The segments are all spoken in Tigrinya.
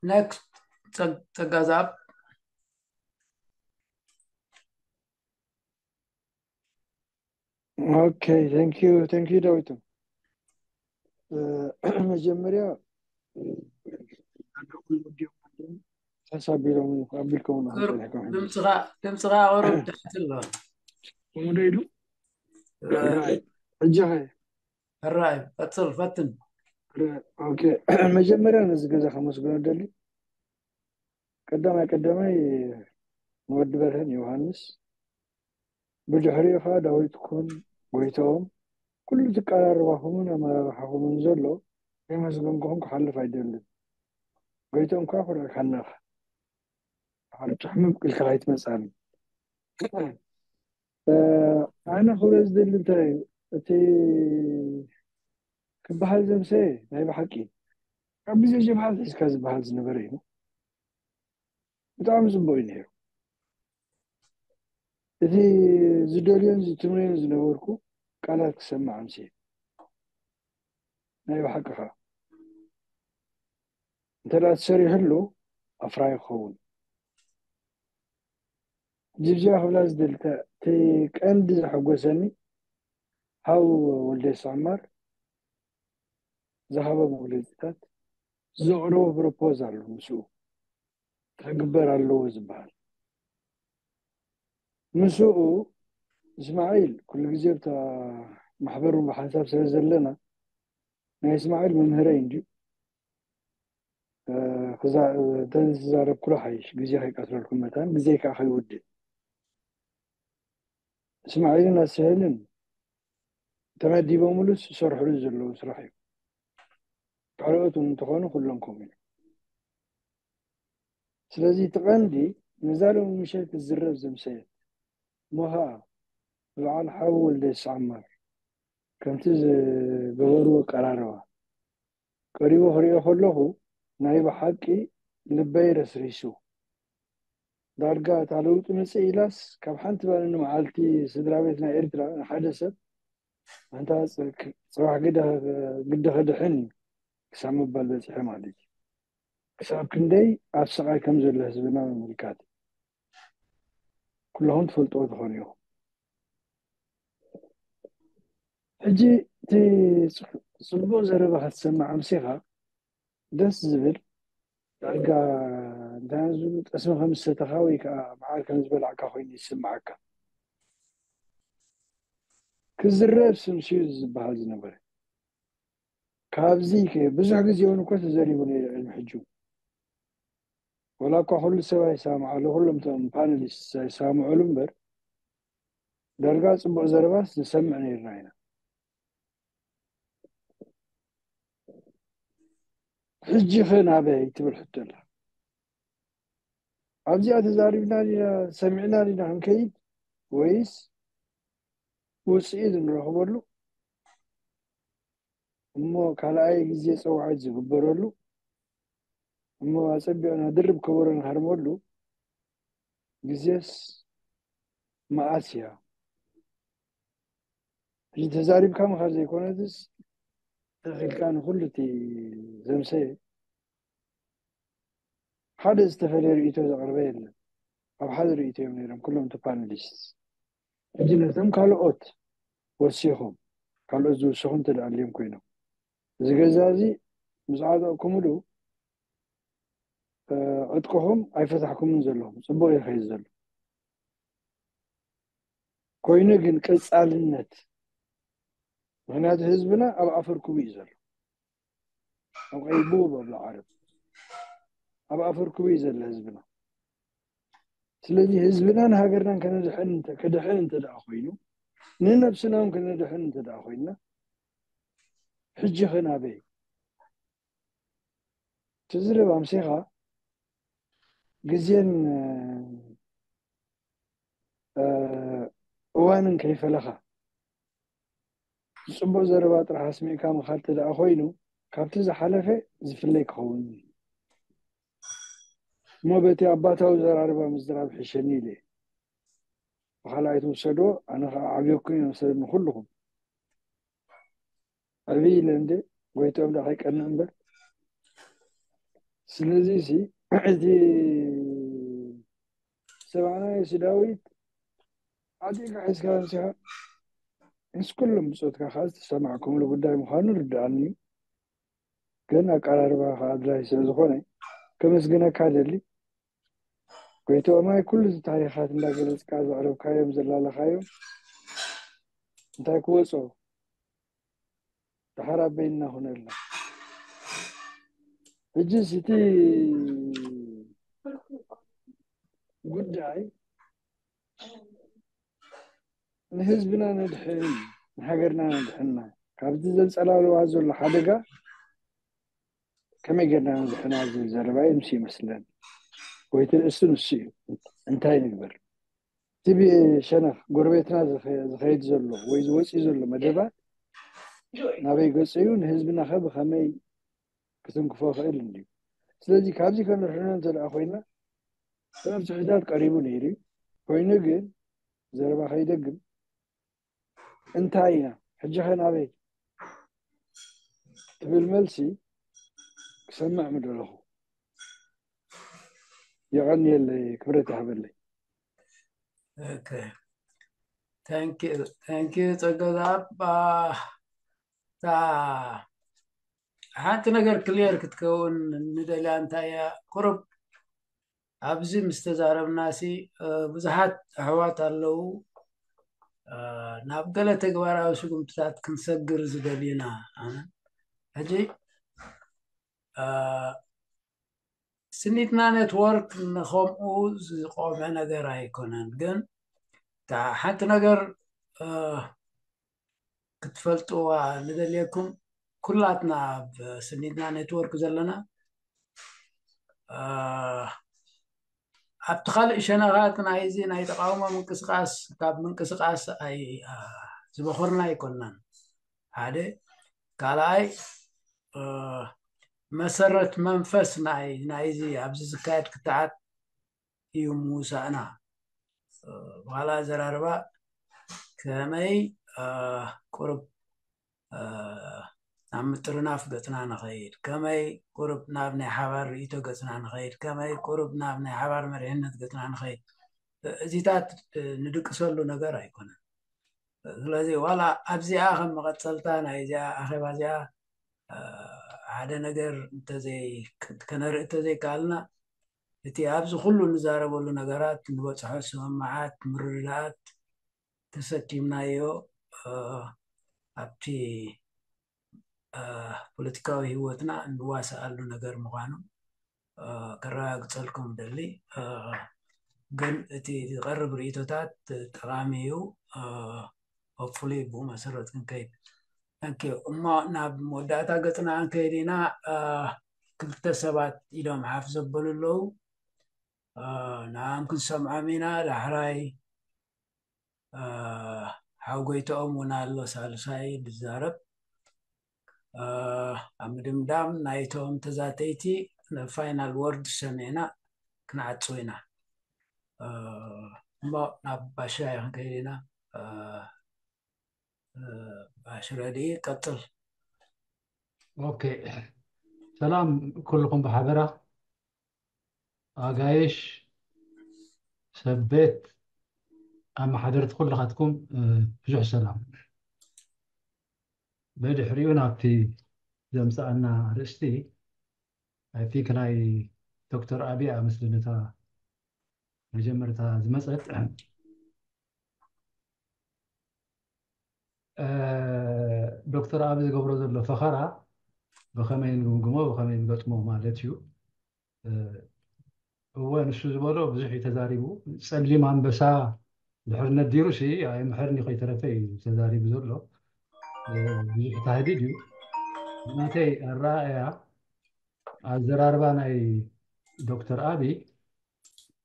Next, ጸጋዛብ። Okay, thank you, thank you ዳዊቱ። መጀመርያ ሓሳብ ቢሎም ኣቢልኩም ድምፅኻ ድምፅኻ ቁሩብ ትሕት ኣሎ። ከምኡ ዶ ኢሉ ሕጂ ኸ? ሕራይ ቀፅል ፈትን። መጀመርያ ነዚ ገዛ ከመስግኖ ደሊ። ቀዳማይ ቀዳማይ ንወዲ በርሀን ዮሃንስ፣ ብድሕሪኡ ከዓ ዳዊት ኩን ጎይታኦም፣ ኩሉ ዝቀራርባኹምን ኣመራርሓኹምን ዘሎ ከይመስገንኩኹም ክሓልፍ ኣይደልን። ጎይታኦም ከዓ ኩርዕካና ኢኻ። ሓደ ጭሕምም ኢልካ ከይትመፅኣኒ። ኣነ ክብሎ ዝደሊ እንታይ እዩ፣ እቲ ክበሃል ዘምሰየ ናይ ብሓቂ ካብ ግዜ ጀብሃ ሒዝካ ዝበሃል ዝነበረ እዩ። ብጣዕሚ ፅቡቅ እዩ ነይሩ። እቲ ዝደልዮን ዝትምነዮን ዝነበርኩ ቃላት ክሰማዕ ኣምስየ። ናይ ብሓቂ ከዓ እንተ ደኣ ተሰሪሕሉ ኣፍራይ ክኸውን። ሕጂ እዚኣ ክብላ ዝደሊ እቲ ቀንዲ ዘሐጎሰኒ፣ ሃው ወልደ ሳማር ዝሃቦ መግለፂታት፣ ዘቕረቦ ፕሮፖዛል ምስኡ ክግበር ኣለዎ ዝበሃል። ምስኡ እስማዒል ኩሉ ግዜ ኣብታ ማሕበር እውን ብሓንሳብ ስለ ዘለና ናይ እስማዒል መምህረይ እንድዩ። እንተዝዛረብኩሎ ሓይሽ ግዜ ከይቀትለልኩም መታን ግዜ ከዓ ከይውድእ እስማዒልን ኣስህልን ተመዲቦምሉስ ዝሰርሕሉ ዘለዉ ስራሕ እዩ። ካልኦት እውን እንተኾኑ ኩሎም ከምኡ እዮም። ስለዚ እቲ ቀንዲ ነዛ ሎሚ ምሸት ክትዝረብ ዘምሰየት እሞ ኸዓ ብበዓል ሓው ወልደ ይስዓማር ከምቲ ዝገበርዎ ኣቀራርባ ቀሪቡ ክሪኦ ከለኹ ናይ ብሓቂ ልበይ ረስሪሱ። ዳርጋ እታ ለውጢ ምፅእ ኢላስ ካብ ሓንቲ ባንኒ መዓልቲ ስድራ ቤት ናይ ኤርትራ ንሓደ ሰብ ኣንታ ጽባሕ ግደ ከድሕን እዩ ክሳብ ምባል በጺሐ ማለት እዩ። ክሳብ ክንደይ ኣብ ስቓይ ከም ዘሎ ህዝብና ምምልካት ኩለኹም ትፈልጥዎ ትኾኑ ኢኹም። ሕጂ እቲ ጽቡቕ ዘረባ ክትሰምዕ ኣምሲኻ ደስ ዝብል ዳርጋ እንታይ ዝብሉ ጠስሚ ከም ዝሰተኻ ወይ ከዓ መዓር ከም ዝበላዕካ ኮይኑ ይስምዓካ። ክዝረብ ስምስዩ ዝበሃል ዝነበረ ካብዚ ብዙሕ ግዜ እውን እኮ ተዘሪቡ ነይሩ። ዕድሚ ሕጂ ወላ እኳ ኩሉ ሰብ ኣይሰማዓሉ ኩሎም ቶም ፓነሊስት ኣይሰማዓሉ እምበር ዳርጋ ፅቡቅ ዘረባስ ንሰምዕ ነይርና ኢና። ሕጂ ኸ ናበይ ትብል ሕቶ ኣላ። ኣብዚኣ ተዛሪብና ዲና ሰሚዕና ዲና ክንከይድ ወይስ ውፅኢት ንረኽበሉ እሞ ካልኣይ ግዜ ፀዋዒት ዝግበረሉ እሞ ኣፀቢቕና ድርብ ከበሮ ንሃርመሉ ግዜስ መኣስ እያ? ሕጂ ተዛሪብካ ምኻድ ዘይኮነትስ ተኺልካ ንኩሉ እቲ ዘምሰየ ሓደ ዝተፈለየ ርእይቶ ዘቕርበ የለን። ኣብ ሓደ ርእይቶ እዮም ነይሮም ኩሎም እቲ ፓነሊስት። ሕጂ ነቶም ካልኦት ወሲኹም ካልኦት ዝውስኹ እንተ ደኣ ኣልዮም ኮይኖም እዚ ገዛ እዚ ምስ ዓጠቕኩምሉ ዕጥቅኹም ኣይፈታሕኩምን ዘለኹም ፅቡቕ ይኸይድ ዘሎ ኮይኑ ግን ቀፃልነት ምክንያቱ ህዝብና ኣብ ኣፈር ኩቡ እዩ ዘሎ ኣብ ቀይቡ በብሎ ዓረብ ኣብ ኣፈር ኩቡ እዩ ዘሎ ህዝብና ስለዚ ህዝብናን ሃገርናን ከነድሕን ከድሕን እንተ ደኣ ኮይኑ ንነብስና እውን ከነድሕን እንተ ደኣ ኮይንና ሕጂ ኸ ናበይ ትዝረብ ኣምሲኻ ግዜን እዋንን ከይፈለኻ ዝፅቡቅ ዘረባ ጥራሕ ኣስሚዕካ ምኻድ ተደኣ ኮይኑ ካብቲ ዝሓለፈ ዝፍለይ ክኸውን እሞ በቲ ኣባታዊ ዘራርባ ምዝራብ ሕሸኒ ኢለ ብካልኣይ ትውሰዶ ኣነ ከዓ ዓብየኩም እዮም ሰብ ንኩልኩም ዕብይ ኢለ እንደ ጎይትኦም ዳ ከይቀንእ እምበር ስለዚ እዚ እቲ ሰብኣናይ ዳዊት ዓጢቕካ ሒዝካ ተንሲኻ ምስ ኩሎም ብጾትካ ከዓ ዝተሰማዕኩምሉ ጉዳይ ምዃኑ ርድኣኒ እዩ። ግን ኣቀራርባኻ ኣድላይ ስለ ዝኾነ ከመስግነካ ደሊ። ጎይትኦም ኣይ ኩሉ እዚ ታሪኻት እንዳገለጽካ ዘቕረብካዮም ዘላለኻዮም እንታይ ክወጾ ድሓር ኣበይና ኩነልና። ሕጂ እቲ ጉዳይ ንህዝብና ነድሕን ንሃገርና ነድሕና ካብዚ ዘንጸላልዋ ዘሎ ሓደጋ ከመይ ጌርና ነድሕና ዝብል ዘረባ እዩ ምስ ይመስለን። ወይ እቲ ርእሲ ንሱ እዩ። እንታይ ንግበር? እቲ ብሸነኽ ጎረቤትና ዝኸ- ዝኸይድ ዘሎ ወይ ዝወፅእ ዘሎ መደባት ናበይ ገፁ እዩ? ንህዝብና ኸ ብኸመይ ክትንክፎ ኽእል እንድዩ? ስለዚ ካብዚ ከንርሕኖ እንተ ደኣ ኮይና መፍትሕታት ቀሪቡ ነይሩ እዩ። ኮይኑ ግን ዘረባ ከይደግም እንታይ ኢና ሕጂ ኸ ናበይ ትብል መልሲ ክሰምዕ ምደለኹ። የቐንየለይ፣ ክብረት ይሃበለይ። Okay. Thank you. Thank you, ጸገዛብ። እታ ሓንቲ ነገር ክሊየር ክትከውን ንደልያ እንታይ እያ? ቁሩብ ኣብዚ ምስ ተዛረብናሲ ብዙሓት ኣሕዋት ኣለዉ ናብ ገለ ተግባራዊ ስጉምትታት ክንሰግር ዝደልዩና። ሕጂ ስኒትና ኔትወርክ ንኸምኡ ዝቆመ ነገር ኣይኮነን። ግን እታ ሓንቲ ነገር ክትፈልጥዋ ንደልየኩም፣ ኩላትና ኣብ ስኒትና ኔትወርክ ዘለና ኣብቲ ካልእ ሸነኻት ናይዚ ናይ ተቃውሞ ምንቅስቃስ ካብ ምንቅስቃስ ኣይ ዝበኮርና ኣይኮናን። ሓደ ካልኣይ መሰረት መንፈስ ናይ ናይዚ ኣብዚ ዝካየድ ክትዓት እዩ ምውሳእና። ዋላ ኣዘራርባ ከመይ ቁርብ ናብ ምጥርናፍ ገፅና ንኸይድ፣ ከመይ ቁርብ ናብ ናይ ሓባር ርእይቶ ገፅና ንኸይድ፣ ከመይ ቁርብ ናብ ናይ ሓባር መሪሕነት ገፅና ንኸይድ፣ እዚታት ንድቅሰሉ ነገር ኣይኮነን። ስለዚ ዋላ ኣብዚኣ ከም መቐፀልታ ናይ እዚኣ ኣኼባ እዚኣ ሓደ ነገር ከነርኢ እንተዘይከኣልና፣ እቲ ኣብዚ ኩሉ ንዛረበሉ ነገራት ንበፅሖ ስምምዓት፣ ምርድዳኣት ተሰኪምናዮ ኣብቲ ፖለቲካዊ ህይወትና እንዋሰኣሉ ነገር ምዃኑ ከረጋግፀልኩም ደሊ። ግን እቲ ዝቐርብ ርእይቶታት ጠቓሚ እዩ። ሆፕፉሊ ብኡ መሰረት ክንከይድ። እሞ ናብ መወዳእታ ገፅና ክንከይድ ኢና። ክልተ ሰባት ኢዶም ሓፍ ዘበሉ ኣለዉ። ንኣም ክንሰምዖም ኢና። ዳሕራይ ሓው ጎይትኦም እውን ኣሎ ሳልሳይ ዝዛረብ። ኣብ ምድምዳም ናይቶም ተዛተይቲ ፋይናል ወርድ ሰሚዕና ክንዓፅው ኢና። እሞ ናብ ባሻ ክንከይድ ኢና። ባሽ ረዲ ቀፅል። ኦኬ፣ ሰላም ኩልኹም ብሓበራ፣ ኣጋይሽ፣ ሰብ ቤት፣ ኣመሓደርቲ ኩልኻትኩም ብዙሕ ሰላም። ብድሕሪኡ ናብቲ ዘምፀኣና ኣርእስቲ፣ ኣይ ቲንክ ናይ ዶክተር ኣብይ ኣመስልን እታ መጀመርታ ዝመፀት ዶክተር ኣብይ ዝገብሮ ዘሎ ፈኸራ ብኸመይ ንግምግሞ፣ ብኸመይ ንገጥሞ ማለት እዩ። እወ፣ ንሱ ዝበሎ ብዙሕ እዩ ተዛሪቡ። ፀሊም ኣንበሳ ድሕር ነዲሩ ሲ ኣይምሕርን እዩ ከይተረፈ እዩ ተዛሪቡ ዘሎ። ብዙሕ ታህዲድ እዩ። ናተይ ኣረኣእያ ኣዘራርባ ናይ ዶክተር ኣብይ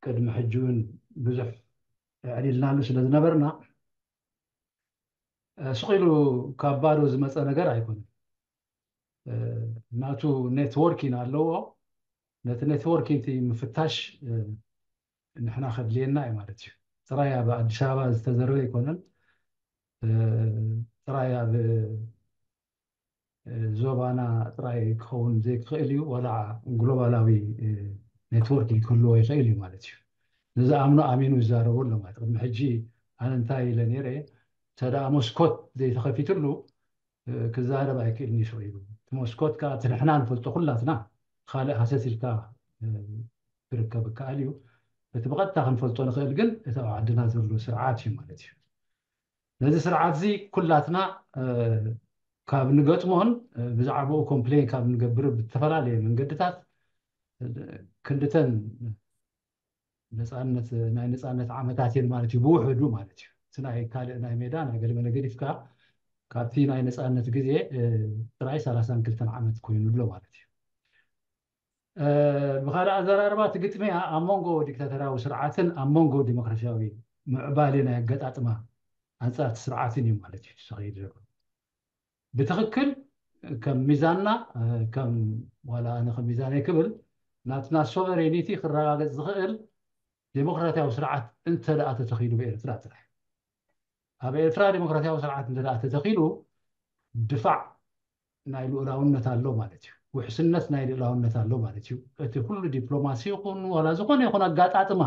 ቅድሚ ሕጂ እውን ብዙሕ ኣዕሊልናሉ ስለ ዝነበርና ስቕ ኢሉ ካብ ባዶ ዝመፀ ነገር ኣይኮነን። ናቱ ኔትወርኪን ኣለዎ። ነቲ ኔትወርኪን እቲ ምፍታሽ ንሕና ከድልየና እዩ ማለት እዩ። ጥራይ ኣብ ኣዲስ ኣበባ ዝተዘረበ ኣይኮነን። ጥራይ ኣብ እ፣ ዞባና ጥራይ ክኸውን ዘይክኽእል እዩ፣ ዋላ ግሎባላዊ፣ እ፣ ኔትወርክ ክህልዎ ይኽእል እዩ ማለት እዩ። ንዝኣምኖ ኣሚኑ ይዛረቡ ኣሎ ማለት። ቅድሚ ሕጂ ኣነ እንታይ ኢለ ነይረ፣ እንተ ደኣ መስኮት ዘይተኸፊትሉ፣ እ፣ ክዛረብ ኣይክእልን እዩ ስቕ ኢሉ። እቲ መስኮት ከኣ እቲ ንሕና ንፈልጦ ኩላትና፣ ካልእ ሃሰስ ኢልካ፣ እ፣ ክርከብ ይከኣል እዩ። እቲ ብቐጥታ ክንፈልጦ ንኽእል ግን እቲ ኣብ ዓድና ዘሎ ስርዓት እዩ ማለት እዩ። ነዚ ስርዓት እዚ ኩላትና፣ እ፣ ካብ ንገጥሞን፣ እ፣ ብዛዕባኡ ኮምፕሌን ካብ ንገብር ብዝተፈላለየ መንገድታት፣ እ፣ ክንድተን ነጻነት፣ ናይ ነጻነት ዓመታት እየን ማለት እዩ፣ ብውሕዱ ማለት እዩ። እቲ ናይ ካልእ ናይ ሜዳ ናይ ገለመለ ገዲፍካ፣ ካብቲ ናይ ነጻነት ግዜ፣ እ፣ ጥራይ ሰላሳን ክልተን ዓመት ኮይኑ ኣሎ ማለት እዩ። እ፣ ብኻልእ ኣዘራርባ፣ እቲ ግጥምያ ኣብ መንጎ ዲክታቶርያዊ ስርዓትን ኣብ መንጎ ዲሞክራሲያዊ ምዕባሌ ናይ ኣገጣጥማ ኣንጻር እቲ ስርዓትን እዩ ማለት እዩ ዝኸይድ ዘሎ። ብትኽክል ከም ሚዛንና፣ እ፣ ከም ዋላ ኣነ ከም ሚዛነይ ክብል፣ ናትና ሶቨሬኒቲ ክረጋገጽ ዝኽእል ዴሞክራሲያዊ ስርዓት እንተ ደኣ ተተኺሉ ብኤርትራ ጥራይ። ኣብ ኤርትራ ዴሞክራሲያዊ ስርዓት እንተ ደኣ ተተኺሉ፣ ድፋዕ ናይ ልኡላውነት ኣሎ ማለት እዩ። ውሕስነት ናይ ልኡላውነት ኣሎ ማለት እዩ። እቲ ኩሉ ዲፕሎማሲ ይኹን ዋላ ዝኾነ ይኹን ኣጋጣጥማ፣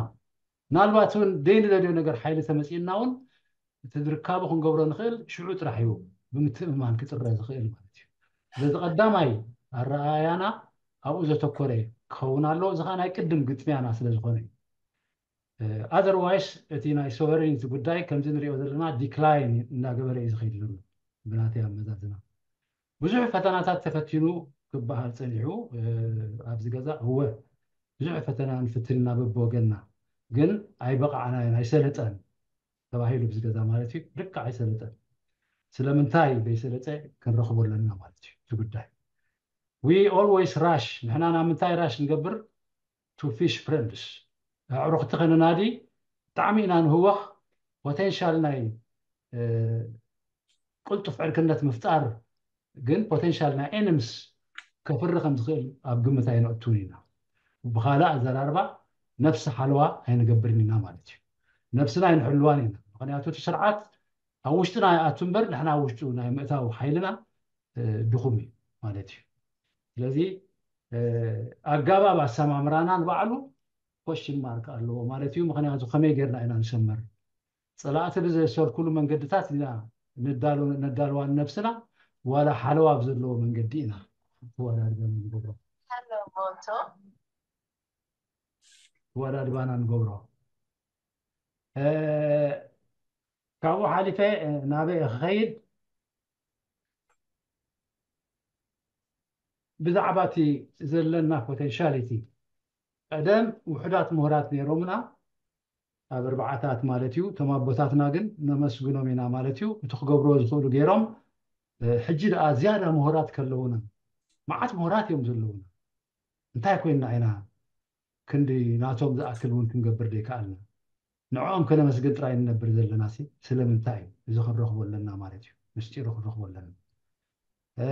ምናልባት እውን ደይ ንደልዮ ነገር ሓይሊ ተመጺእና እውን፣ እቲ ዝርካቡ ክንገብሮ ንኽእል ሽዑ ጥራሕ እዩ ብምትእምማን ክጥረ ዝኽእል ማለት እዩ። ስለዚ ቀዳማይ ኣረኣእያና ኣብኡ ዘተኮረ ክኸውን ኣለዎ። እዚ ኸዓ ናይ ቅድም ግጥምያና ስለ ዝኾነ እዩ። እ፣ ኣዘርዋይስ እቲ ናይ ሶቨሬኒቲ ጉዳይ ከምዚ ንሪኦ ዘለና ዲክላይን እናገበረ እዩ ዝኸይድ ዘሎ ብናተይ ኣመዛዝና። ብዙሕ ፈተናታት ተፈቲኑ ክበሃል ጸኒሑ፣ እ፣ ኣብዚ ገዛ እወ ብዙሕ ፈተና ንፍትን ኢና በብወገንና፣ ግን ኣይበቓዕናዮን፣ ኣይሰለጠን ተባሂሉ ኣብዚ ገዛ ማለት እዩ። ልክዕ ኣይሰለጠን። ስለምንታይ ዘይሰለጠ ክንረኽቦ ኣለና ማለት እዩ እቲ ጉዳይ። We always rush፣ ንሕና ናብ ምንታይ ራሽ ንገብር? To fish friends፣ ኣዕሩኽቲ ከነናዲ ብጣዕሚ ኢና ንህወኽ። ፖቴንሻል ናይ፣ እ፣ ቅልጡፍ ዕርክነት ምፍጣር ግን ፖቴንሻል ናይ ኤኒምስ ከፍሪ ከም ዝኽእል ኣብ ግምት ኣይነእቱን ኢና። ብኻልእ ኣዘራርባ፣ ነፍሲ ሓለዋ ኣይንገብርን ኢና ማለት እዩ። ነፍስና ኣይንሕልዋን ኢና። ምኽንያቱ እቲ ስርዓት ኣብ ውሽጥና ይኣቱ እምበር ንሕና ኣብ ውሽጡ ናይ ምእታው ሓይልና፣ እ፣ ድኹም እዩ ማለት እዩ። ስለዚ፣ እ፣ ኣገባብ ኣሰማምራና ንባዕሉ ኮሽን ማርክ ኣለዎ ማለት እዩ። ምኽንያቱ ከመይ ጌርና ኢና ንሰመር? ጸላእቲ ብዘየሰልኩሉ መንገድታት ኢና ንዳሎ-፣ ነዳልዋ ንነብስና፣ ዋላ ሓለዋ ብዘለዎ መንገዲ ኢና ተወዳድበን ንገብሮ። Hello ሞንቶ። ተወዳድባና ንገብሮ። እ፣ ካብኡ ሓሊፈ፣ እ፣ ናበይ ክኸይድ? ብዛዕባ እቲ ዘለና ፖቴንሻሊቲ፣ ቀደም ውሑዳት ምሁራት ነይሮምና፣ ኣብ ኣርባዓታት ማለት እዩ። እቶም ኣቦታትና ግን ነመስግኖም ኢና ማለት እዩ። እቲ ክገብርዎ ዝኽእሉ ገይሮም፣ እ፣ ሕጂ ደኣ ዝያዳ ምሁራት ከለዉና፣ መዓት ምሁራት እዮም ዘለዉና። እንታይ ኮይንና ኢና ክንዲ ናቶም ዝኣክል እውን ክንገብር ዘይከኣልና? ንዕኦም ከነመስግን ጥራይ ንነብር ዘለናሲ ስለምንታይ እዩ? እዚ ክንረኽቦ ኣለና ማለት እዩ። ምስጢሩ ክንረኽቦ ኣለና። እ፣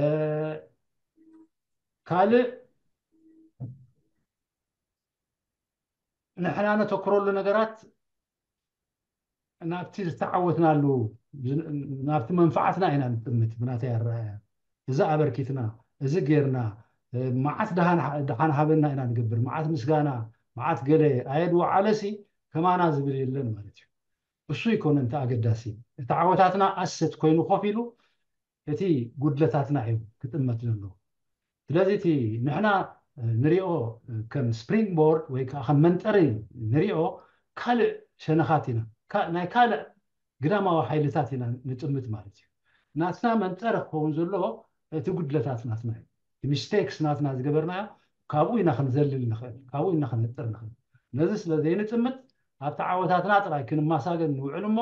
ካልእ ንሕና ነተኩረሉ ነገራት ናብቲ ዝተዓወትናሉ፣ ናብቲ መንፍዓትና ኢና ንጥምት። ብናተይ ኣረኣእያ፣ እዚ ኣበርኪትና፣ እዚ ጌርና፣ እ፣ መዓት ደሃን፣ ደሓን ሃበና ኢና ንገብር። መዓት ምስጋና፣ መዓት ገለ ኣየድወዓለሲ ከማና ዝብል የለን ማለት እዩ። እሱ ይኮነ እንተ ኣገዳሲ። እቲ ዓወታትና ኣሰት ኮይኑ ኮፍ ኢሉ፣ እቲ ጉድለታትና እዩ ክጥመት ዘለዎ። ስለዚ እቲ ንሕና ንሪኦ ከም ስፕሪንግ ቦርድ ወይ ከዓ ከም መንጠሪ ንሪኦ ካልእ ሸነኻት ኢና፣ ካ-፣ ናይ ካልእ ግዳማዊ ሓይልታት ኢና ንጥምት ማለት እዩ። ናትና መንጠሪ ክኸውን ዘለዎ እቲ ጉድለታት ናትና እዩ። እቲ ሚስቴክስ ናትና ዝገበርናዮ ካብኡ ኢና ክንዘልል ንኽእል፣ ካብኡ ኢና ክነጥር ንኽእል። ነዚ ስለ ዘይንጥምት ኣብቲ ዓወታትና ጥራይ ክንመሳገን ንውዕል እሞ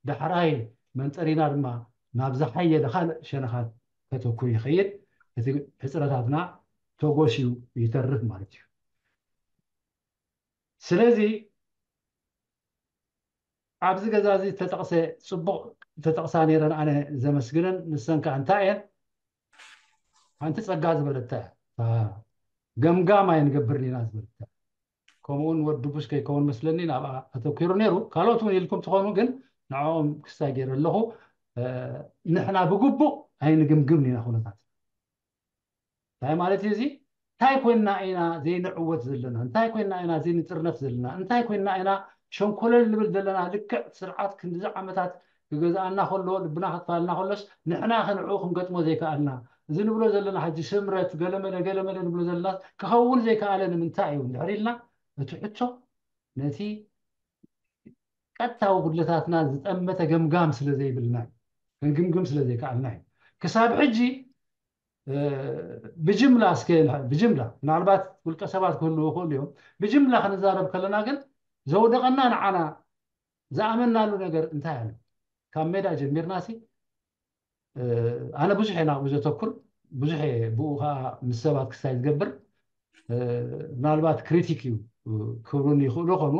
ዳሕራይ መንጠሪና ድማ ናብ ዝሓየለ ካልእ ሸነኻት ከተኩር ይኸይድ። እቲ ሕፅረታትና ተጎስዩ ይተርፍ ማለት እዩ። ስለዚ ኣብዚ ገዛ እዚ ዝተጠቕሰ፣ ጽቡቕ ዝተጠቕሳ ነይረን ኣነ ዘመስግነን፣ ንሰን ከኣ እንታይ እየን? ሓንቲ ጸጋ ዝበለታ እያ። ገምጋም ኣይንገብርን ኢና ዝበለታ። ከምኡውን ወዲ ቡሽ ከይከውን መስለኒ ናብኣ ኣተኲሩ ነይሩ። ካልኦት እውን ኢልኩም ትኾኑ፣ ግን ንዕኦም ክስታይ ገይረ ኣለኹ። እ፣ ንሕና ብግቡእ ኣይንግምግምን ኢና ኩነታት። እንታይ ማለት እዩ እዚ? እንታይ ኮይንና ኢና ዘይንዕወት ዘለና? እንታይ ኮይንና ኢና ዘይንጥርነፍ ዘለና? እንታይ ኮይንና ኢና ሸንኮለል ንብል ዘለና? ልክዕ ስርዓት ክንዲዚ ዓመታት ክገዝኣና ከሎ፣ ልብና ከትፋልና ከሎስ፣ ንሕና ክንዕኡ ክንገጥሞ ዘይከኣልና፣ እዚ ንብሎ ዘለና ሕጂ ስምረት ገለመለ ገለመለ ንብሎ ዘለና ክኸውን ዘይከኣለ ንምንታይ እዩ እንድሕር ኢልና፣ እቲ ሕቶ ነቲ ቀጥታዊ ጉድለታትና ዝጠመተ ገምጋም ስለ ዘይብልና እዩ። ክንግምግም ስለ ዘይከኣልና እዩ። ክሳብ ሕጂ ብጅምላ እስከ ብጅምላ ምናልባት ውልቀ ሰባት ክህልዉ ይኽእሉ እዮም። ብጅምላ ክንዛረብ ከለና ግን ዘውደቐና ንዓና ዝኣመናሉ ነገር እንታይ ኣሎ? ካብ ሜዳ ጀሚርና ሲ ኣነ ብዙሕ እየ ናብኡ ዘተኩር፣ ብዙሕ እየ ብኡ ከዓ ምስ ሰባት ክስታይ ዝገብር። ምናልባት ክሪቲክ እዩ ክብሉኒ ይኽእሉ ኾኑ፣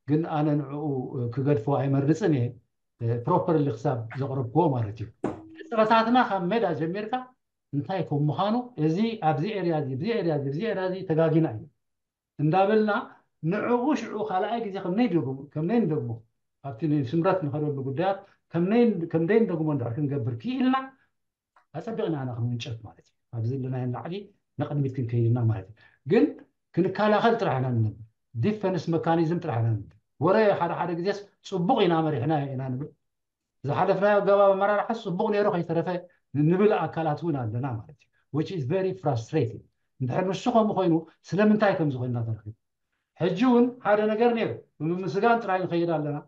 ግን ኣነ ንዕኡ ክገድፎ ኣይመርፅን እየ። ፕሮፐርሊ ክሳብ ዘቕረብክዎ ማለት እዩ። ሕፅረታትና ካብ ሜዳ ጀሚርካ እንታይ ከም ምዃኑ፣ እዚ ኣብዚ ኤርያ እዚ፣ እዚ ኤርያ እዚ፣ እዚ ኤርያ እዚ ተጋጊና እዩ እንዳበልና ንዕኡ ሽዑ ካልኣይ ግዜ ከም ነይደግሞ ከም ነይንደግሞ ኣብቲ ስምረት ንኸደሉ ጉዳያት ከም ነይን- ከም ደይንደግሞ እንድሕር ክንገብር ክኢልና ኣጸቢቕና ኢና ክንውንጨፍ ማለት እዩ። ኣብዚ ዘለናዮ ላዕሊ ንቕድሚት ክንከይድ ኢና ማለት እዩ። ግን ክንከላኸል ጥራሕ ኢና ንነብር። ዲፈንስ መካኒዝም ጥራሕ ኢና ንብል። ወረ ሓደ ሓደ ግዜስ ጽቡቕ ኢና መሪሕና ኢና ንብል። ዝሓለፍናዮ ኣገባብ ኣመራርሓ ጽቡቕ ነይሩ ከይተረፈ ንብል ኣካላት እውን ኣለና ማለት እዩ። Which is very frustrating። እንድሕር ንሱ ከምኡ ኮይኑ ስለምንታይ ከም ዝኾንና ተረኺቡ። ሕጂ እውን ሓደ ነገር ነይሩ፣ ብምምስጋን ጥራይ ንኸይድ ኣለና።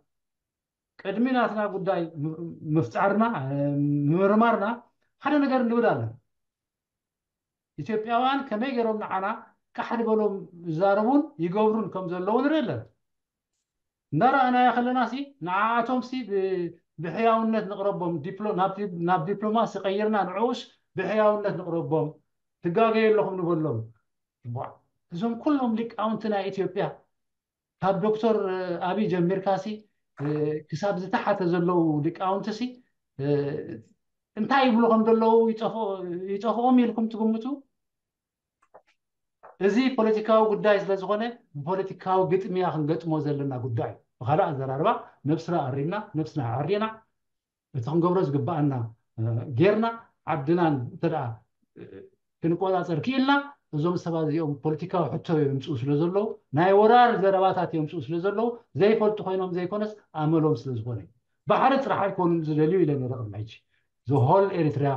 ቅድሚ ናትና ጉዳይ ም- ምፍጣርና ምምርማርና ሓደ ነገር ንብል ኣለና። ኢትዮጵያውያን ከመይ ገይሮም ንዓና ቃሕ ዝበሎም ይዛረቡን ይገብሩን ከም ዘለዉ ንርኢ ኣለና። እንዳረኣናዮ ከለና ሲ ንዓኣቶም ሲ ብ- ብሕያውነት ንቕረቦም፣ ዲፕሎ- ናብ ዲ- ናብ ዲፕሎማሲ ቀይርና ንዕኡስ ብሕያውነት ንቕረቦም። ትጋገዩ ኣለኹም ንበሎም። ቧዕ፣ እዞም ኩሎም ሊቃውንቲ ናይ ኢትዮጵያ ካብ ዶክተር ኣብይ ጀሚርካ ሲ ክሳብ ዝተሓተ ዘለዉ ሊቃውንቲ ሲ እንታይ ይብሉ ከም ዘለዉ ይጠፍኦ- ይጠፍኦም ኢልኩም ትግምቱ? እዚ ፖለቲካዊ ጉዳይ ስለ ዝኾነ ብፖለቲካዊ ግጥምያ ክንገጥሞ ዘለና ጉዳይ እዩ። ብኻልእ ኣዘራርባ ነብስና ኣሪምና ነብስና ኣዕሪና እቲ ክንገብሮ ዝግባኣና ጌርና ዓድናን እንተ ደኣ ክንቆፃፀር ክኢልና እዞም ሰባት እዚኦም ፖለቲካዊ ሕቶ የምፅኡ ስለ ዘለዉ ናይ ወራር ዘረባታት የምፅኡ ስለ ዘለዉ ዘይፈልጡ ኮይኖም ዘይኮነስ ኣመሎም ስለ ዝኾነ እዩ። ባሕሪ ጥራሕ ኣይኮኑን ዝደልዩ ኢለ ነረ ቅድሚ ሕጂ። ዘሆል ኤሪትሪያ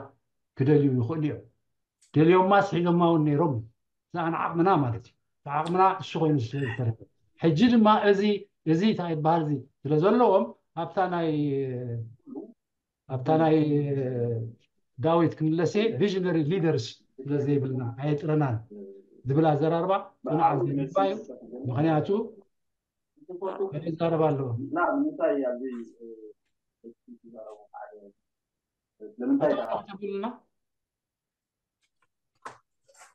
ክደልዩ ይኽእሉ እዮም። ደልዮማ ስሒዞማ እውን ነይሮም። እዛ ንዓቕምና ማለት እዩ። ዓቕምና እሱ ኮይኑ ስለ ዝተረፈ ሕጂ ድማ እዚ እዚ እንታይ ይበሃል እዚ ስለ ዘለዎም ኣብታ ናይ ኣብታ ናይ ዳዊት ክንለሴ ቪዥነሪ ሊደርስ ስለ ዘይብልና ኣየጥረናን ዝብል ኣዘራርባ ቅኑዕ ኣዘራርባ እዩ። ምክንያቱ ይዛረብ ኣለዎ። ተብልና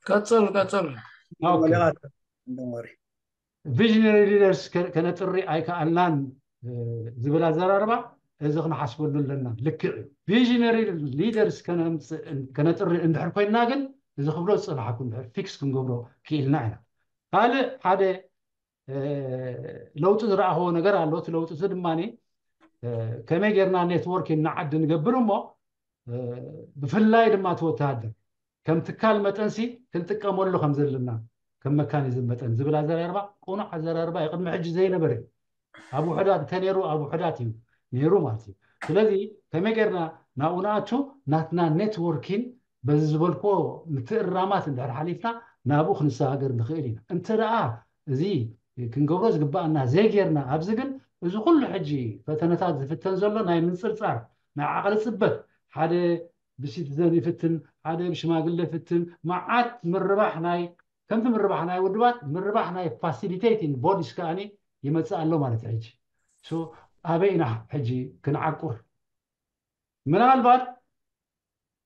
ቀጽል ቀጽል ቪዥነሪ ሊደርስ ከነጥሪ ኣይከኣልናን ዝብል ኣዘራርባ እዚ ክንሓስበሉ ኣለና። ልክዕ ቪዥነሪ ሊደርስ ከነጥሪ እንድሕር ኮይንና ግን እዚ ክብሎ ዝፀናሕኩ እንድሕር ፊክስ ክንገብሮ ክኢልና ኢና። ካልእ ሓደ ለውጢ ዝረኣኽዎ ነገር ኣሎ። እቲ ለውጢ እዚ ድማ ከመይ ጌርና ኔትወርኪንግ ንዓዲ ንገብር እሞ ብፍላይ ድማ እቲ ወተሃደር ከም ትካል መጠንሲ ክንጥቀመሉ ከም ዘለና ከም መካኒዝም መጠን ዝብል ኣዘራርባ ቅኑዕ ኣዘራርባ እዩ። ቅድሚ ሕጂ ዘይነበረ ኣብ ውሕዳት እንተነይሩ ኣብ ውሕዳት እዩ ነይሩ ማለት እዩ። ስለዚ ከመይ ጌርና ናብኡ ንኣቱ ናትና ኔትወርኪን በዚ ዝበልኮ ምትእራማት እንድሕር ሓሊፍና ናብኡ ክንሰጋገር ንኽእል ኢና። እንተ ደኣ እዚ ክንገብሮ ዝግባኣና ዘይጌርና ኣብዚ ግን እዚ ኩሉ ሕጂ ፈተነታት ዝፍተን ዘሎ ናይ ምንፅርፃር ናይ ዓቕሊ ፅበት ሓደ ብሲቲዘን ይፍትን ሓደ ብሽማግለ ይፍትን መዓት ምርባሕ ናይ ከምቲ ምርባሕ ናይ ውድባት ምርባሕ ናይ ፋሲሊቴቲንግ ቦዲስ ከኣ ይመፅእ ኣሎ ማለት እዩ። ሕጂ ኣበይ ኢና ሕጂ ክንዓቁር? ምናልባት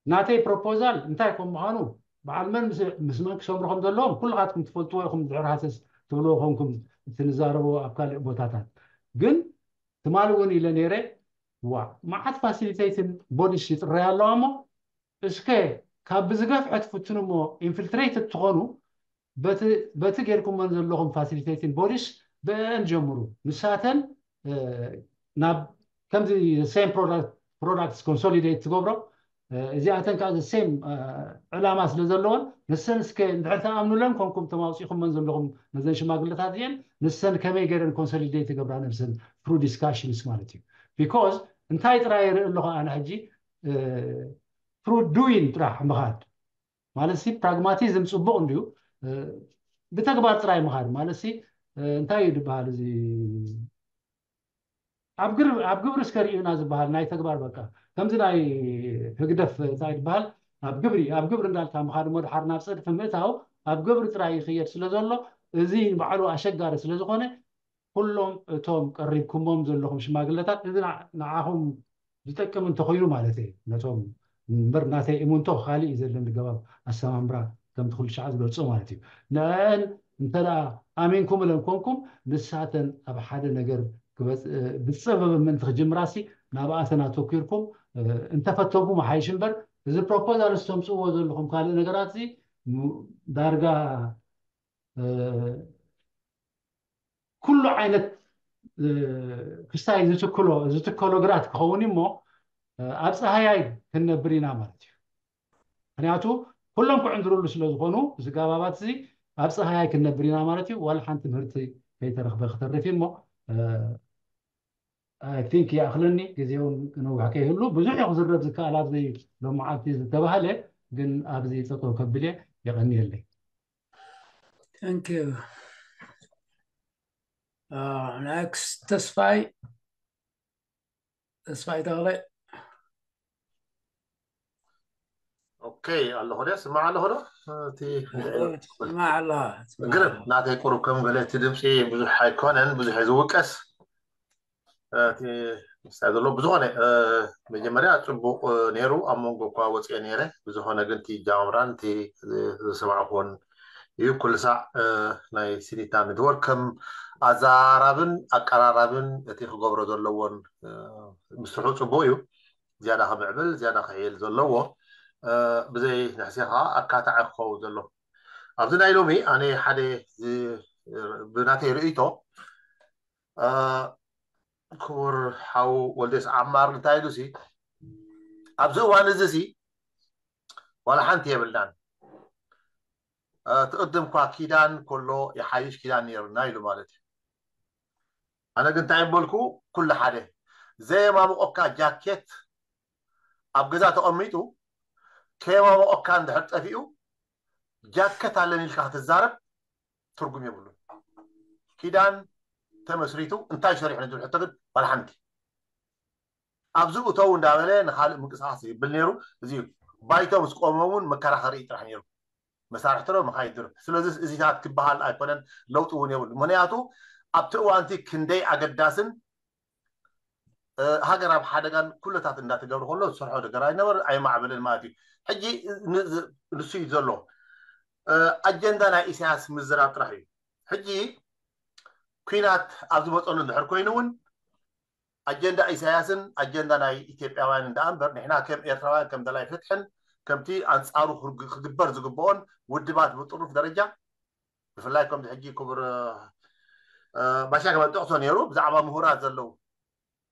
ናተይ ፕሮፖዛል እንታይ ከም ምዃኑ በዓል መን ምስ መን ክሰምሩ ከም ዘለዎም ኩልኻትኩም ትፈልጥዎ ኢኹም። ድሕር ሃሰስ ትብልዎ ኮንኩም ትንዛረብዎ ኣብ ካልእ ቦታታት ግን ትማሊ እውን ኢለ ነይረ። ዋ መዓት ፋሲሊቴቲንግ ቦዲስ ይጥረያ ኣለዋ እሞ እስከ ካብ ብዝገፍሐ ትፍትኑ እሞ ኢንፊልትሬትድ ትኾኑ በቲ ጌርኩመን ዘለኹም ፋሲሊቴቲንግ ቦዲስ ብአን ጀምሩ። ንሳተን ናብ ከምዚ ሴም ፕሮዳክትስ ኮንሶሊዴት ትገብሮ እዚኣተን ከዓ ሴም ዕላማ ስለ ዘለዎን ንሰን እስከ እንድሕር ተኣምኑለን ኮንኩም ተማውፂኹመን ዘለኹም ነዘን ሽማግለታት እዚአን ንሰን ከመይ ገይረን ኮንሶሊዴት ይገብራ ነብሰን ትሩ ዲስካሽንስ ማለት እዩ። ቢኮዝ እንታይ ጥራይ ይርኢ ኣለኹ ኣነ ሕጂ ትሩ ዱዊን ጥራሕ ምኻድ ማለት ሲ ፕራግማቲዝም ፅቡቕ እንድዩ። ብተግባር ጥራይ ምኻድ ማለት ሲ እንታይ እዩ ዝበሃል እዚ ኣብ ግብሪ እስከ ርእዩና ዝበሃል ናይ ተግባር በቃ ከምዚ ናይ ህግደፍ እንታይ ዝበሃል ኣብ ግብሪ ኣብ ግብሪ እንዳልካ ምኻድ እሞ ድሓር ናብ ፀድፊ ምእታው ኣብ ግብሪ ጥራይ ይኽየድ ስለ ዘሎ እዚ ባዕሉ ኣሸጋሪ ስለ ዝኾነ ኩሎም እቶም ቀሪብኩሞም ዘለኹም ሽማግለታት እዚ ንዓኹም ዝጠቅም እንተኾይኑ ማለት እዩ ነቶም እምበር ናተይ እሙንቶ ካሊእ እዩ ዘለኒ ገባብ ኣሰማምራ ከምቲ ኩሉ ሻዕ ዝገልፆ ማለት እዩ ንአን እንተ ኣሚንኩም ለን ኮንኩም ንሳተን ኣብ ሓደ ነገር ብፀበብ ምእንቲ ክጅምራሲ ናብኣተን ኣተኪርኩም እንተፈተኩም ሓይሽ እምበር እዚ ፕሮፖዛል ዝተምፅዎ ዘለኹም ካልእ ነገራት ዳርጋ ኩሉ ዓይነት ክስታይ ዝትክሎ ዝትከሎ ግራት ክኸውን እሞ ኣብ ፀሃያይ ክንነብር ኢና ማለት እዩ። ምክንያቱ ኩሎም ክዕንድርሉ ስለ ዝኾኑ እዚ ጋባባት እዚ ኣብ ፀሃያይ ክንነብር ኢና ማለት እዩ። ዋላ ሓንቲ ምህርቲ ከይተረኽበ ክተርፍ እዩ እሞ I think ይኣኽለኒ ግዜ እውን ክነውሕ ከይህሉ ብዙሕ እዩ ክዝረብ ዝከኣል ኣብዚ ሎመዓልቲ ዝተባህለ ግን ኣብዚ ጠጠው ከብል እየ። የቐንየለይ። Thank you. Uh, next, ተስፋይ ተስፋይ ተኽለ ኦኬ ኣለኹ ዶ ስማዕ ኣለኹ ዶ እቲ ስማዕ ኣለኻ ግርም ናተይ ቁሩብ ከም ገለ እቲ ድምፂ ብዙሕ ኣይኮነን ብዙሕ ዝውቀስ እቲ ምስታይ ዘሎ ብዝኾነ መጀመርያ ፅቡቕ ነይሩ ኣብ መንጎ እኳ ወፅአ ነይረ ብዝኾነ ግን እቲ ጃምራን እቲ ዝሰማዕኩዎን እዩ ኩሉ ሳዕ ናይ ሲኒታ ኔትወርክ ከም ኣዘራራብን ኣቀራራብን እቲ ክገብሮ ዘለዎን ምስርሑ ፅቡቕ እዩ ዝያዳ ክምዕብል ዝያዳ ክዕየል ዘለዎ ብዘይ ንሕሴ ከዓ ኣካታዒ ክኸውን ዘሎ ኣብዚ ናይ ሎሚ ኣነ ሓደ ብናተይ ርእይቶ ክቡር ሓው ወልደስ ዓማር እንታይ ኢሉ ሲ ኣብዚ እዋን እዚ ሲ ዋላ ሓንቲ የብልናን ትቕድም ኳ ኪዳን ከሎ ይሓይሽ ኪዳን ነይሩና ኢሉ ማለት እዩ ኣነ ግን እንታይ በልኩ ኩሉ ሓደ ዘየማምቆካ ጃኬት ኣብ ገዛ ተቐሚጡ ከየማምቆካ እንድሕር ጠፊኡ ጃኬት ኣለኒ ኢልካ ክትዛረብ ትርጉም የብሉን ኪዳን ተመስሪቱ እንታይ ሰሪሑ ንዝብል ሕቶ ግን ዋላ ሓንቲ ኣብዚ እተው እንዳበለ ንካልእ ምንቅስቃስ ይብል ነይሩ እዚ እዩ ባይቶ ምስ ቆመ እውን መከራኸሪ ጥራሕ ነይሩ መሳርሕቲ ዶ መካይድ ዶ ስለዚ እዚታት ክበሃል ኣይኮነን ለውጢ እውን የብሉ ምክንያቱ ኣብቲ እዋንቲ ክንደይ ኣገዳስን ሃገር ኣብ ሓደጋን ኩለታት እንዳተገብረ ከሎ ዝሰርሖ ነገር ኣይነበረ ኣይማዕበለን ማለት እዩ ሕጂ ንሱ እዩ ዘሎ ኣጀንዳ ናይ ኢሳያስ ምዝራብ ጥራሕ እዩ ሕጂ ኩናት ኣብ ዝመፀሉ እንድሕር ኮይኑ እውን ኣጀንዳ ኢሳያስን ኣጀንዳ ናይ ኢትዮጵያውያን እንዳ እምበር ንሕና ከም ኤርትራውያን ከም ደላይ ፍትሕን ከምቲ ኣንፃሩ ክግበር ዝግብኦን ውድባት ብጥሩፍ ደረጃ ብፍላይ ከምዚ ሕጂ ክቡር ባሻ ከም ጠቕሶ ነይሩ ብዛዕባ ምሁራት ዘለዉ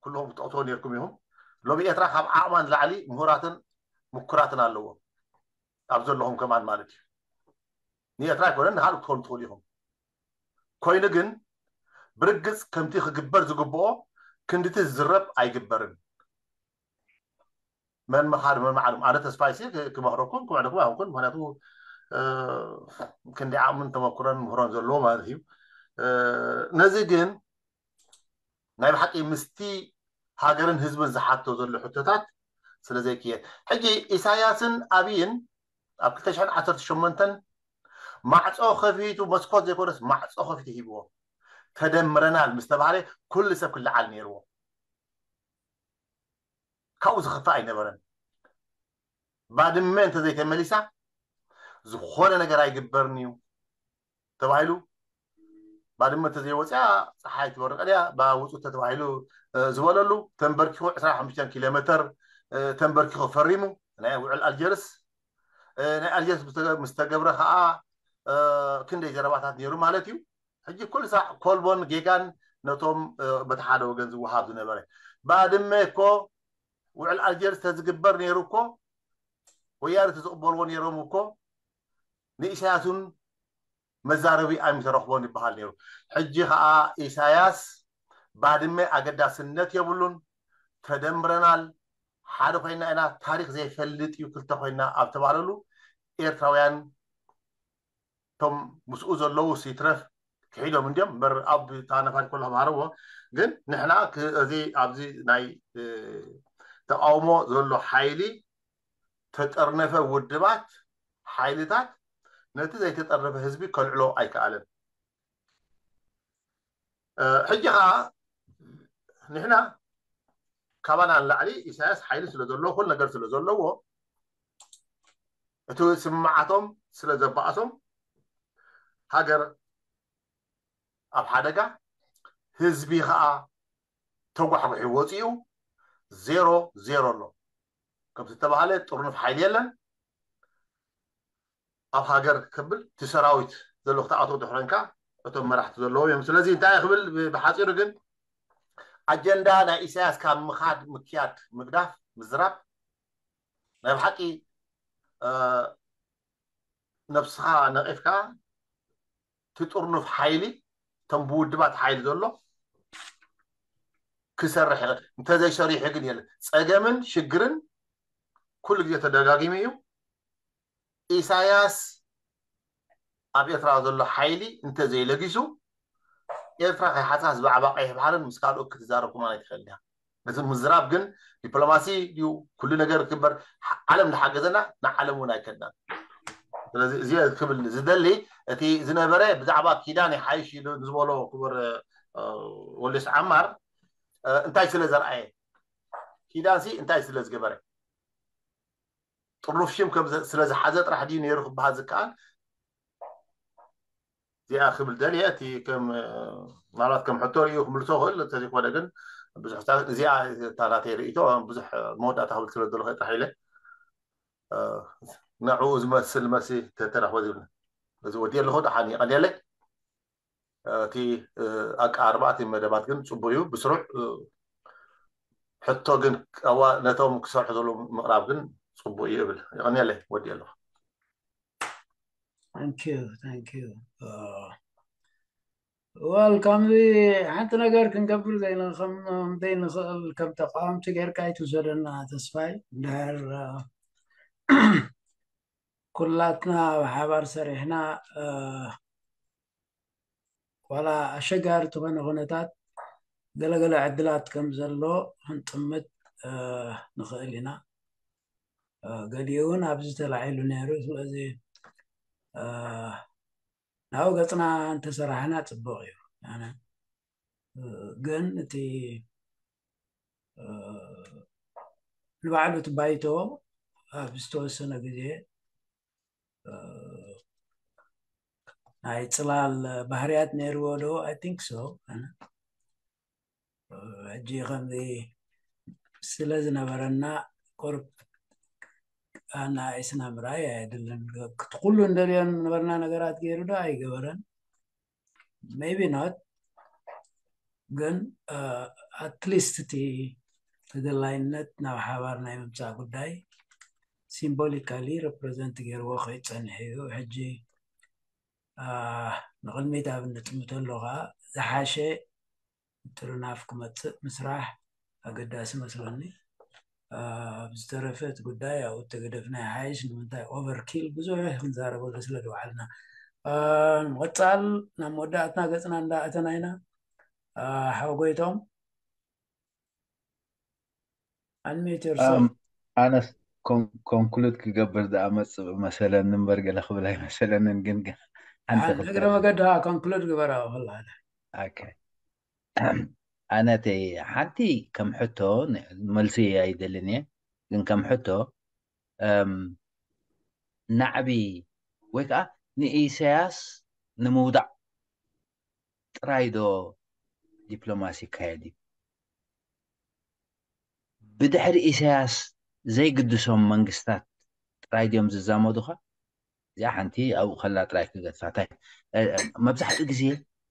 ኩልኹም ትጠቕስዎ ነርኩም ኢኹም ሎሚ ኤርትራ ካብ ዓቕማ ንላዕሊ ምሁራትን ምኩራትን ኣለዎ ኣብ ዘለኹም ከማን ማለት እዩ ንኤርትራ ኣይኮነን ንካልእ ክትኮኑ ትኽእሉ ኢኹም ኮይኑ ግን ብርግፅ ከምቲ ክግበር ዝግብኦ ክንድቲ ዝዝረብ ኣይግበርን መን ምኻድ መን ማዕዶም ኣነ ተስፋይ ሲ ክመኽረኩም ክምዕደኩም ኣይኮንኩን ምክንያቱ ክንዲ ዓቕምን ተመክሮን ምህሮን ዘለዎ ማለት እዩ ነዚ ግን ናይ ብሓቂ ምስቲ ሃገርን ህዝብን ዝሓቶ ዘሎ ሕቶታት ስለ ዘይክየድ ሕጂ ኢሳያስን ኣብይን ኣብ ክልተ ሽሕን ዓሰርተ ሸሞንተን ማዕፆ ከፊቱ መስኮት ዘይኮነስ ማዕፆ ከፊቱ ሂብዎ ተደምረናል ምስ ተባሃለ ኩሉ ሰብ ክለዓል ነይርዎ ካብኡ ዝኸፍእ ኣይነበረን ባድመ እንተዘይተመሊሳ ዝኾነ ነገር ኣይግበርን እዩ ተባሂሉ ባድመ እንተዘይወፅያ ፀሓይ ትበርቕ ድያ ባውፁ ተተባሂሉ ዝበለሉ ተንበርኪኹ ዕስራን ሓሙሽተን ኪሎ ሜተር ተንበርኪኹ ፈሪሙ ናይ ውዕል ኣልጀርስ ናይ ኣልጀርስ ምስተገብረ ከዓ ክንደይ ዘረባታት ነይሩ ማለት እዩ ሕጂ ኩሉ ሳዕ ኮልቦን ጌጋን ነቶም በቲ ሓደ ወገን ዝወሃብ ዝነበረ ባድመ እኮ ውዕል ኣልጀርስ ተዝግበር ነይሩ እኮ ወያነ ተዝቕበልዎ ነይሮም እኮ ንኢሳያስ እውን መዛረቢ ኣይምተረኽቦን ይበሃል ነይሩ። ሕጂ ከዓ ኢሳያስ ባድመ ኣገዳስነት የብሉን፣ ተደምረናል፣ ሓደ ኮይና ኢና፣ ታሪክ ዘይፈልጥ እዩ ክልተ ኮይና ኣብ ተባለሉ ኤርትራውያን እቶም ምስኡ ዘለዉ ሲትረፍ ክሒዶም እንዲዮም እምበር ኣብ ታነፋት ኮላ ማሃረዎ። ግን ንሕና እዚ ኣብዚ ናይ ተቃውሞ ዘሎ ሓይሊ ተጠርነፈ ውድባት ሓይልታት ነቲ ዘይተጠርነፈ ህዝቢ ከልዕሎ ኣይከኣለን። ሕጂ ከዓ ንሕና ካባና ንላዕሊ ኢሳያስ ሓይሊ ስለ ዘለዎ ኩሉ ነገር ስለ ዘለዎ እቲ ስምዓቶም ስለ ዘባእሶም ሃገር ኣብ ሓደጋ ህዝቢ ከዓ ተጓሕጉሒ ወፂኡ ዜሮ ዜሮ ኣሎ። ከም ዝተባሃለ ጥርኑፍ ሓይሊ የለን ኣብ ሃገር ክብል እቲ ሰራዊት ዘሎ ክትኣቶ ድሕረንካ እቶም መራሕቲ ዘለዎ እዮም። ስለዚ እንታይ ክብል ብሓፂሩ ግን ኣጀንዳ ናይ ኢሳያስ ካብ ምኻድ ምክያድ ምግዳፍ ምዝራብ ናይ ብሓቂ ነብስኻ ነቒፍካ እቲ ጥርኑፍ ሓይሊ እቶም ብውድባት ሓይሊ ዘሎ ክሰርሕ ይኽእል። እንተዘይሰሪሑ ግን የለን። ፀገምን ሽግርን ኩሉ ግዜ ተደጋጊሙ እዩ። ኢሳያስ ኣብ ኤርትራ ዘሎ ሓይሊ እንተዘይለጊሱ ኤርትራ ከይሓሳስ ብዛዕባ ቀይሕ ባሕርን ምስ ካልኦት ክትዛረብ ኩማን ኣይትኽእል እያ። ነዚ ምዝራብ ግን ዲፕሎማሲ ድዩ ኩሉ ነገር ክግበር ዓለም ዝሓገዘና ንዓለም እውን ኣይከድናን። ስለዚ እዚ ክብል ዝደሊ እቲ ዝነበረ ብዛዕባ ኪዳን ይሓይሽ ኢሉ ንዝበሎ ክቡር ወልስ ዓማር እንታይ ስለ ዘርኣየ ኪዳንሲ እንታይ ስለ ዝገበረ ጥርኑፍ ሽም ስለ ዝሓዘ ጥራሕ ድዩ ነይሩ ክበሃል ዝከኣል? እዚኣ ክብል ደልየ እቲ ከም ምናልባት ከም ሕቶ ርዩ ክምልሶ ክእል እንተዘይኮነ ግን ብዙሕ እዚኣ እታ ናተይ ርእቶ ብዙሕ መወዳእታ ክብል ስለ ዘለኹ ጥራሕ ኢለ ንዕኡ ዝመስል መሲ ተተረኽበ ዝብል እዚ ወዲ ኣለኹ ደሓን ይቐንየለይ። እቲ ኣቀራርባ እቲ መደባት ግን ፅቡቅ እዩ። ብስሩዕ ሕቶ ግን ነቶም ክሰርሑ ዘለዉ ምቕራብ ግን ፅቡቅ እዩ እብል። ይቐንየለይ ወዲ ኣለኹ። Thank you, thank you. Well, ከምዚ ሓንቲ ነገር ክንገብር ዘይንኽእል ከም ተቃወምቲ ጌርካ ኣይትውሰደና ተስፋይ። እንድሕር ኩላትና ብሓባር ሰሪሕና ዋላ ኣሸጋሪ ዝኾነ ኩነታት ገለገለ ዕድላት ከም ዘሎ ክንጥምት ንኽእል ኢና። ገሊኡ እውን ኣብዚ ተላዒሉ ነይሩ። ስለዚ ናብኡ ገፅና እንተሰራሕና ፅቡቕ እዩ። ግን እቲ ንባዕሉ እቲ ባይቶ ኣብ ዝተወሰነ ግዜ ናይ ፅላል ባህርያት ነይርዎ ዶ? I think so። ሕጂ ከምዚ ስለ ዝነበረና ቁርብ ኣናኣኢስና ምርኣይ ኣየድልን። እቲ ኩሉ እንደልዮ ነበርና ነገራት ገይሩ ዶ ኣይገበረን? Maybe not። ግን at least እቲ ተደላይነት ናብ ሓባር ናይ ምምፃእ ጉዳይ symbolically represent ገይርዎ ከይፀንሕ እዩ። ሕጂ ንቕድሚት ኣብ እንጥምተሉ ከዓ ዝሓሸ ጥርናፍ ክመፅእ ምስራሕ ኣገዳሲ መስለኒ። ብዝተረፈ እቲ ጉዳይ ኣብኡ ተገደፍና ይሓይሽ። ንምንታይ overkill ብዙሕ ክንዛረበሉ ስለ ዝወዓልና። ምቕፃል ናብ መወዳእትና ገፅና እንዳኣተና ኢና። ሓወጎይቶም unmute yourself። ኣነስ conclude ክገብር ዝኣመፅእ መሰለኒ እምበር ገለ ክብል ኣይመሰለንን። ግን ግን ሓንቲ እግረ መገዲ conclude ግበራ። ኣነተ ሓንቲ ከም ሕቶ መልሲ ኣይደልን እየ። ግን ከም ሕቶ ናዕቢ ወይ ከዓ ንኢሳያስ ንምውዳቕ ጥራይ ዶ ዲፕሎማሲ ይካየድ እዩ? ብድሕሪ ኢሳያስ ዘይግድሶም መንግስታት ጥራይ ድዮም ዝዛመዱኻ? እዚኣ ሓንቲ ኣብኡ ከላ ጥራይ ክገድፋ። እንታይ መብዛሕትኡ ግዜ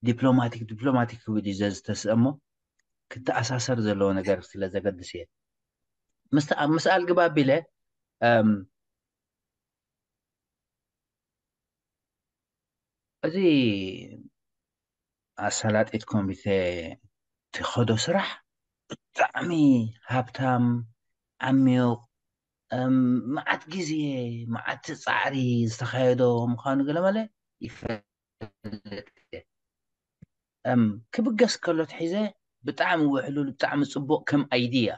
ዲፕሎማቲክ ዲፕሎማቲክ ክብል እዩ ዘዝተስእ እሞ ክተኣሳሰር ዘለዎ ነገር ስለ ዘገድስ እየ። ምስኣል ግባ ኣቢለ እዚ ኣሳላጢት ኮሚቴ ትኸዶ ስራሕ ብጣዕሚ ሃብታም፣ ዓሚቕ፣ እም፣ መዓት ግዜ፣ መዓት ጻዕሪ ዝተኻየዶ ምዃኑ ገለመለ ይፈልጥ እየ። እም፣ ክብገስ ከሎ ትሒዘ ብጣዕሚ ውሕሉል፣ ብጣዕሚ ጽቡቕ ከም ኣይድያ።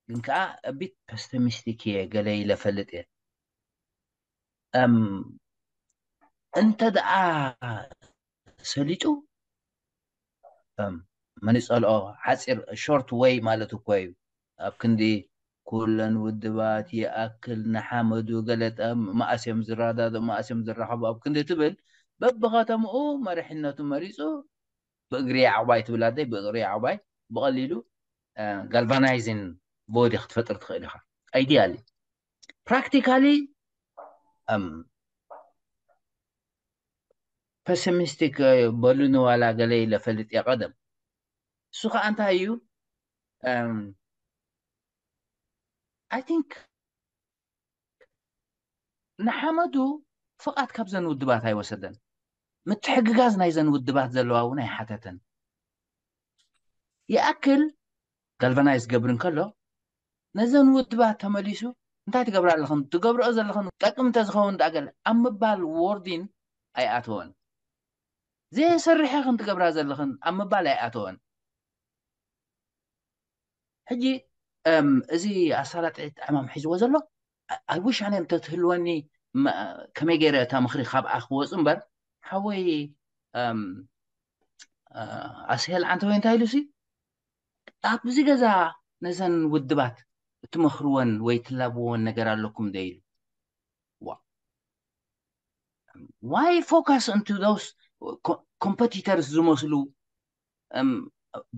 ግን ከኣ ቢት ፐስተሚስቲክ እየ፣ ገለ ኢለ ፈልጥ እየ። እም፣ እንተ ደኣ ሰሊጡ፣ እም፣ መን ይጸልኦ? ሓጺር፣ ሾርት ወይ ማለት እኮ እዩ። ኣብ ክንዲ ኩለን ውድባት ይኣክል ንሓመዱ ገለጠ፣ መኣስ እዮም ዝረዳድኡ፣ መኣስ እዮም ዝራኸቡ ኣብ ክንዲ ትብል፣ በብኸተምኡ መሪሕነቱ መሪጹ፣ ብእግሪ ኣዕባይ ትብል ኣደይ፣ ብእግሪ ኣዕባይ ብቐሊሉ፣ እ፣ ጋልቫናይዚን ቦዲ ክትፈጥር ትኽእል ኢኻ። ኣይዲያሊ። ፕራክቲካሊ፣ እም፣ ፐሲሚስቲክ፣ እ፣ በሉኒ ዋላ ገለ ኢለ ፈልጥ እየ ቀደም። እሱ ኸኣ እንታይ እዩ? እም፣ I think ንሓመዱ ፍቓድ ካብዘን ውድባት ኣይወሰደን። ምትሕግጋዝ ናይዘን ውድባት ዘለዋ እውን ኣይሓተተን። ይኣክል ጋልቫናይዝ ገብር እንከሎ ነዘን ውድባት ተመሊሱ እንታይ ትገብራ ኣለኽን? ትገብርኦ ዘለኽን ጠቅም እንተዝኸውን ደኣ ገለ ኣብ ምባል ወርዲን ኣይኣተወን። ዘየሰርሐ ክን ትገብራ ዘለኽን ኣብ ምባል ኣይኣተወን። ሕጂ፣ እም፣ እዚ ኣሳላጢ ዕማም ሒዝዎ ዘሎ፣ I wish ኣነ እንተትህልወኒ፣ መ-፣ ከመይ ገይረ እታ ምኽሪ ካብኣ ክወጽእ እምበር፣ ሓወይ፣ እም፣ እ፣ ኣስሄል ዓንተወይ እንታይ ኢሉሲ? ኣብዚ ገዛ ነዘን ውድባት እትመኽርወን ወይ ትላብወን ነገር ኣለኩም ዶ ኢሉ? ዋ። Why focus into those co-, competitors ዝመስሉ፣ እም፣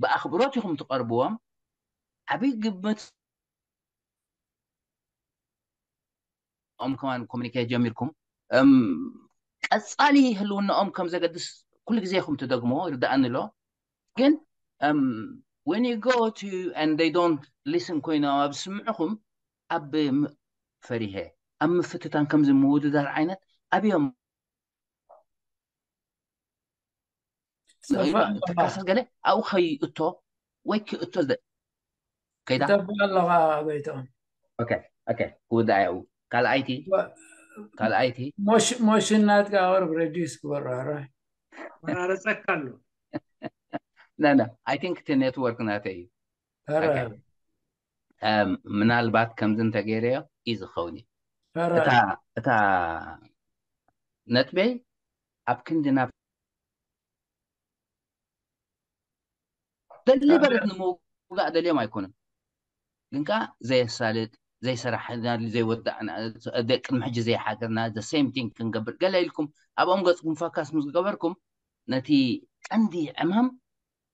ብኣኽብሮት ኢኹም ትቐርብዎም፣ ዓብይ ግምት ኦም ከማን ኮሚኒኬት ጀሚርኩም፣ እም፣ ቀጻሊ ህልውናኦም ከም ዘገድስ ኩሉ ግዜ ኢኹም ትደግሞ፣ ይርዳኣኒ ኣሎ። ግን፣ እም፣ when you go to and they don't listen ኮይኖም ኣብ ዝስምዕኹም፣ ኣብ ም-፣ ፈሪሄ፣ ኣብ ምፍትታን ከምዚ ምውድዳር ዓይነት ኣብዮም ተካሰስ ገለ ኣብኡ ከይእቶ ወይ ክእቶ ዝደ-፣ ከይዳ? ትጠብቕ ኣለኻ ጎይትኦም። ኦኬ፣ ኦኬ፣ ክውዳእ እያ። ካልኣይቲ፣ ካልኣይቲ። ሞሽ-፣ ሞሽን ናትካ ቅርብ ሬዲዩስ ግበሮ፣ ሕራይ። ወራረጸካ ኣሎ። ና፣ ና፣ I think እቲ ኔትወርክ ናተይ እዩ። ሕራይ። ኦኬ። እም፣ ምናልባት ከምዚ እንተገይረዮ እዩ ዝኸውን እዩ። ሕራይ። እታ፣ እታ ነጥበይ ኣብ ክንዲ ናብ ደሊበረት ንምውጋእ ደልዮም ኣይኮኑን። ግን ከኣ ዘየሳልጥ፣ ዘይሰራሕ፣ ዘይወዳእና፣ ቅድሚ ሕጂ ዘይሓገርና፣ the same thing ክንገብር ገለ ኢልኩም ኣብኦም ገጽኩም ፈካስ ምስ ገበርኩም ነቲ ቀንዲ ዕማም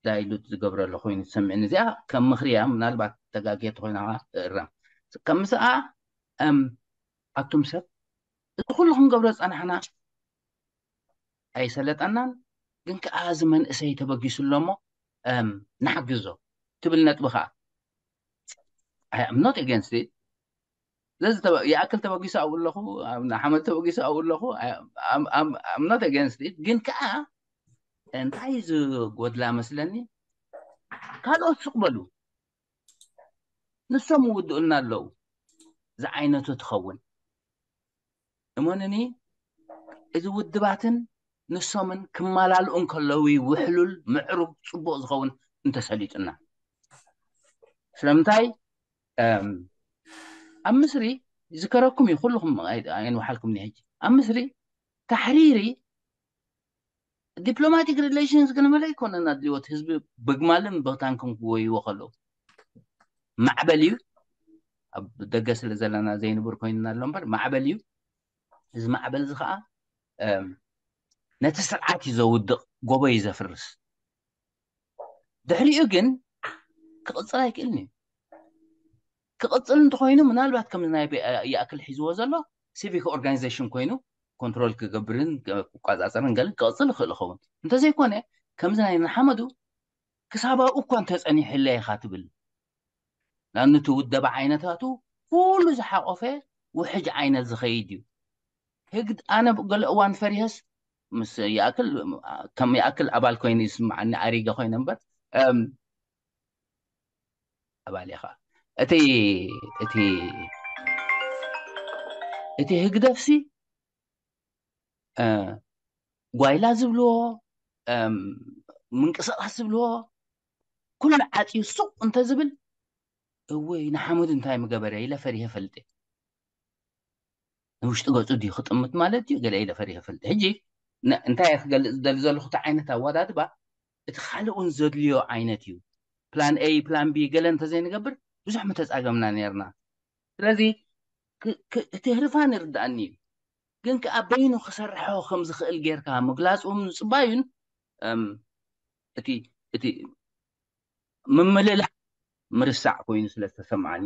ዳይሉት ዝገብሮ ኣሎ ኮይኑ ዝሰምዕኒ። እዚኣ ከም ምኽሪ እያ፣ ምናልባት ተጋግየ ተኾይና ኸዓ እእረም። ከም ምስኣ፣ እም፣ ኣቱም ሰብ፣ እዚ ኩሉ ክንገብሮ ዝጸናሕና ኣይሰለጠናን፣ ግን ከኣ እዚ መንእሰይ ተበጊሱ ኣሎ እሞ፣ እም፣ ንሓግዞ ትብል ነጥቢ ኸኣ፣ I am not against it። ስለዚ ተበ-፣ ይኣክል ተበጊሱ ኣብኡ ኣለኹ፣ ኣብ ንሓመድ ተበጊሱ ኣብኡ ኣለኹ፣ I am፣ I'm፣ I'm፣ I'm not against it። ግን ከኣ እንታይ ዝጎድላ መስለኒ፣ ካልኦት ስቕ በሉ፣ ንሶም ይውድኡልና ኣለዉ ዝዓይነቱ ትኸውን። እመኑኒ፣ እዚ ውድባትን ንሶምን ክመላልኡ እንከለዉ እዩ ውሕሉል፣ ምዕሩግ፣ ጽቡቕ ዝኸውን እንተሰሊጡና። ስለምንታይ፣ እም፣ ኣብ ምስሪ ይዝከረኩም እዩ፣ ኩልኹም ኣይ-፣ ኣየንውሓልኩምኒ ሕጂ። ኣብ ምስሪ ታሕሪሪ ዲፕሎማቲክ ሪሌሽንስ ግን መለ ኣይኮነን ኣድልዎት ህዝቢ ብግማልን ብታንክን ክጎይዎ ከለዉ። ማዕበል እዩ። ኣብ ደገ ስለ ዘለና ዘይንቡር ኮይንና ኣሎ እምበር ማዕበል እዩ። እዚ ማዕበል እዚ ኸዓ፣ እም፣ ነቲ ስርዓት እዩ ዘውድቕ፣ ጎቦ እዩ ዘፍርስ። ድሕሪኡ ግን ክቕጽል ኣይክእልን እዩ። ክቕጽል እንተኾይኑ ምናልባት ከም ናይ ቤ-፣ ይኣክል ሒዝዎ ዘሎ ሲቪክ ኦርጋናይዜሽን ኮይኑ ኮንትሮል ክገብርን ክቆጻጸርን ገለ ክቕጽል ይኽእል ይኸውን። እንተዘይኮነ ከምዚ ናይ ንሓመዱ ክሳብ ኣብኡ እኳ እንተጸኒሑለይ ኢኻ ትብል። ንኣብነት ውደባ ዓይነታቱ ኩሉ ዝሓቆፈ ውሕጅ ዓይነት ዝኸይድ እዩ። ህግድ-፣ ኣነ ገለ እዋን ፈሪሀስ ምስ ይኣክል ከም ይኣክል ኣባል ኮይኑ ይስምዓኒ ኣሪገ ኮይነ እምበር ኣባል እየ ከዓ እቲ እቲ እቲ ህግደፍሲ ጓይላ ዝብልዎ ምንቅስቃስ ዝብልዎ ኩሉ ዓፅዩ ሱቅ እንተዝብል እወይ ንሓመዱ እንታይ ምገበረ ኢለ ፈሪሀ ፈልጥ ንውሽጢ ገፁ ድዩ ክጥምት ማለት እዩ ገለ ኢለ ፈሪሀ ፈልጥ ሕጂ እንታይ ክገልፅ ዝደሊ ዘለኹ እቲ ዓይነት ኣወዳድባ እቲ ካልእ እውን ዘድልዮ ዓይነት እዩ ፕላን ኤ ፕላን ቢ ገለ እንተዘይንገብር ብዙሕ ምተፃገምና ነርና ስለዚ እቲ ህርፋን ይርዳእኒ እዩ ግን ከዓ በይኑ ክሰርሖ ከም ዝኽእል ጌርካ ምግላፁ ምፅባዩን እቲ እቲ ምምልላእ ምርሳዕ ኮይኑ ስለ ዝተሰምዓኒ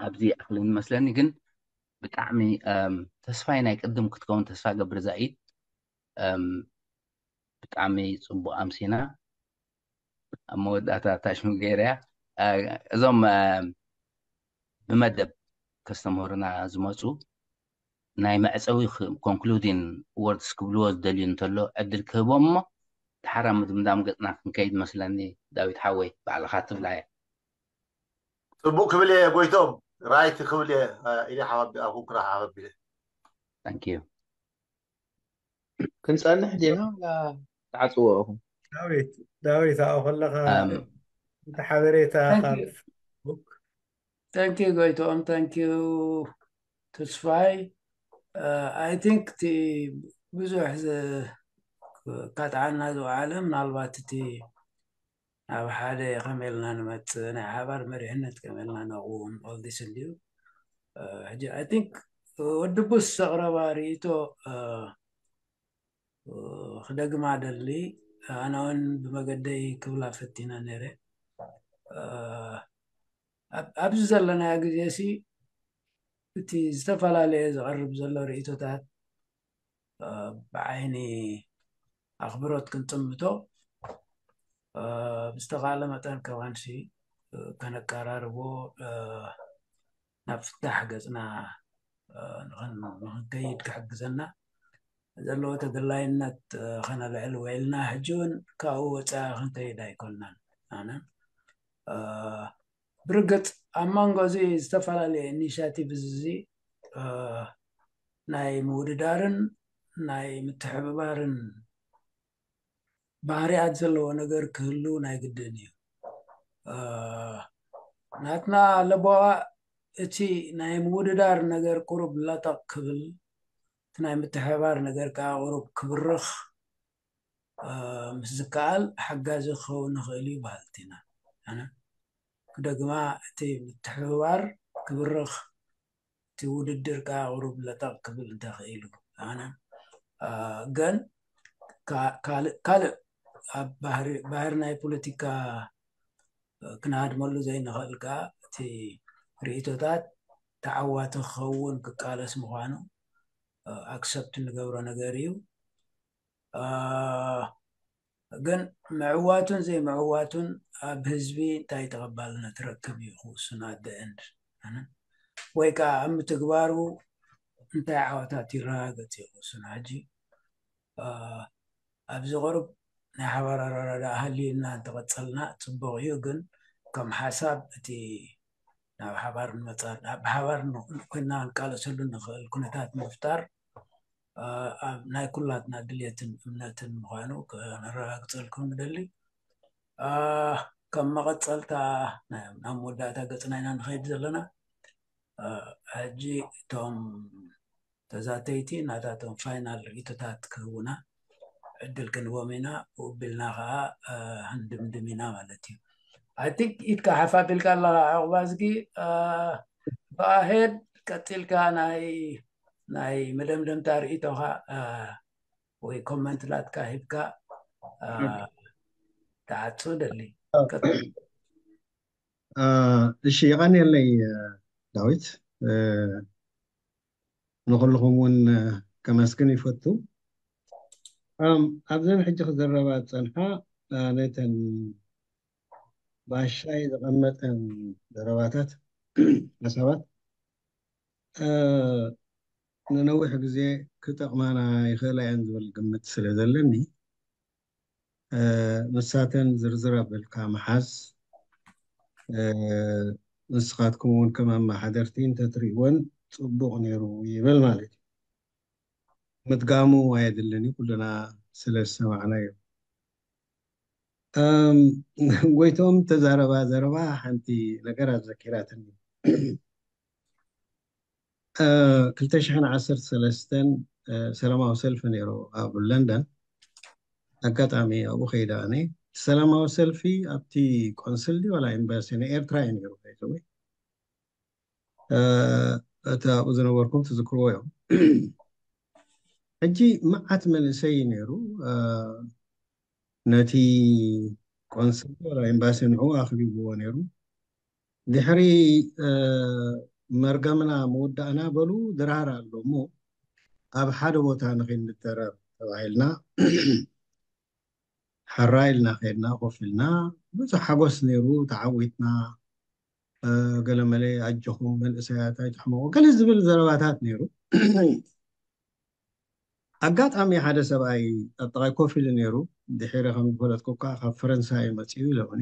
ኣብዚ ይኣክልን መስለኒ ግን ብጣዕሚ ተስፋይ ናይ ቅድም ክትከውን ተስፋ ገብር ዛኢድ ብጣዕሚ ፅቡቅ ኣምሲና ኣብ መወዳእታ ታሽሙ ገይረያ እዞም ብመደብ ከስተምህሩና ዝመፁ ናይ መዕፀዊ concluding words ክብልዎ ዝደልዩ እንተሎ ዕድል ክህቦም እሞ ተሓራ ምድምዳም ገፅና ክንከይድ መስለኒ ዳዊት ሓወይ ባዕልካ ትብላየ ፅቡቅ ክብል እየ ጎይቶም ራይት ክብል እየ ኢለ ሓባቢ ኣብ ኩንኩራ ሓባቢለ ታንኪዩ ክንፀንሕ ዲና ወላ ትዓፅዎ ኢኹም ዳዊት ዳዊት ኣብኡ ከለካ ኣም፣ እቲ ሓበሬታ Thank ካብ you. Thank you ጎይትኦም thank you ተስፋይ I think እቲ ብዙሕ ዝ- ካጥዓና ዝወዓለ ምናልባት እቲ ናብ ሓደ ከመይ ኢልና ንመፅእ ናይ ሓባር መሪሕነት ከመይ ኢልና ነቕውም all this እንድዩ ሕጂ I think ወዲ ቡስ ዘቕረባ ርእይቶ ክደግማ ደሊ ኣነ እውን ብመገደይ ክብላ ፈቲነ ነይረ ኣብዚ ዘለናዮ ግዜ ሲ እቲ ዝተፈላለየ ዝቐርብ ዘሎ ርእይቶታት ብዓይኒ ኣኽብሮት ክንጥምቶ ብዝተኻለ መጠን ከማንሲ ከነቀራርቦ ናብ ፍታሕ ገፅና ንኽንከይድ ክሕግዘና ዘለዎ ተድላይነት ከነልዕል ውዒልና ሕጂ እውን ካብኡ ወፃኢ ክንከይድ ኣይኮንናን ኣነ ብርግፅ ኣብ መንጎ እዚ ዝተፈላለየ ኢኒሽቲቭ እዚ ናይ ምውድዳርን ናይ ምትሕብባርን ባህርያት ዘለዎ ነገር ክህሉ ናይ ግድን እዩ ናትና ለቦዋ እቲ ናይ ምውድዳር ነገር ቁሩብ ለጠቕ ክብል እቲ ናይ ምትሕብባር ነገር ከዓ ቁሩብ ክብርኽ ምስ ዝከኣል ሓጋዚ ክኸውን ንኽእል እዩ በሃልቲ ኢና ኣነ ክደግማ እቲ ምትሕብባር ክብርኽ እቲ ውድድር ከዓ ቁሩብ ለጠቕ ክብል እንተኽኢሉ ኣነ ግን ካልእ ካልእ ኣብ ባህሪ ባህሪ ናይ ፖለቲካ ክንሃድመሉ ዘይንኽእል ከዓ እቲ ርእቶታት ተዓዋቲ ክኸውን ክቃለስ ምዃኑ ኣክሰፕት እንገብሮ ነገር እዩ ግን ምዕዋቱን ዘይምዕዋቱን ኣብ ህዝቢ እንታይ ተቐባልነት ረክብ እዩ ክውስኑ ኣደእንድ ወይ ከዓ ኣብ ምትግባሩ እንታይ ዓወታት ይረጋገፅ እዩ ክውስኑ ሕጂ ኣብዚ ቁሩብ ናይ ሓባር ኣረዳድኣ ሃልዩና እንተቐፀልና ፅቡቕ እዩ ግን ከም ሓሳብ እቲ ናብ ሓባር ንመፃ ብሓባር ኮይና ንቃለሰሉ ንኽእል ኩነታት ምፍጣር ኣብ ናይ ኩላትና ድልየትን እምነትን ምዃኑ ከነረጋግፀልኩም ንደሊ ከም መቐፀልታ ናብ መወዳእታ ገፅና ኢና ንኸይድ ዘለና ሕጂ እቶም ተዛተይቲ ናታቶም ፋይናል ርእቶታት ክህቡና ዕድል ክንቦም ኢና ብኡ ቢልና ከዓ ክንድምድም ኢና ማለት እዩ I think ኢድካ ሓፍ ኣቢልካ ኣለኻ ዕቑባ ዝጊ go ahead ቀፂልካ ናይ ናይ መደምደምታ ርእቶኻ ወይ ኮመንት ናትካ ሂብካ ተዓፁ ደሊ እሺ የቐንየለይ ዳዊት ንኩልኹም እውን ከመስግን ይፈቱ ኣብዘን ሕጂ ክዝረባ ዝፀንሓ ነተን ባሻይ ዘቐመጠን ዘረባታት ሓሳባት ንነዊሕ ግዜ ክጠቕማና ይኽእላ እየን ዝብል ግምት ስለ ዘለኒ፣ እ፣ ንሳተን ዝርዝር ኣበልካ ምሓዝ፣ እ፣ ንስኻትኩም እውን ከም ኣመሓደርቲ እንተትርእይወን ጽቡቕ ነይሩ ይብል ማለት እዩ። ምድጋሙ ኣየድልን እዩ፣ ኩልና ስለ ዝሰማዕናዮ። እም፣ ጎይቶም ተዛረባ ዘረባ ሓንቲ ነገር ኣዘኪራትኒ። እ፣ ክልተ ሽሕን ዓሰርተ ሰለስተን፣ እ፣ ሰላማዊ ሰልፊ ነይሩ ኣብ ለንደን። ኣጋጣሚ ኣብኡ ከይደ ኣነ። ሰላማዊ ሰልፊ ኣብቲ ቆንስል ድዩ ዋላ ኤምባሲ ናይ ኤርትራ እዩ ነይሩ፣ ባይዘወይ። እ፣ እቲ ኣብኡ ዝነበርኩም ትዝክርዎ እዮም። ሕጂ መዓት መንእሰይ ነይሩ። እ፣ ነቲ ቆንስል ዋላ ኤምባሲ ንዕኡ ኣኽቢብዎ ነይሩ። ድሕሪ፣ እ፣ መርገምና ምውዳእና በሉ፣ ድራር ኣሎ እሞ ኣብ ሓደ ቦታ ንኺንድረር ተባሂልና፣ ሕራይ ኢልና ከድና፣ ኮፍ ኢልና፣ ብዙሕ ሓጎስ ነይሩ፣ ተዓዊትና፣ እ፣ ገለመለ ኣጆኹም መንእሰያት ኣይትሕመቑ፣ ገለ ዝብል ዘረባታት ነይሩ። ኣጋጣሚ ሓደ ሰብኣይ ኣብ ጥቓይ ኮፍ ኢሉ ነይሩ። ድሒረ ከም ዝፈለጥኩካ ካብ ፈረንሳይ መጺኡ ኢሎምኒ።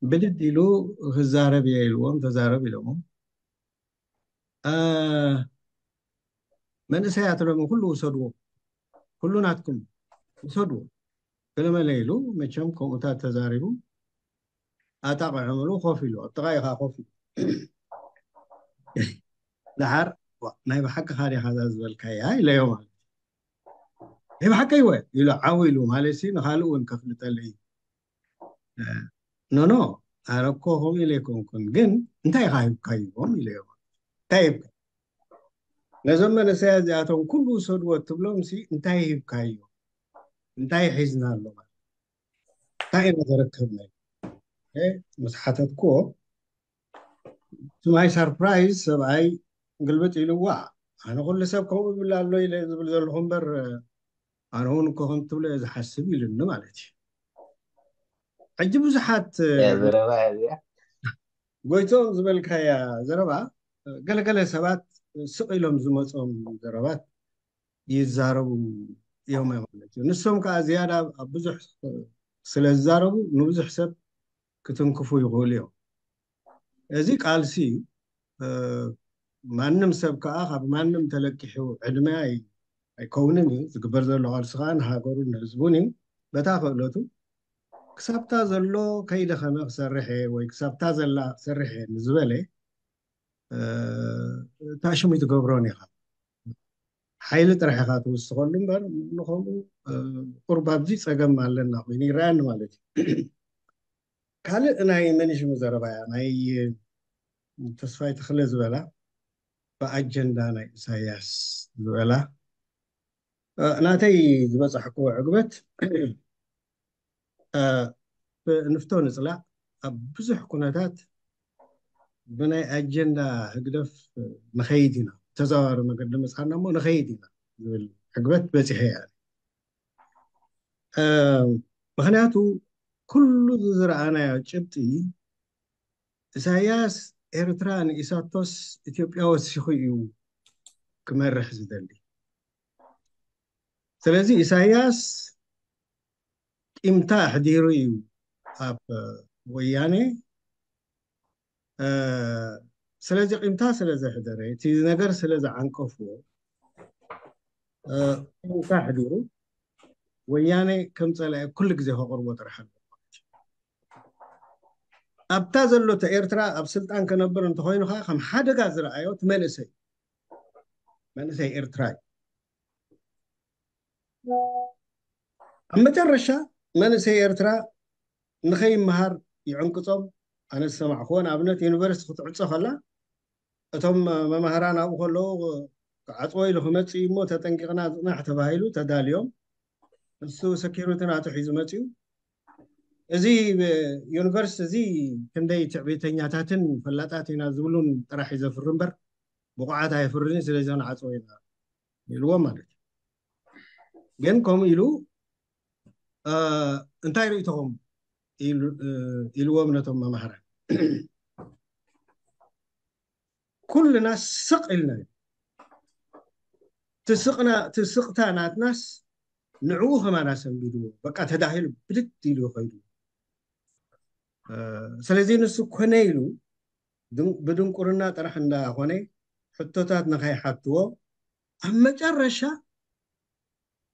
ብድድ ኢሉ ክዛረብ እየ ኢልዎም፣ ተዛረብ ኢሎሞ። እ፣ መንእሰያት ኢሎሞ፣ ኩሉ ውሰድዎ፣ ኩሉ ናትኩም ውሰድዎ። ገለመለ ኢሉ መቸም ከምኡታት ተዛሪቡ፣ ኣጣቕዕምሉ ኮፍ ኢሉ፣ ኣብ ጥቓ ኢኻ ኮፍ ኢሉ። ደሓር፣ "ዋ፣ ናይ ብሓቅኻ ዲኻ እዛ ዝበልካያ?" ኢለዮ ማለት እዩ። "ናይ ብሓቀይ ወ?" ኢሉ ዓው ኢሉ ማለት ሲ ንኻልእ እውን ከፍልጠሉ እዩ። እ፣ "ኖ፣ ኖ፣ ኣነ እኮ ከምኡ ኢለ ኣይኮንኩን፣ ግን እንታይ ኢኻ ሂብካዮም?" ኢለዮ። "እንታይ ሂብካ?" ነዞም መንእሰያት እዚኣቶም ኩሉ ውሰድዎ እትብሎም ሲ እንታይ ሂብካዮ? እንታይ ሒዝና ኣሎ ማለት? እንታይ ኢና ዘረከብናዮ? እ፣ ምስ ሓተትክዎ፣ to my surprise ሰብኣይ ግልብጥ ኢሉ፣ "ዋ፣ ኣነ ኩሉ ሰብ ከምኡ ይብል ኣሎ ኢለ ዝብል ዘለኹ እምበር፣ ኣነ እውን እኮ ከምኡ ትብሎ እየ ዝሓስብ" ኢሉኒ ማለት እዩ። ሕጂ ብዙሓት፣ እ፣ እያ ዘረባ እያ እዚኣ። ጎይቶም ዝበልካያ ዘረባ፣ ገለገለ ሰባት ስቕ ኢሎም ዝመጾም ዘረባት ይዛረቡ እዮም ማለት እዩ። ንሶም ከኣ ዝያዳ ኣብ ብዙሕ ስለ ዝዛረቡ ንብዙሕ ሰብ ክትንክፉ ይኽእሉ እዮም። እዚ ቃልሲ እዩ። እ፣ ማንም ሰብ ከኣ ካብ ማንም ተለቂሑ ዕድመ ኣይ-፣ ኣይከውንን እዩ። ዝግበር ዘሎ ቃልሲ ከኣ ንሃገሩን ንህዝቡን እዩ። በታ ክእለቱ ክሳብታ ዘሎ ከይደኸመ ክሰርሕ እየ ወይ ክሳብታ ዘላ ክሰርሕ እየ ንዝበለ፣ እ፣ ታሽሙ ኣይትገብሮን ኢኻ። ሓይሊ ጥራሕ ኢኻ ትውስኸሉ እምበር፣ ንኸምኡ፣ እ፣ ቁሩብ ኣብዚ ጸገም ኣለና ኮይኑ ይረኣየኒ ማለት እዩ። ካልእ ናይ መንሽሙ ዘረባ እያ፣ ናይ ተስፋይ ተኽለ ዝበላ፣ ብኣጀንዳ ናይ ኢሳያስ ዝበላ፣ እ፣ ናተይ ዝበጻሕክዎ ዕግበት፣ እ፣ ንፍቶ ንጽላእ ኣብ ብዙሕ ኩነታት ብናይ ኣጀንዳ ህግደፍ ንኸይድ ኢና። ተዘዋዋሪ መገዲ መጽሓና እሞ ንኸይድ ኢና ዝብል ዕግበት በጺሐ እያ። እ፣ ምኽንያቱ ኩሉ እዚ ዝረኣናዮ ጭብጢ ኢሳያስ ኤርትራ ንኢሳቶስ ኢትዮጵያ ወሲኹ እዩ ክመርሕ ዝደሊ። ስለዚ ኢሳያስ ቂምታ ኣሕዲሩ እዩ ኣብ ወያኔ። እ፣ ስለዚ ቂምታ ስለ ዘሕደረ፣ እቲ ነገር ስለ ዝዓንቀፍዎ፣ እ፣ ቂምታ ኣሕዲሩ ወያኔ ከም ጸላኢ ኩሉ ግዜ ከቕርቦ ጥራሕ ኣሎ። ኣብታ ዘሎ ኤርትራ ኣብ ስልጣን ከነብር እንተኾይኑ ከኣ ከም ሓደጋ ዝረኣዮ እቲ መንእሰይ፣ መንእሰይ ኤርትራ እዩ። ኣብ መጨረሻ መንእሰይ ኤርትራ ንኸይመሃር ይዕንቅጾም። ኣነ ዝሰማዕክዎ ንኣብነት ዩኒቨርሲቲ ክትዕጾ ከላ እቶም መማህራን ኣብኡ ከለዉ ክዓጽዎ ኢሉ ክመጽእ እዩ እሞ ተጠንቂቕና ጽናሕ ተባሂሉ ተዳልዮም። ንሱ ሰኪሪቲ ናቱ ሒዙ መጺኡ። እዚ ዩኒቨርሲቲ እዚ ክንደይ ትዕቢተኛታትን ፈላጣት ኢና ዝብሉን ጥራሕ እዩ ዘፍሪ እምበር ብቑዓት ኣየፍርን እዩ፣ ስለዚ ክንዓጽዎ ኢና ኢልዎም ማለት እዩ። ግን ከምኡ ኢሉ፣ እ፣ እንታይ ርእይቶኹም ኢሉ-፣ እ፣ ኢልዎም ነቶም መማህራን። ኩልና ስቕ ኢልና እዩ። ትስቕና ትስቕታ ናትናስ ንዕኡ ከማን ኣሰንቢድዎ፣ በቃ ተዳሂሉ ብድድ ኢሉ ይኸይዱ። ስለዚ ንሱ ኮነ ኢሉ ብድንቁርና ጥራሕ እንዳኾነ ሕቶታት ንኸይሓትዎ፣ ኣብ መጨረሻ፣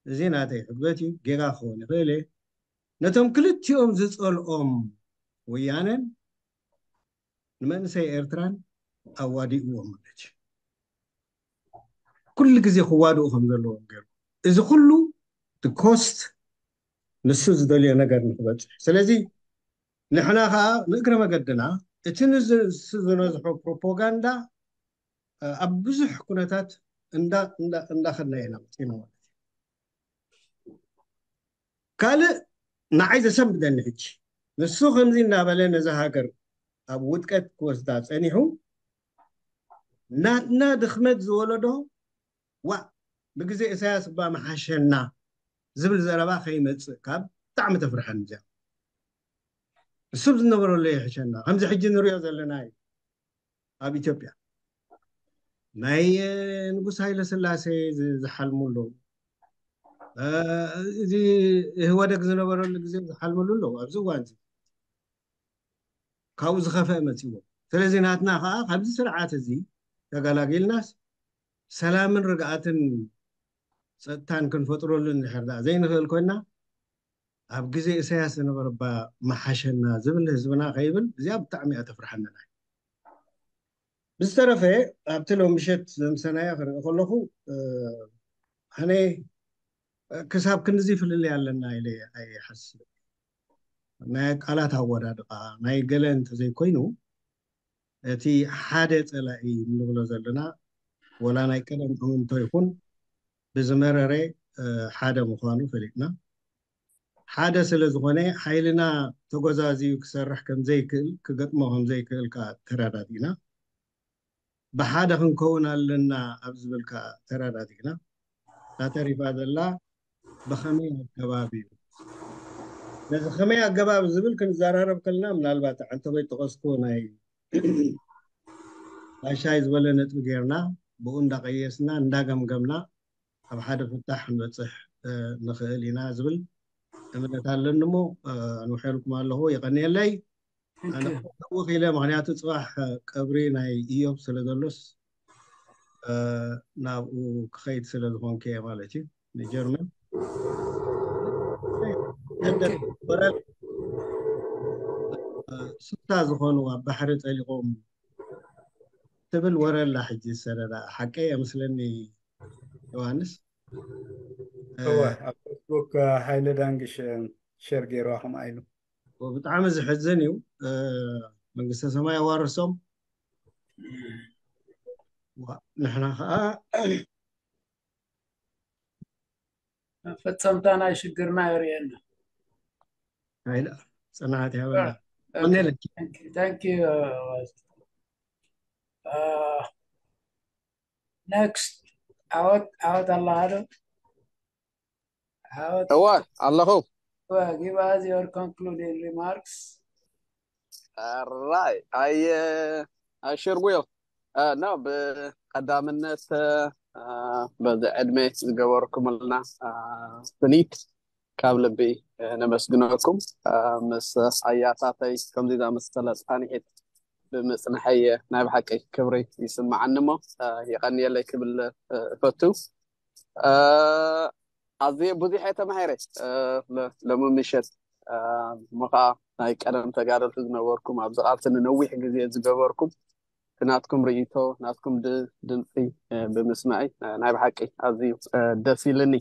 እዚ ናተይ ሕግበት እዩ፣ ጌጋ ክኸውን ይኽእል እየ፣ ነቶም ክልቲኦም ዝጸልኦም ወያነን ንመንእሰይ ኤርትራን ኣዋዲእዎም ማለት እዩ። ኩሉ ግዜ ክዋድኡ ከም ዘለዎም ገይሩ፣ እዚ ኩሉ ኮስት ንሱ ዝደልዮ ነገር ንክበፅሕ። ስለዚ ንሕና ከዓ ንእግረ መገድና እቲ ንሱ ዝነዝሖ ፕሮፓጋንዳ ኣብ ብዙሕ ኩነታት እንዳኸድና ኢና መፂና ማለት እዩ። ካልእ ንዓይ ዘሰንብደኒ ሕጂ፣ ንሱ ከምዚ እናበለ ነዛ ሃገር ኣብ ውድቀት ክወስዳ ፀኒሑ፣ ናትና ድኽመት ዝወለዶ፣ ዋእ፣ ብግዜ ኢሳያስ እባ መሓሸና ዝብል ዘረባ ከይመፅእ ካብ ብጣዕሚ ተፍርሐኒ እዚኣ። ንሱ ዝነበረሉ ይሕሸና፣ ከምዚ ሕጂ ንሪኦ ዘለና እዩ። ኣብ ኢትዮጵያ ናይ ንጉስ ሃይለ ስላሴ ዝሓልሙ ኣለዉ። እዚ ኢህወደግ ዝነበረሉ ግዜ ዝሓልምሉ ኣለዉ ኣብዚ እዋን እዚ። ካብኡ ዝኸፍአ መፂዎ። ስለዚ ናትና ከዓ ካብዚ ስርዓት እዚ ተገላጊልናስ ሰላምን ርግኣትን ፀጥታን ክንፈጥረሉ እንድሕር ደኣ ዘይንኽእል ኮይና፣ ኣብ ግዜ ኢሳያስ ዝነበረ እባ መሓሸና ዝብል ህዝብና ከይብል፣ እዚኣ ብጣዕሚ እያ ተፍርሓንና። ብዝተረፈ ኣብቲ ሎም ምሸት ዘምሰናዮ ክርኢ ከለኹ፣ ኣነ ክሳብ ክንድዚ ፍልልይ ኣለና ኢለ ኣይሓስብ። ናይ ቃላት ኣወዳድቃ ናይ ገለ እንተዘይኮይኑ፣ እቲ ሓደ ፀላኢ እንብሎ ዘለና፣ ወላ ናይ ቀደም ኣመንቶ ይኹን ብዝመረረ ሓደ ምዃኑ ፈሊጥና፣ ሓደ ስለ ዝኾነ ሓይልና ተጎዛዝዩ ክሰርሕ ከምዘይክእል፣ ክገጥሞ ከምዘይክእል ከዓ ተረዳዲእና። ብሓደ ክንከውን ኣለና ኣብ ዝብል ከዓ ተረዳዲእና። እታ ተሪፋ ዘላ ብኸመይ ኣገባብ እዩ? ነዚ ከመይ ኣገባብ ዝብል ክንዘራረብ ከለና፣ ምናልባት ዓንተቦይ ጠቐስኩ ናይ ሻይ ዝበለ ነጥቢ ጌርና፣ ብኡ እንዳቐየስና እንዳገምገምና ኣብ ሓደ ፍታሕ ክንበፅሕ ንኽእል ኢና ዝብል እምነት ኣለኒ። እሞ ኣንውሐልኩም ኣለኹ። የቐንየለይ። ኣነ ክተውኽ ኢለ፣ ምኽንያቱ ፅባሕ ቀብሪ ናይ ኢዮብ ስለ ዘሎስ ናብኡ ክኸይድ ስለ ዝኾንኩ እየ ማለት እዩ፣ ንጀርመን። ወረ ሱታ ዝኾኑ ኣብ ባሕሪ ጠሊቖም ትብል ወረ ኣላ ሕጂ ዝሰደዳ። ሓቀይ እመስለኒ ዮሃንስ። እወ፣ ኣብ ፌስቡክ ሃይለ ዳንግሽ ሸር ገይርዋ ከምኣ ኢሉ። ብጣዕሚ ዝሕዝን እዩ። መንግስተ ሰማይ ኣዋርሶም። ንሕና ከዓ ፈፀምታ ናይ ሽግርና የርእየና። ኣይዳ ጽንዓት ያበላ። Thank you. Next. ዓወት ዓወት ኣለኻ ዶ? ዓወት እወ ኣለኹ። Give us your concluding remarks. ራይ ኣየ ኣሽርጉዮ ኖ ብቀዳምነት በዚ ዕድመ ዝገበርኩምልና ስኒት ካብ ልቢ ነመስግነኩም። ምስ ኣያታተይ ከምዚ ዝኣመሰለ ፃንሒት ብምፅንሐይ ናይ ብሓቂ ክብሪ ይስምዓኒ እሞ የቐንየለይ ክብል እፈቱ። ኣዝየ ብዙሕ እየ ተማሂረ። ሎሚ ምሸት እሞ ከዓ ናይ ቀደም ተጋደልቲ ዝነበርኩም ኣብዚ ቃልሲ ንነዊሕ ግዜ ዝገበርኩም ናትኩም ርእይቶ ናትኩም ድምፂ ብምስማዐይ ናይ ብሓቂ ኣዝዩ ደስ ኢልኒ።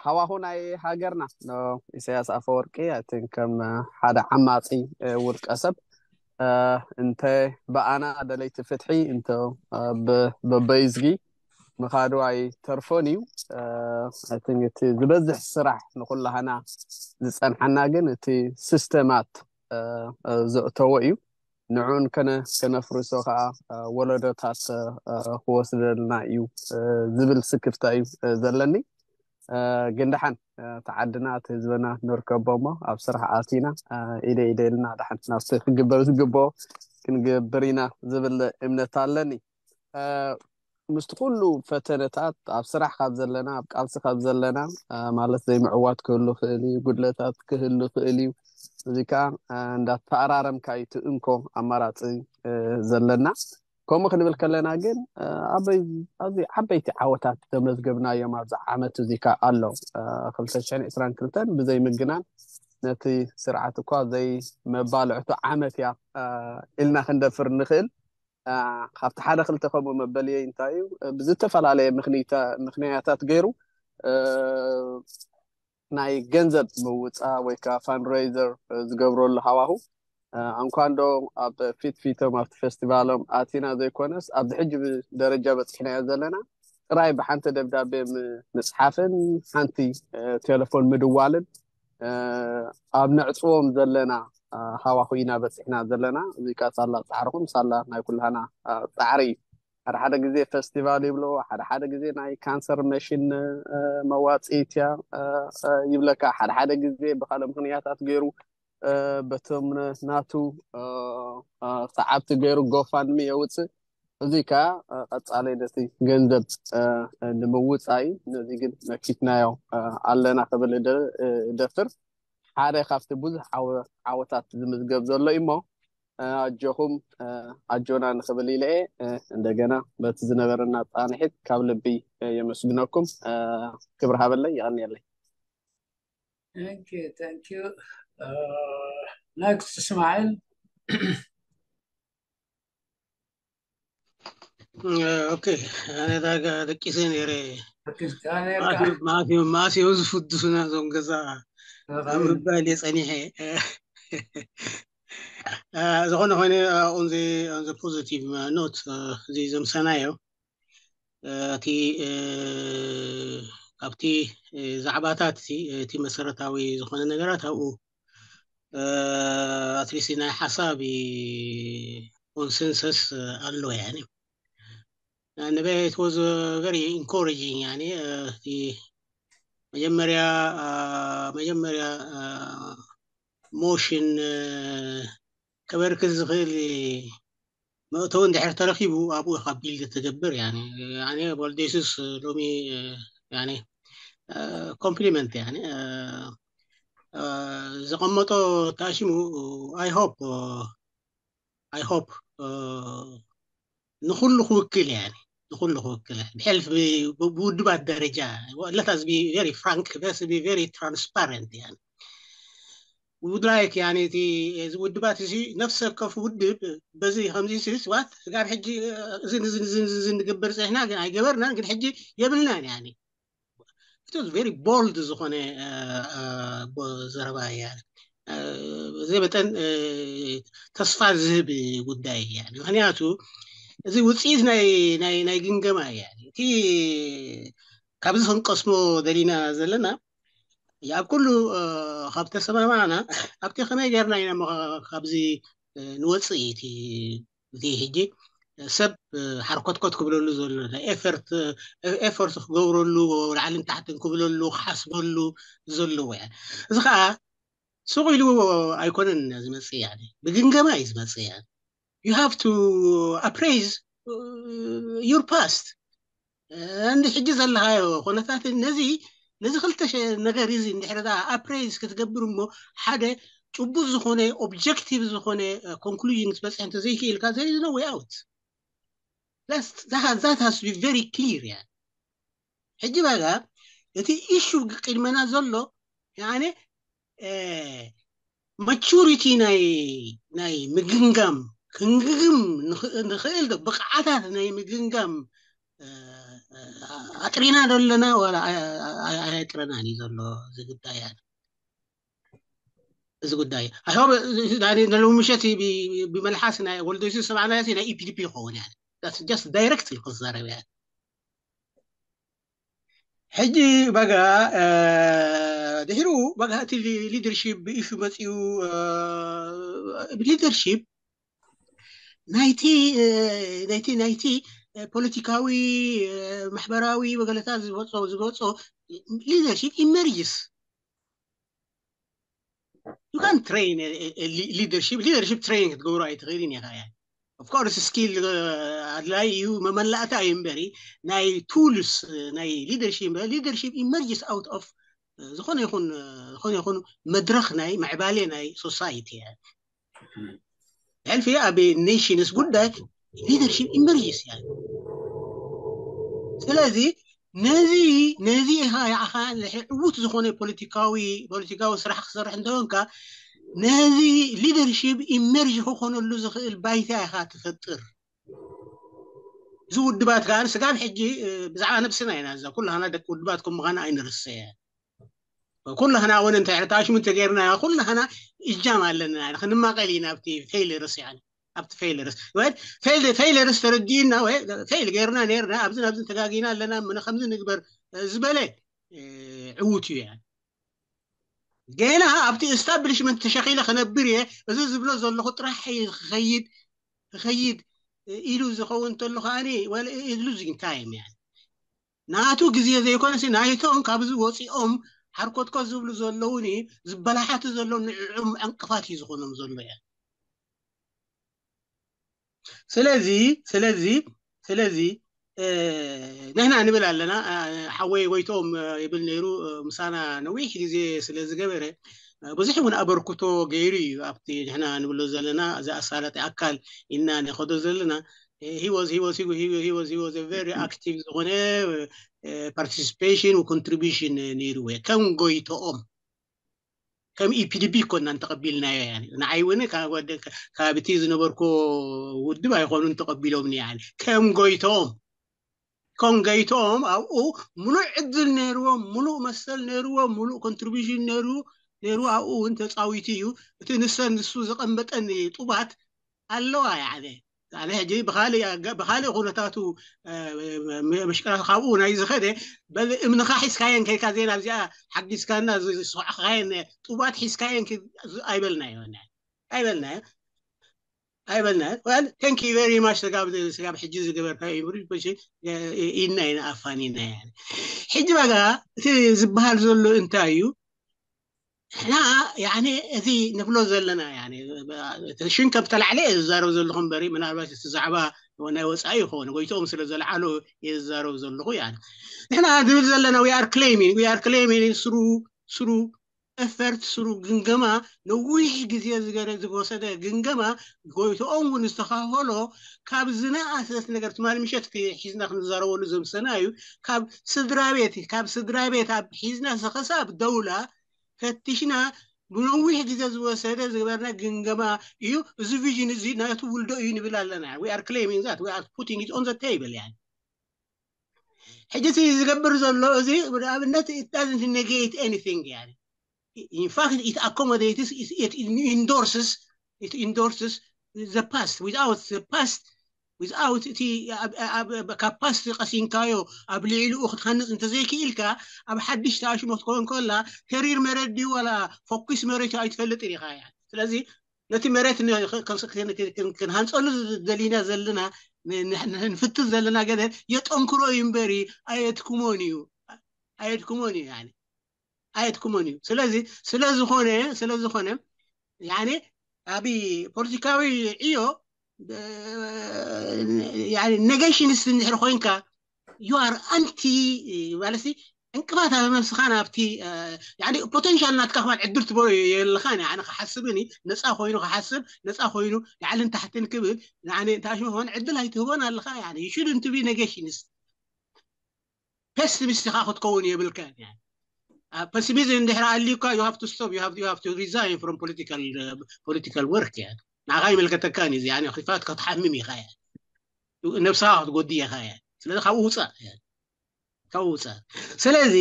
ሃዋሁ ናይ ሃገርና ኢሳያስ ኣፈወርቂ ኣትን ከም ሓደ ዓማፂ ውልቀ ሰብ እንተ ብኣና ደለይቲ ፍትሒ እንተ በበይዝጊ ምኻዱ ኣይተርፎን እዩ። እቲ ዝበዝሕ ስራሕ ንኩላህና ዝፀንሓና ግን እቲ ሲስተማት ዘእተዎ እዩ። ንዑን ከነፍርሶ ከዓ ወለዶታት ክወስደልና እዩ ዝብል ስክፍታ እዩ ዘለኒ። ግን ደሓን እቲ ዓድና እቲ ህዝብና ንርከቦ እሞ ኣብ ስራሕ ኣቲና ኢደ ኢደ ኢልና ደሓን ናብቲ ክግበር ዝግብኦ ክንገብር ኢና ዝብል እምነት ኣለኒ። ምስቲ ኩሉ ፈተነታት ኣብ ስራሕ ካብ ዘለና፣ ኣብ ቃልሲ ካብ ዘለና፣ አ፣ ማለት ዘይምዕዋት ክህሉ ክእል እዩ፣ ጉድለታት ክህሉ ክእል እዩ። እዚ ከዓ፣ አ፣ እንዳተኣራረምካ እዩ እቲ እንኮ ኣማራፂ፣ እ፣ ዘለና። ከምኡ ክንብል ከለና ግን፣ አ፣ ኣበይ፣ ኣብዚ ዓበይቲ ዓወታት ተመዝገብናዮም ኣብዚ ዓመት እዚ ከዓ ኣሎ። አ፣ ክልተ ሽሕን ዕስራን ክልተን ብዘይ ምግናን ነቲ ስርዓት እኳ ዘይመባልዕቱ ዓመት እያ፣ አ፣ ኢልና ክንደፍር ንኽእል። አ፣ ካብቲ ሓደ ክልተ ከምኡ መበልየይ እንታይ እዩ? ብዝተፈላለየ ምኽንይታ-፣ ምኽንያታት ገይሩ፣ እ፣ ናይ ገንዘብ ምውፃ ወይ ከዓ ፋንድሬዘር ዝገብረሉ ሃዋሁ፣ እ፣ እንኳ እንዶ ኣብ ፊት ፊቶም ኣብቲ ፌስቲቫሎም ኣቲና ዘይኮነስ ኣብዚ ሕጂ ደረጃ በፂሕናዮ ዘለና ጥራይ ብሓንቲ ደብዳቤ ም-፣ ምፅሓፍን ሓንቲ፣ እ፣ ቴሌፎን ምድዋልን፣ እ፣ ኣብ ነዕፅዎም ዘለና፣ እ፣ ሃዋሁ ኢና በፂሕና ዘለና። እዚ ከዓ ሳላ ፃዕርኹም ሳላ ናይ ኩላህና፣ እ፣ ፃዕሪ እዩ። ሓደ ሓደ ግዜ ፌስቲቫል ይብሎ፣ ሓደ ሓደ ግዜ ናይ ካንሰር መሽን፣ እ፣ መዋፅኢት እያ፣ እ፣ እ፣ ይብለካ። ሓደ ሓደ ግዜ ብካልእ ምኽንያታት ገይሩ፣ እ፣ በቶም ነ-፣ ናቱ፣ እ፣ እ፣ ሰዓብቲ ገይሩ ጎፋንሚ የውፅእ። እዚ ከዓ፣ እ፣ ቀፃሊ ነቲ ገንዘብ፣ እ፣ እ፣ ንምውፃእ እዩ። ነዚ ግን መኪትናዮ፣ እ፣ ኣለና ክብል እደ-፣ እ፣ እደፍር። ሓደ ካብቲ ብዙሕ ዓወ-፣ ዓወታት ዝምዝገብ ዘሎ እዩ እሞ፣ እ፣ ኣጆኹም፣ እ፣ ኣጆና ንኽብል ኢለ እየ። እ፣ እንደገና በቲ ዝነበረና ፃንሒት ካብ ልቢ፣ እ፣ የመስግነኩም። እ፣ ክብሪ ሃበለይ፣ የቐንየለይ። Thank you, thank you. Uh, next, እስማዒል። ኦኬ፣ ኣነ ዳጋ ደቂሰ ነይረ። ደቂስካ ነይርካ። ማእስ ማእስ እዮም ዝፍድሱና እዞም ገዛ ኣብ ምባል እየ ጸኒሐ። እ፣ ዝኾነ ኾይነ፣ ኦን ዘ ፖዚቲቭ ኖት፣ እዚ ዘምሰናዮ፣ እ፣ እቲ፣ እ፣ ካብቲ፣ እ፣ ዛዕባታት እቲ፣ እቲ መሰረታዊ ዝኾነ ነገራት ኣብኡ፣ እ፣ ኣትሊስት ናይ ሓሳብ ኮንሰንሰስ ኣሎ። ያኒ ንበይ፣ it was very encouraging። ያኒ፣ እ፣ እቲ መጀመርያ፣ እ፣ መጀመርያ፣ እ፣ ሞሽን፣ እ፣ ከበርክት ዝኽእል መእተዊ እንድሕር ተረኺቡ፣ ኣብኡ ኢኻ ቢልድ ትገብር። ያኒ፣ ያኒ፣ ወልዴስስ ሎሚ፣ እ፣ ያኒ፣ እ፣ ኮምፕሊመንት፣ ያኒ፣ እ፣ እ፣ ዘቐመጦ ተኣሽሙ፣ I hope፣ እ፣ I hope፣ እ፣ ንኹሉ ክውክል፣ ያኒ፣ ንኹሉ ክውክል፣ ያኒ፣ ብሕልፍ ብ-፣ ብ-፣ ብውድባት ደረጃ፣ let us be very frank፣ let us be very transparent፣ ያኒ። We would like፣ ያኒ፣ እቲ፣ እዚ ውድባት እዚ፣ ነፍሲ ወከፍ ውድብ በዚ ከምዚ ሲ-፣ ስባት ስጋብ ሕጂ፣ እ፣ እዝን፣ እዝን፣ እዝን፣ እዝን ንግበር ጽሕና፣ ግን ኣይገበርናን፣ ግን ሕጂ የብልናን፣ ያኒ። It was very bold ዝኾነ፣ እ፣ እ፣ ቦ-፣ ዘረባ እያ። እ፣ እዚ መጠን፣ እ፣ ተስፋ ዝህብ ጉዳይ እያ። ምኽንያቱ እዚ ውጽኢት ናይ፣ ናይ፣ ናይ ግምገማ እያ። እቲ ካብዚ ክንቀስሞ ደሊና ዘለና፣ ኣብ ኩሉ፣ እ፣ ካብ ተሰማማዕና፣ ኣብቲ ከመይ ጌርና ኢና እሞ ካብዚ፣ እ፣ ንወጽእ፣ እቲ፣ እቲ ሕጂ ሰብ፣ እ፣ ሓርኮትኮት ክብለሉ ዘሎ፣ ናይ ኤፈርት፣ እ፣ ኤፈርት ክገብረሉ፣ ላዕልን ታሕትን ክብለሉ፣ ክሓስበሉ ዘለዎ እያ። እዚ ኸዓ ሱቕ ኢሉ ኣይኮነን ዝመጽእ፣ ያኒ፣ ብግምገማ እዩ ዝመጽእ። ያኒ፣ you have to appraise, uh, your past. እንዲ ሕጂ ዘለኻዮ ኩነታት፣ ነዚ፣ ነዚ ክልተ ሸ-፣ ነገር እዚ እንድሕር ደኣ ኣፕሬዝ ክትገብር እሞ፣ ሓደ ጭቡጥ ዝኾነ፣ ኦብጀክቲቭ ዝኾነ፣ እ፣ ኮንክሉዥን ክትበጽሕ እንተዘይክኢልካ፣ there is no way out. That's, that, that has to be very clear፣ ያኒ። ሕጂ ባጋ እቲ ኢሹ ቅድመና ዘሎ፣ ያኒ፣ እ፣ ማቹሪቲ ናይ፣ ናይ ምግምጋም፣ ክንግግም ንኽ-፣ ንኽእል ዶ፣ ብቕዓታት ናይ ምግምጋም፣ እ፣ እ፣ ኣጥሪና ዶ ኣለና ዋላ ኣይ-፣ ኣይ-፣ ኣይ-፣ ኣየጥረናን እዩ ዘሎ እዚ ጉዳይ፣ ያኒ። እዚ ጉዳይ፣ I hope፣ ዳኒ፣ ንሎሚ ምሸት ብ-፣ ብመልሓስ ናይ ወልደየሱስ ሰማዕናዮ፣ ናይ ኢ ፒ ዲ ፒ ይኸውን፣ ያኒ። That's just ዳይሬክት ክዛረብ፣ ያኒ። ሕጂ በጋ፣ እ፣ ድሕሩ በጋ እቲ ሊ-፣ ሊደርሺፕ ኢሹ መፂኡ፣ እ፣ ሊደርሺፕ ናይቲ፣ እ፣ ናይቲ፣ ናይቲ፣ እ፣ ፖለቲካዊ፣ እ፣ ማሕበራዊ ወገለታት ዝወፆ፣ ዝወፆ ሊደርሺፕ ኢመርጅስ። You can't train a, a, a le-፣ leadership. Leadership training ክትገብሮ ኣይትኽእልን ኢኻ፣ ያኒ። Of course skill ኣድላይ እዩ፣ መመላእታ እዩ እምበሪ ናይ tools ናይ leadership leadership emerges out of ዝኾነ ይኹን ዝኾነ ይኹን መድረኽ ናይ ምዕባሌ ናይ society ሕልፊ ኣብ nations ጉዳይ leadership emerges እያ። ስለዚ ነዚ ነዚ ኢኻ ያዕኻ ዕዉት ዝኾነ ፖለቲካዊ ፖለቲካዊ ስራሕ ክሰርሕ እንተኾንካ ነዚ leadership emerge ክኾነሉ ዝኽእል ባይታ ኢኻ ትፈጥር። እዚ ውድባት ከዓ ስጋብ ሕጂ ብዛዕባ ነብስና ኢና እዛ ኩላና ደቂ ውድባት ከም ምዃና ኣይንርስዕ። ኩላህና እውን እንተ ኣታችመንት ተገይርና ኩላህና እጃም ኣለና ክንማቀል ኢና ኣብቲ failures። ኣብቲ failures ወይ failures ተረዲእና ወይ fail ገይርና ነርና ኣብዚ ናብዚ ተጋጊና ኣለና ምነ ከምዚ ንግበር ዝበለ ዕዉት እዩ። ገና ኣብቲ establishment ተሸኺለ ክነብር እየ እዚ ዝብሎ ዘለኹ ጥራሕ ክኸይድ ክኸይድ ኢሉ ዝኸውን እንተሎ ከዓኒ losing time እያ። ናቱ ግዜ ዘይኮነሲ ናይቶም ካብዚ ወፂኦም ሓርኮትኮት ዝብሉ ዘለውን ዝበላሓቱ ዘለዉ ንዕዑም ዕንቅፋት እዩ ዝኾኖም ዘሎ እያ። ስለዚ ስለዚ ስለዚ ንሕና ንብል ኣለና። ሓወይ ጎይቶም ይብል ነይሩ፣ ምሳና ነዊሕ ግዜ ስለ ዝገበረ ብዙሕ እውን ኣበርክቶ ገይሩ እዩ ኣብቲ ንሕና ንብሎ ዘለና እዚ ኣሳላጢ ኣካል ኢልና ንኸዶ ዘለና። He was he was he was he was he was a very active ዝኾነ participation contribution ነይሩ ከም ጎይቶኦም ከም EPDP እኮ እና እንተቐቢልናዮ ንዓይ እውን ካብቲ ዝነበርኮ ውድብ ኣይኮኑን ተቐቢሎምኒ ከም ጎይቶኦም ከም ጎይቶኦም ኣብኡ ሙሉእ ዕድል ነይርዎም፣ ሙሉእ መሰል ነይርዎም፣ ሙሉእ contribution ነይሩ ነይሩ ኣብኡ እውን ተፃዊቱ እዩ። እቲ ንሰን ንሱ ዘቐመጠን ጡባት ኣለዋ ያዕኒ ኣነ ሕጂ ብካሊእ ብካሊእ ኩነታቱ ምሽቅላት ካብኡ ናይ ዝኸደ በዚ እምንኻ ሒዝካየን ከይካ ዜና ኣብዚኣ ሓጊዝካና ዝስዕኻየን ጡባት ሒዝካየን ኣይበልናዮ ኣይበልናዮ ኣይበልናዮ። Well thank you very much ስጋብ ስጋብ ሕጂ ዝገበርካዮ ኢምሪ ኢልና ኢና ኣፋኒና። ሕጂ በጋ እቲ ዝበሃል ዘሎ እንታይ እዩ? ንሕና ያኒ እዚ ንብሎ ዘለና ሽን ከም ተላዕለ እየ ዝዛረብ ዘለኹ እምበሪ ምናልባት እቲ ዛዕባ ናይ ወፃኢ ይኸውን ጎይትኦም ስለ ዘለዓሉ እየ ዝዛረብ ዘለኹ። ያ ንሕና ዝብል ዘለና we are claiming we are claiming ስሩ ስሩ effort ስሩ ግምገማ ነዊሕ ግዜ ዝገረ ዝወሰደ ግምገማ ጎይትኦም እውን ዝተኻፈሎ ካብ ዝነኣሰት ነገር ትማሊ ምሸት ሒዝና ክንዛረበሉ ዘምሰና እዩ። ካብ ስድራ ቤት ካብ ስድራ ቤት ኣብ ሒዝና ሰኸሳብ ደውላ ፈቲሽና ብነዊሕ ግዜ ዝወሰደ ዝገበርና ግምገማ እዩ። እዚ ቪዥን እዚ ናቱ ውልዶ እዩ ንብል ኣለና። We are claiming that we are putting it on the table ያኒ ሕጂ እቲ ዝገብር ዘሎ እዚ ንኣብነት it doesn't negate anything ያኒ in fact it accommodates it endorses it endorses the past without the past without እቲ ካብ past ቀሲንካዮ ኣብ ልዕሊኡ ክትሃንፅ እንተዘይክኢልካ ኣብ ሓድሽ ተኣሽሞ ክትከውን ከላ ተሪር መሬት ድዩ ዋላ ፈኩስ መሬት ኣይትፈልጥን ኢኻ። ስለዚ ነቲ መሬት ክንሃንፀሉ ደሊና ዘለና ንፍትን ዘለና ገለ የጠንክሮ እዩ እምበሪ ኣየድክሞን እዩ ኣየድክሞን እዩ ኣየድክሞን እዩ። ስለዚ ስለዝኾነ ስለዝኾነ ያኒ ኣብ ፖለቲካዊ ዕዮ negationist እንድሕር ኮይንካ you are anti ማለት ዕንቅፋት ኣብ ነብስኻ ናብቲ potential ናትካ ክማን ዕድል ትበሎ የለኻን። ኣነ ክሓስብን ነፃ ኮይኑ ክሓስብ ነፃ ኮይኑ ላዕልን ታሕትን ክብል ንኣነ እንተኣሽሞ ክማን ዕድል ኣይትህቦን ኣለኻ። You shouldn't be negationist pessimist ኢኻ ክትከውን የብልካን። Pessimism እንድሕር ኣልዩካ you have to stop you have to you have to resign from political political work። ንዓኻ ይምልከተካን እዩ። ክፋት ክትሓምም ኢኻ ነብስኻ ክትጎዲ ኢኻ። ስለዚ ካብኡ ውፃእ ከውፀ ስለዚ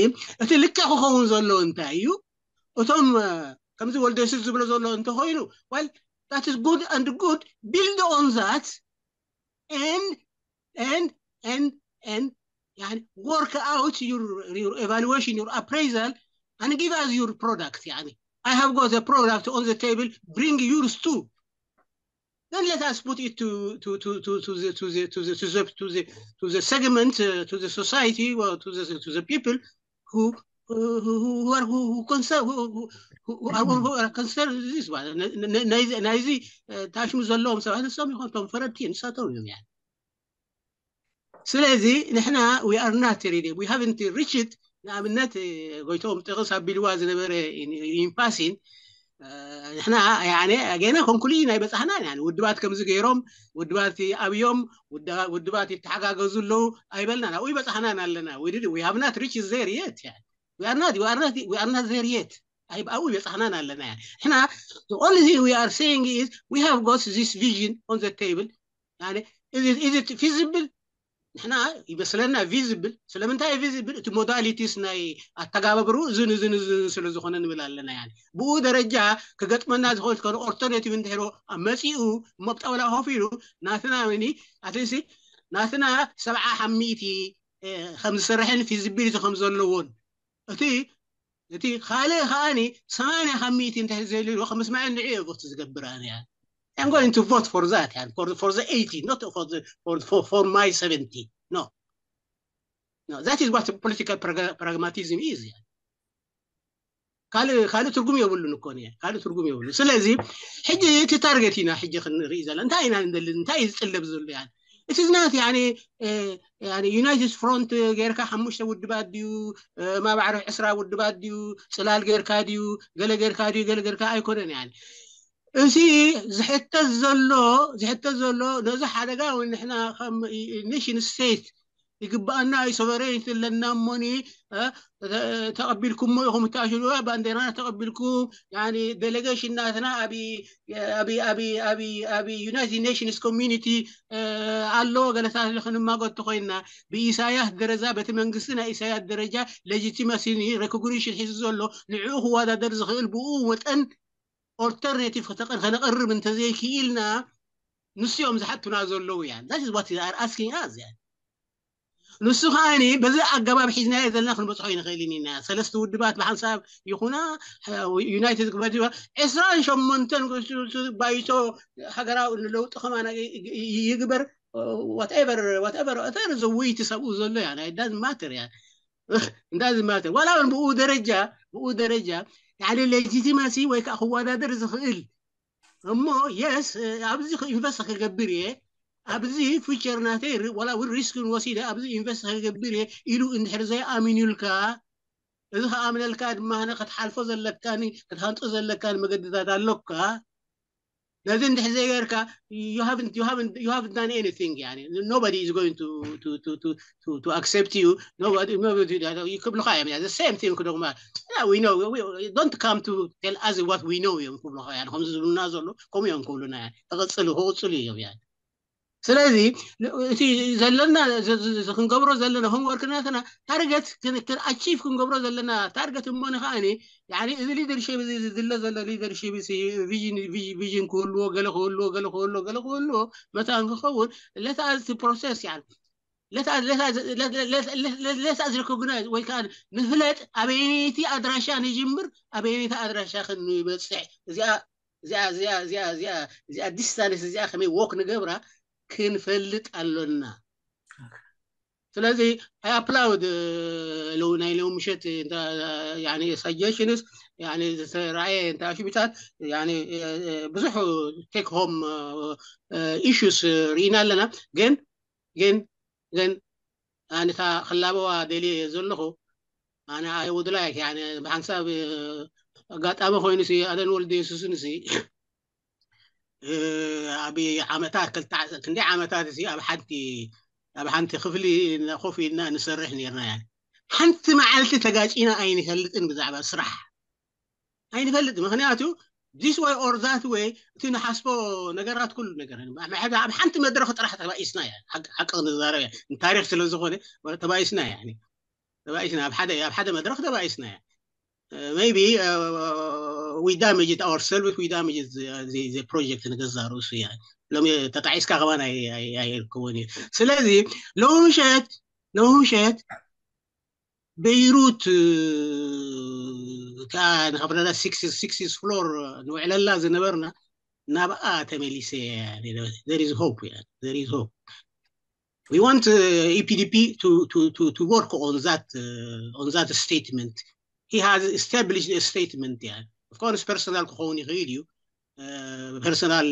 እቲ ልክዕ ክኸውን ዘሎ እንታይ እዩ? እቶም ከምዚ ወልደየሱስ ዝብሎ ዘሎ እንተኮይኑ well that is good and good build on that and and and and يعني work out your your evaluation your appraisal and give us your product يعني I have got a product on the table bring yours too then let us put it to to to to to the to the to the to the to the to the segment uh, to the society or to the to the people who who are who concern who are concern this ናይዚ ታሽሙ ዘለዎም ሰባት ንሶም ይኾን ቶም ፈረድቲ ንሳቶም እዮም። ስለዚ ንሕና we are not ready, we haven't reached ንኣብነት ጎይቶም ጥቕስ ኣቢልዋ ዝነበረ ኢምፓሲን ንሕና ገና ኮንኩሉይ ናይ በፃሕና ውድባት ከምዚ ገይሮም ውድባት ኣብዮም ውድባት ይተሓጋገዙ ኣለዉ ኣይበልናን ኣብኡ ይበፃሕናን ኣለና። We have not reached there yet. We are not there yet. ኣብኡ ይበፃሕናን ኣለና። ንሕና the only thing we are saying is we have got this vision on the table. Is it feasible? ንሕና ይመስለና ቪዝብል። ስለምንታይ ቪዝብል? እቲ ሞዳሊቲስ ናይ ኣተጋባብሩ እዝን እዝን እዝን ስለ ዝኾነ ንብል ኣለና። ብኡ ደረጃ ክገጥመና ዝኽእል ከነ ኦልተርኔቲቭ እንድሕሮ ኣብ መፂኡ እሞ ኣብ ጣውላ ኮፍ ኢሉ ናትና ኒ ኣትሊስት ናትና ሰብዓ ሓሚቲ ከም ዝሰርሕን ፊዚቢሊቲ ከም ዘለዎን እቲ እቲ ካልእ ከዓኒ ሰማንያ ካብ ሚእቲ እንተ ዘይልዎ ከምስማዕ ንዕ እየ ቮት ዝገብር ኣነ I'm going to vote for that for for the eighty, not for the for for, for my seventy. No, no, that is what political pragmatism is. ካልእ ካልእ ትርጉም የብሉን እኮ ካልእ ትርጉም የብሉ። ስለዚ ሕጂ እቲ ታርጌት ኢና ሕጂ ክንርኢ ዘለና እንታይ ኢና ንደሊ እንታይ ዝጥለብ ዘሎ ያ እቲ ዝናት ያኒ ዩናይትድ ፍሮንት ጌርካ ሓሙሽተ ውድባት ድዩ ማዕረ ዕስራ ውድባት ድዩ ፅላል ጌርካ ድዩ ገለ ጌርካ ድዩ ገለ ጌርካ ኣይኮነን። ያ እዚ ዝሕተት ዘሎ ዝሕተት ዘሎ ነዚ ሓደጋ እውን ንሕና ከም ኔሽን ስቴት ይግባኣና እዩ ሶቨሬንቲ ኣለና እሞኒ ተቐቢልኩሞ ኢኹም እታሽሉ ባንዴራና ተቐቢልኩም ዴሌጌሽን ናትና ኣብ ኣብ ዩናይትድ ኔሽንስ ኮሚኒቲ ኣሎ ገለታት ክንማጎት ኮይንና ብኢሳያስ ደረጃ በቲ መንግስቲ ናይ ኢሳያስ ደረጃ ሌጂቲመሲ ሬኮግኒሽን ሒዙ ዘሎ ንዕኡ ክወዳደር ዝኽእል ብኡ መጠን ኦልተርኔቲቭ ከነቐርብ እንተዘይክኢልና ንስኦም ዝሓቱና ዘለዉ እያ that is what they are asking us እያ ንሱ ከዓኒ በዚ ኣገባብ ሒዝናዮ ዘለና ክንበፅሖ ይንኽእል ኢና። ሰለስተ ውድባት ብሓንሳብ ይኹና ዩናይትድ ክበት ዕስራን ሸሞንተን ባይቶ ሃገራዊ ለውጢ ከማና ይግበር whatever whatever እተ ዘውይቲ ሰብኡ ዘሎ ያ ናይ ዳዝ ማተር ያ እንዳዚ ማተር ዋላ እውን ብኡ ደረጃ ብኡ ደረጃ ሓደ ሌጂቲማሲ ወይ ከዓ ክወዳደር ዝኽእል እሞ የስ ኣብዚ ኢንቨስት ክገብር እየ ኣብዚ ፊቸር ናተይ ዋላ እውን ሪስክ ወሲደ ኣብዚ ኢንቨስት ክገብር እየ ኢሉ እንድሕር ዘይኣሚኑልካ እዚ ከኣምነልካ ድማ ክትሓልፎ ዘለካኒ ክትሃንጦ ዘለካኒ መገድታት ኣሎካ ነዚ እንድሕር ዘይገርካ you haven't you haven't you haven't done anything يعني nobody is going to to to to to, to accept you nobody nobody ክብልካ እዮም the same thing ክደግማ we know we don't come to tell us what we know እዮም ክብልካ يعني ከምዚ ዝብሉና ዘሎ ከምኡ እዮም ክብሉና يعني ተቐጽሉ ክቕጽሉ እዮም يعني ስለዚ እቲ ዘለና ክንገብሮ ዘለና ሆምወርክ ናትና ታርገት ኣቺቭ ክንገብሮ ዘለና ታርገት እሞ ንኸዓኒ ያኒ እዚ ሊደርሺፕ እዚ ዝድለ ዘሎ ሊደርሺፕ እዚ ቪዥን ቪዥን ክህልዎ ገለ ክህልዎ ገለ ክህልዎ ገለ ክህልዎ መታን ክኸውን let us process يعني let us let us let us recognize ወይ ከዓ ንፍለጥ ኣበየነይቲ ኣድራሻ ንጅምር ኣበየነይቲ ኣድራሻ ክንበፅሕ እዚኣ እዚኣ እዚኣ እዚኣ እዚኣ እዚኣ ዲስታንስ እዚኣ ከመይ ዎክ ንገብራ ክንፈልጥ ኣሎና ስለዚ I applaud ለው ናይ ለው ምሸት ሳጀሽንስ ዝተረኣየ እንተ ኣሽቢታት ብዙሕ ቴክ ሆም ኢሹስ ርኢና ኣለና ግን ግን ግን ኣነታ ክላበዋ ደልየ ዘለኹ ኣነ I would like ብሓንሳብ ኣጋጣሚ ኮይኑ ኣደን ወልደ የሱስን ኣብ ዓመታት ክንደይ ዓመታት ኣብ ሓንቲ ኣብ ሓንቲ ክፍሊ ኮፍ ኢልና ንሰርሕ ነርና ያ ሓንቲ መዓልቲ ተጋጪና ኣይንፈልጥን ብዛዕባ ስራሕ ኣይንፈልጥ ምክንያቱ this way or that way እቲ ንሓስቦ ነገራት ኩሉ ነገር ኣብ ሓንቲ መድረክ ጥራሕ ተባኢስና ያ ሓቂ ክንዛረብ ያ ታሪክ ስለ ዝኾነ ተባኢስና ያ ተባኢስና ኣብ ሓደ ኣብ ሓደ መድረክ ተባኢስና ያ maybe we damage ourselves we damage the project ንገዛ ርእሱ ያ ሎም ተጣዒስካ ከማን ኣይርከቦን እዩ ስለዚ ሎምሸት ሎምሸት ቤይሩት እታ ንኸብረና ሲክስ ፍሎር ንውዕለላ ዝነበርና ናብኣ ተመሊሰ there is hope there is hope we want uh, E P D P to, to, to, to work on that uh, on that statement he has established a statement. يعني of course personal ክኸውን ይኽእል እዩ፣ personal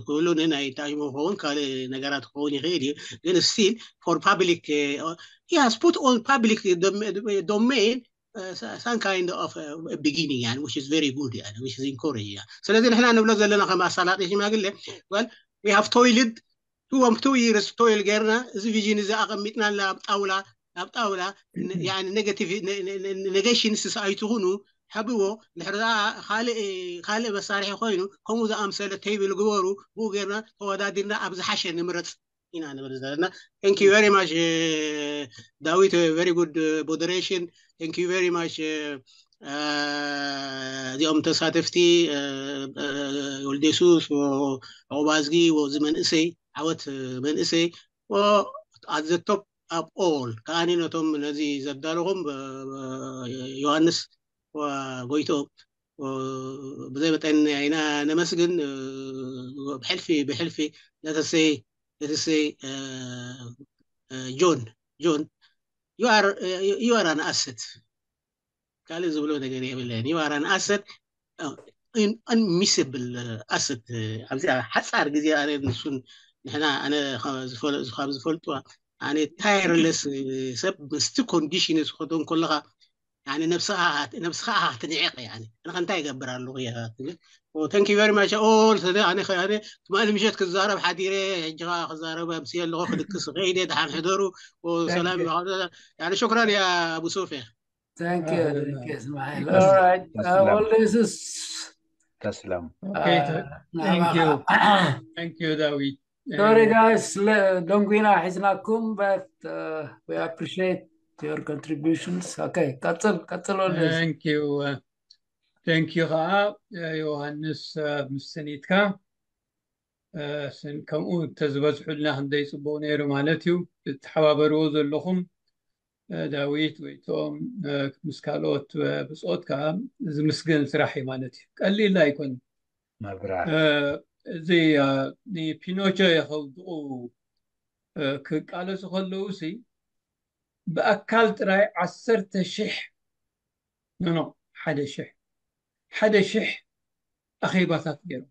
ክብሉ ናይ time ክኸውን ካልእ ነገራት ክኸውን ይኽእል እዩ። ግን still for public, he has put on public domain some kind of beginning, يعني which is very good, يعني which is encouraging. ስለዚ ንሕና ንብሎ ዘለና ከም ኣሳላጢ ሽማግሌ፣ well, we have toiled two years toil ጌርና፣ እዚ vision እዚ ኣቐሚጥናላ ኣብ ጣውላ ኣብ ጣውላ negative negations ኣይትኹኑ፣ ሓብዎ። ድሕሪ ካልእ ካልእ መሳርሒ ኮይኑ ከምኡ ዝኣምሰለ table ግበሩ፣ ብኡ ጌርና ተወዳዲርና ኣብ ዝሓሸ ንምረፅ ኢና ንብል ዘለና። Thank you very much ዳዊት፣ very good moderation. Thank you very much እዚኦም ተሳተፍቲ ወልዴሱስ፣ ዑባዝጊ፣ እዚ መንእሰይ ዓወት መንእሰይ፣ at the top of all ከኣኒ ነቶም ነዚ ዘዳለኹም ዮሃንስ ጎይቶ ብዘይ መጠን ኢና ነመስግን። ብሕልፊ ብሕልፊ let us say let us say ጆን ጆን you are you are an asset። ካልእ ዝብሎ ነገር የብለን። You are an asset, unmissable asset። ኣብዚኣ ሓፃር ግዜ ኣነ ንሱን ንሕና ኣነ ካብ ዝፈልጡ ኣነ tireless ሰብ ምስቲ condition ዝኸዶ ከለኻ ነብስኻ ትንዕቕ። ኣነ እንታይ ይገብር ኣለኹ? Thank you very much all። ኣነ ትማሊ ምሸት ክዛረብ ሓዲረ፣ ሕጂ ከዓ ክዛረብ ኣምስየ ኣለኹ፣ ክድቅስ ከይደ። ደሓን ሕደሩ። ሰላም። ሹክራን ያ ኣቡ ሶፊያ። Thank you, thank you, Ismail. All right, uh, well, this is Taslam. Okay, thank you. Thank you, David. Sorry, guys, ደንጉና ሒዝናኩም, but uh, we appreciate your contributions. Okay, ቀጽል ቀጽል። Thank you. Thank you ከዓ ዮሃንስ ምስ ስኒትካ ከምኡ እንተዝበዝሑልና ክንደይ ፅቡቅ ነይሩ ማለት እዩ። እትሓባበርዎ ዘለኹም ዳዊት ወይ ቶም ምስ ካልኦት ብፆት ከዓ ዝምስገን ስራሕ እዩ ማለት እዩ። ቀሊል ኣይኮን። እዚ ንፒኖቸ የኸውድቑ ክቃለሱ ከለዉ ሲ ብኣካል ጥራይ ዓሰርተ ሽሕ ኖኖ ሓደ ሽሕ ሓደ ሽሕ ኣኼባታት ገይሮም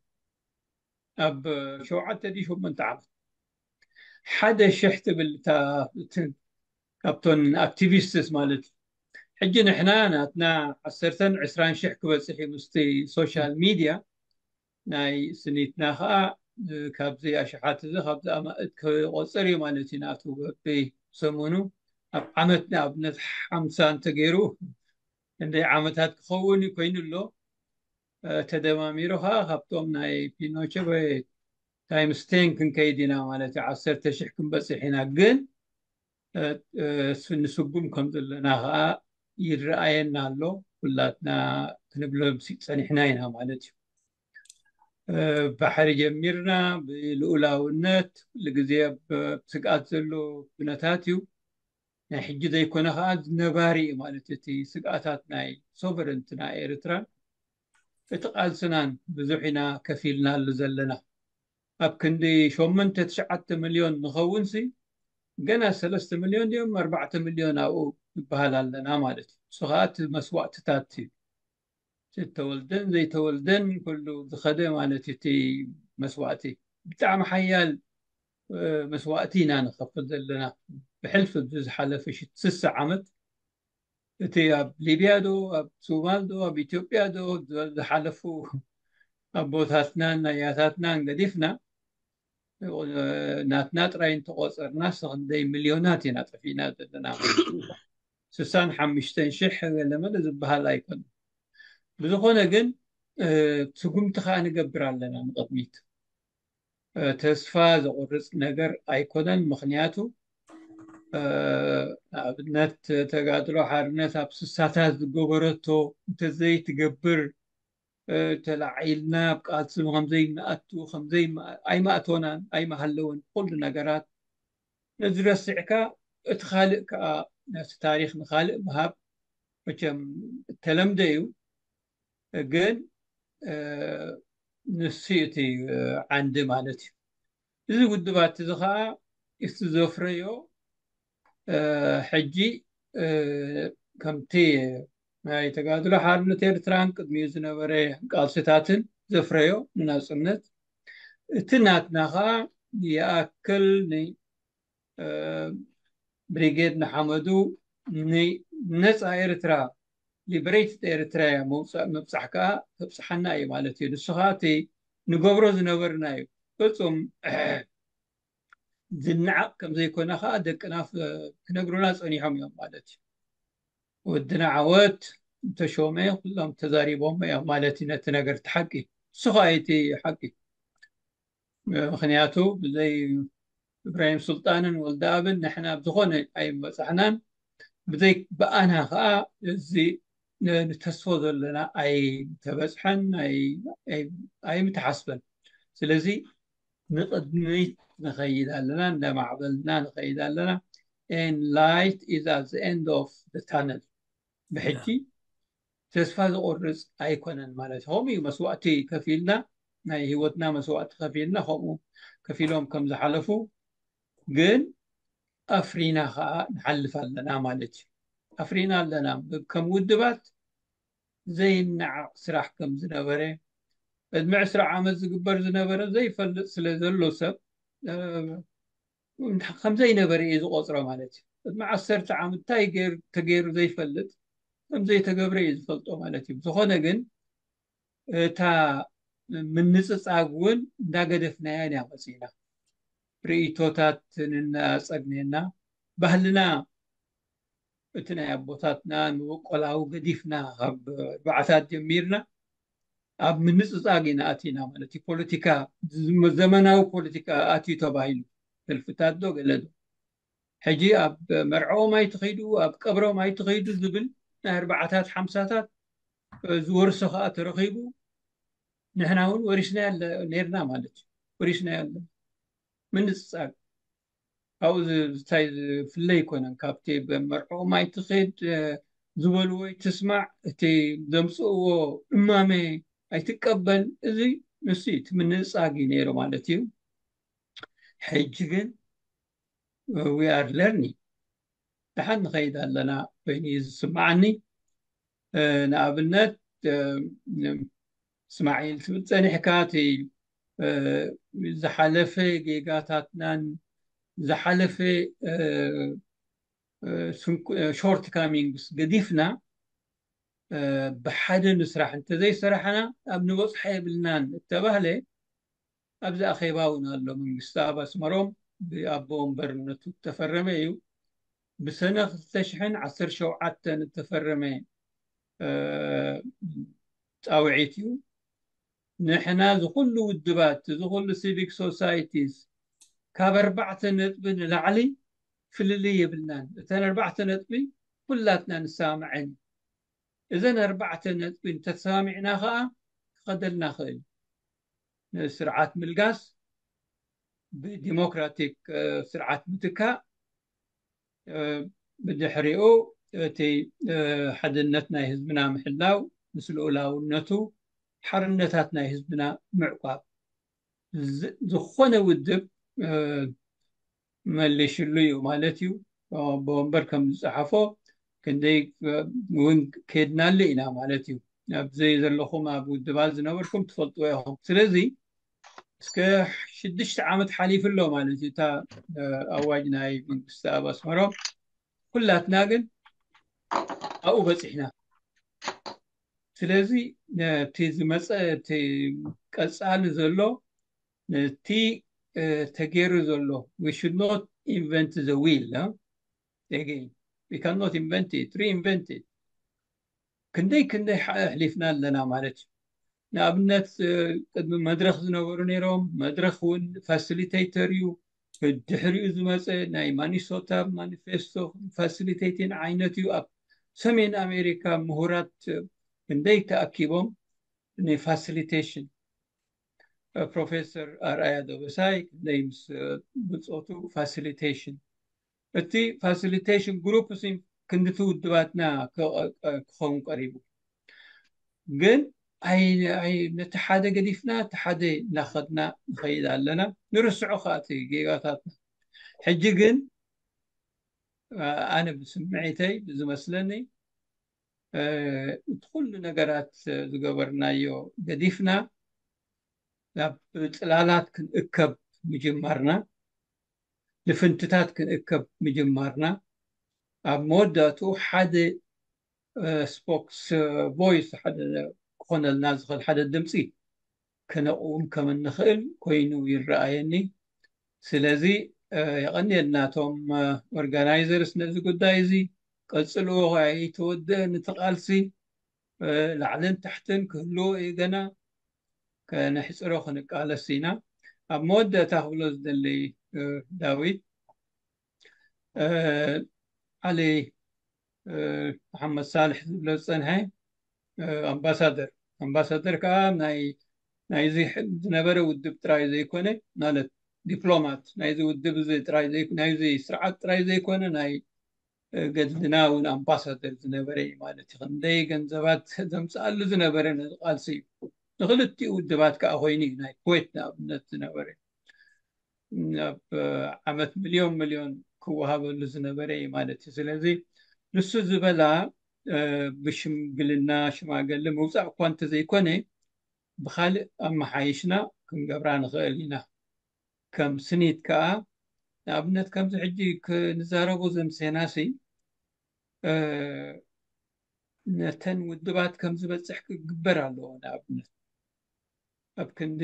ኣብ ሸውዓተ ድዩ ሸሞንተ ዓመት ሓደ ሽሕ ትብል እታ ካብቶን ኣክቲቪስትስ ማለት እዩ። ሕጂ ንሕና ናትና ዓሰርተን ዕስራን ሽሕ ክበፅሕ እዩ ምስቲ ሶሻል ሚድያ ናይ ስኒትና ከዓ ካብዚ ኣሽሓት እዚ ካብዚ ኣማእት ክቆፅር እዩ ማለት እዩ። ናቱ በቢ ሰሙኑ ኣብ ዓመት ንኣብነት ሓምሳ እንተገይሩ ክንደይ ዓመታት ክኸውን ኮይኑ ኣሎ። ተደማሚሩ ከዓ ካብቶም ናይ ፒኖቸ ወይ ታይምስ ቴን ክንከይድ ኢና ማለት እዩ። ዓሰርተ ሽሕ ክንበፅሕ ኢና። ግን ንስጉም ከም ዘለና ከዓ ይረኣየና ኣሎ። ኩላትና ክንብሎ ጸኒሕና ኢና ማለት እዩ። ባሕሪ ጀሚርና ብልኡላውነት ኩሉ ግዜ ኣብ ስግኣት ዘሎ ኩነታት እዩ። ናይ ሕጂ ዘይኮነ ከዓ ነባሪ እዩ ማለት እቲ ስግኣታት ናይ ሶቨረንቲ ናይ ኤርትራን እቲ ቃልስናን ብዙሕ ኢና ከፊልናሉ ዘለና። ኣብ ክንዲ ሸሞንተ ትሽዓተ ሚልዮን ንኸውን ሲ ገና ሰለስተ ሚልዮን ድዮም ኣርባዕተ ሚልዮን ኣብኡ ንበሃል ኣለና ማለት እዩ። እሱ ከዓ እቲ መስዋእትታት እዩ። ዝተወልደን ዘይተወልደን ኩሉ ዝኸደ ማለት እቲ መስዋእቲ ብጣዕሚ ሓያል መስዋእቲ ኢና ንኸፍል ዘለና። ብሕልፊ ዝሓለፈ ስሳ ዓመት እቲ ኣብ ሊብያ ዶ ኣብ ሶማል ዶ ኣብ ኢትዮጵያ ዶ ዝሓለፉ ኣቦታትናን ኣያታትናን ገዲፍና ናትና ጥራይ እንተቆፀርና ክንደይ ሚልዮናት ኢና ጠፊእና ዘለና። ስሳን ሓሙሽተን ሽሕ ገለመለ ዝበሃል ኣይኮነን። ብዝኾነ ግን ስጉምቲ ከዓ ንገብር ኣለና ንቕድሚት። ተስፋ ዘቑርፅ ነገር ኣይኮነን። ምኽንያቱ ንኣብነት ተጋድሎ ሓርነት ኣብ ስሳታት ዝገበረቶ እንተዘይትገብር ተላዒልና ኣብ ቃልሲ ከምዘይንኣቱ ኣይማእቶናን ኣይማሃለውን ኩሉ ነገራት ነዚ ረሲዕካ እቲ ካልእ ከዓ ነቲ ታሪክ ንካልእ ምሃብ መቸም እተለምደ እዩ። ግን ንሱ እቲ ዓንዲ ማለት እዩ። እዚ ውድባት እዚ ከዓ እቲ ዘፍረዮ ሕጂ ከምቲ ናይ ተጋድሎ ሓርነት ኤርትራን ቅድሚኡ ዝነበረ ቃልስታትን ዘፍረዮ ንናጽነት፣ እቲ ናትና ኸኣ ይኣክል ን ብሪጌድ ንሓመዱ ንነፃ ኤርትራ፣ ሊበሬትድ ኤርትራ እያ መውፃእ ምብፃሕ ከዓ ተብፅሓና እዩ ማለት እዩ። ንሱ ከዓ እቲ ንገብሮ ዝነበርና እዩ። ፍፁም ዝነዓቕ ከምዘይኮነ ከዓ ደቅና ክነግሩና ፀኒሖም እዮም ማለት እዩ። ወድና ዓወት ተሾመ ኩሎም ተዛሪቦም እዮም ማለት እዩ። ነቲ ነገር እቲ ሓቂ እሱ ከዓ እቲ ሓቂ ምክንያቱ ብዘይ እብራሂም ሱልጣንን ወልደኣብን ንሕና ብዝኾነ ኣይምበጻሕናን። ብዘይ ብኣና ከዓ እዚ ንተስፎ ዘለና ኣይተበጽሐን፣ ኣይ- ኣይ- ኣይምተሓስበን። ስለዚ ንቕድሚት ንኸይድ ኣለና፣ እንዳማዕበልና ንኸይድ ኣለና። And light is at the end of the tunnel። ብሕጂ ተስፋ ዝቆርፅ ኣይኮነን ማለት እዩ። ከምኡ እዩ መስዋእቲ ከፊልና፣ ናይ ህይወትና መስዋእቲ ከፊልና ከምኡ ከፊሎም ከም ዝሓለፉ ግን ኣፍሪና ከዓ ንሓልፍ ኣለና ማለት እዩ። ኣፍሪና ኣለና። ከም ውድባት ዘይነዓቕ ስራሕ ከም ዝነበረ፣ ዕድመ ዕስራ ዓመት ዝግበር ዝነበረ ዘይፈልጥ ስለ ዘሎ ሰብ ከም ዘይነበረ እዩ ዝቆፅሮ ማለት እዩ። ቅድሚ ዓሰርተ ዓመት እንታይ ገይሩ ተገይሩ ዘይፈልጥ ከም ዘይተገብረ እዩ ዝፈልጦ ማለት እዩ። ብዝኾነ ግን እታ ምንፅፃግ እውን እንዳገደፍናያ ኢና መፂና። ርእይቶታት ንናፀግኔና ባህልና እቲ ናይ ኣቦታትና ንበቆላዊ ገዲፍና ካብ ኣርባዓታት ጀሚርና ኣብ ምንፅፃግ ኢና ኣቲና ማለት እዩ። ፖለቲካ ዘመናዊ ፖለቲካ ኣትዩ ተባሂሉ ሰልፍታት ዶ ገለ ዶ ሕጂ ኣብ መርዕኦም ኣይትኸይዱ ኣብ ቀብሮም ኣይትኸይዱ ዝብል ናይ ኣርባዓታት ሓምሳታት ዝወርሶ ከዓ ተረኺቡ ንሕና እውን ወሪስና ነርና ማለት እዩ። ወሪስና ያለ ምንፅፃግ ካብኡ እንታይ ዝፍለ ኣይኮነን። ካብቲ መርዕኦም ኣይትኸድ ዝበልዎ ኣይትስማዕ፣ እቲ ዘምፅእዎ እማመ ኣይትቀበል። እዚ ንሱ እቲ ምንፃግ እዩ ነይሩ ማለት እዩ። ሕጂ ግን we are learning። ደሓን ንኸይድ ኣለና ኮይኑ እዩ ዝስምዓኒ። ንኣብነት እስማዒል ትብል ፀኒሕካ እቲ ዝሓለፈ ጌጋታትናን ዝሓለፈ shortcomings ገዲፍና ብሓደ ንስራሕ እንተዘይሰራሕና ኣብ ንበፅሖ የብልናን እተባህለ ኣብዚ ኣኼባ እውን ኣሎ። መንግስቲ ኣብ ኣስመሮም ብኣቦ ወንበርነቱ እተፈረመ እዩ። ብሰነ ክልተ ሽሕን ዓሰርተ ሸውዓተን እተፈረመ ፃውዒት እዩ። ንሕና ዝኩሉ ውድባት ዝኩሉ civic societies ካብ ኣርባዕተ ነጥቢ ንላዕሊ ፍልልይ የብልናን። እተን ኣርባዕተ ነጥቢ ኩላትና ንሰማምዐን። እዘን ኣርባዕተ ነጥቢ እንተተሰማሚዕና ከዓ ክኸደልና ክእል። ንስርዓት ምልጋስ ብዲሞክራቲክ ስርዓት ምትካእ፣ ብድሕሪኡ እቲ ሓድነት ናይ ህዝብና ምሕላው፣ ምስ ልኡላውነቱ ሓርነታት ናይ ህዝብና ምዕቋብ። ዝኾነ ውድብ መሊሽሉ እዩ ማለት እዩ። ብወንበር ከም ዝፀሓፎ ክንደይ እውን ከድናሉ ኢና ማለት እዩ። ኣብዚ ዘለኹም ኣብ ውድባት ዝነበርኩም ትፈልጥዎ ኢኹም። ስለዚ እስከ ሽዱሽተ ዓመት ሓሊፉ ኣሎ ማለት እዩ። እታ ኣዋጅ ናይ መንግስቲ ኣብ ኣስመሮም ኩላትና ግን ኣብኡ በፂሕና። ስለዚ ነቲ ዝመፀ እቲ ቀፃሊ ዘሎ ነቲ ተገይሩ ዘሎ we should not invent the wheel again. We cannot invent it, reinvent it. ክንደይ ክንደይ ኣሕሊፍና ኣለና ማለት እዩ። ንኣብነት ቅድሚ መድረክ ዝነበሩ ነይሮም። መድረክ እውን ፋሲሊቴተር እዩ። ድሕሪኡ ዝመፀ ናይ ማኒሶታ ማኒፌስቶ ፋሲሊቴቲን ዓይነት እዩ። ኣብ ሰሜን ኣሜሪካ ምሁራት ክንደይ ተኣኪቦም ንፋሲሊቴሽን። ፕሮፌሰር ኣርኣያ ደበሳይ ክንደይ ምስ ብፆቱ ፋሲሊቴሽን፣ እቲ ፋሲሊቴሽን ግሩፕ ክንድቲ ውድባትና ክኸውን ቀሪቡ። ግን ነቲ ሓደ ገዲፍና እቲ ሓደ እናኸድና ንኸይድ ኣለና። ንርስዖ ከዓ እቲ ጌጋታትና። ሕጂ ግን ኣነ ብስምዒተይ ብዝመስለኒ እቲ ኩሉ ነገራት ዝገበርናዮ ገዲፍና ናብ ጽላላት ክንእከብ ምጅማርና፣ ልፍንትታት ክንእከብ ምጅማርና፣ ኣብ መወዳእቱ ሓደ ስፖክስ ቮይስ ሓደ ክኾነልና ዝኽእል ሓደ ድምፂ ከነቕውም ከም እንኽእል ኮይኑ ይረኣየኒ። ስለዚ የቐንየልና እቶም ኦርጋናይዘርስ ነዚ ጉዳይ እዚ። ቀፅልዎ፣ ኣይተወደአን እቲ ቃልሲ። ላዕልን ታሕትን ክህልዎ እዩ ገና። ከነሕፅሮ ክንቃለስ ኢና። ኣብ መወዳእታ ክብሎ ዝደሊ ዳዊት፣ ዓሊ መሓመድ ሳልሕ ዝብሎ ዝፀንሐ ኣምባሳደር ኣምባሳደር ከዓ ናይ ናይዚ ዝነበረ ውድብ ጥራይ ዘይኮነ፣ ማለት ዲፕሎማት ናይዚ ውድብ እዚ ጥራይ ናይዚ ስርዓት ጥራይ ዘይኮነ፣ ናይ ገድልና እውን ኣምባሳደር ዝነበረ እዩ ማለት እዩ። ክንደይ ገንዘባት ዘምፅኣሉ ዝነበረ ነዚ ቃልሲ እዩ። ንክልቲኡ ውድባት ከዓ ኮይኑ እዩ፣ ናይ ኩዌት ንኣብነት ዝነበረ ኣብ ዓመት ሚልዮን ሚልዮን ክወሃበሉ ዝነበረ እዩ ማለት እዩ። ስለዚ ንሱ ዝበላ ብሽምግልና ሽማግለ ምውፃእ እኳ እንተዘይኮነ፣ ብካልእ ኣመሓይሽና ክንገብራ ንኽእል ኢና። ከም ስኒት ከዓ ንኣብነት ከምዚ ሕጂ ክንዛረቦ ዘምሴናሲ ነተን ውድባት ከም ዝበፅሕ ክግበር ኣለዎ። ንኣብነት ኣብ ክንዲ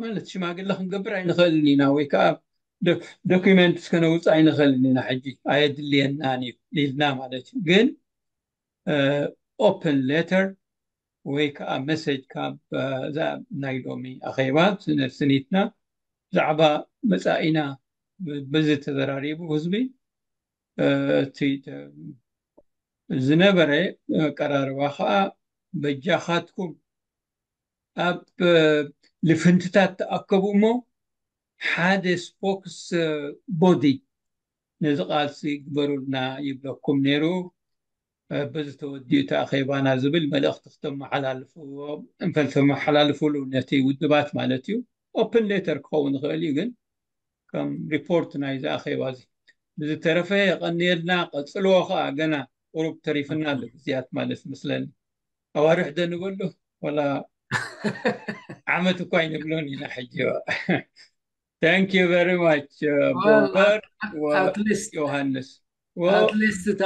ማለት ሽማግለ ክንገብር ኣይንኽእልን ኢና፣ ወይ ከዓ ዶኪመንት እስከነውፅእ ኣይንኽእልን ኢና። ሕጂ ኣየድልየናን እዩ ኢልና ማለት እዩ። ግን ኦፕን ሌተር ወይ ከዓ መሰጅ ካብ እዛ ናይ ሎሚ ኣኼባ ስኒትና ብዛዕባ መፃኢና በዚ ተዘራሪቡ ህዝቢ እቲ ዝነበረ ኣቀራርባ ከዓ በጃኻትኩም ኣብ ልፍንትታት ተኣከቡ እሞ ሓደ ስፖክስ ቦዲ ነዚ ቃልሲ ግበሩልና ይብለኩም ነይሩ። በዚ ተወዲኡ እቲ ኣኼባና ዝብል መልእኽቲ ክተመሓላልፍዎ እንፈልተመሓላልፍሉ ነቲ ውድባት ማለት እዩ። ኦፕን ሌተር ክኸውን ይኽእል እዩ፣ ግን ከም ሪፖርት ናይዚ ኣኼባ እዚ ብዝተረፈ የቐንየልና። ቀፅልዎ ከዓ ገና ቁሩብ ተሪፍና ኣሎ ግዜያት ማለት መስለኒ። ኣዋርሕ ዶ ንበሉ ወላ ዓመት እኳ ኣይንብሎን ኢና ሕጂ። Thank you very much ቦበር at least ዮሃንስ። At least እታ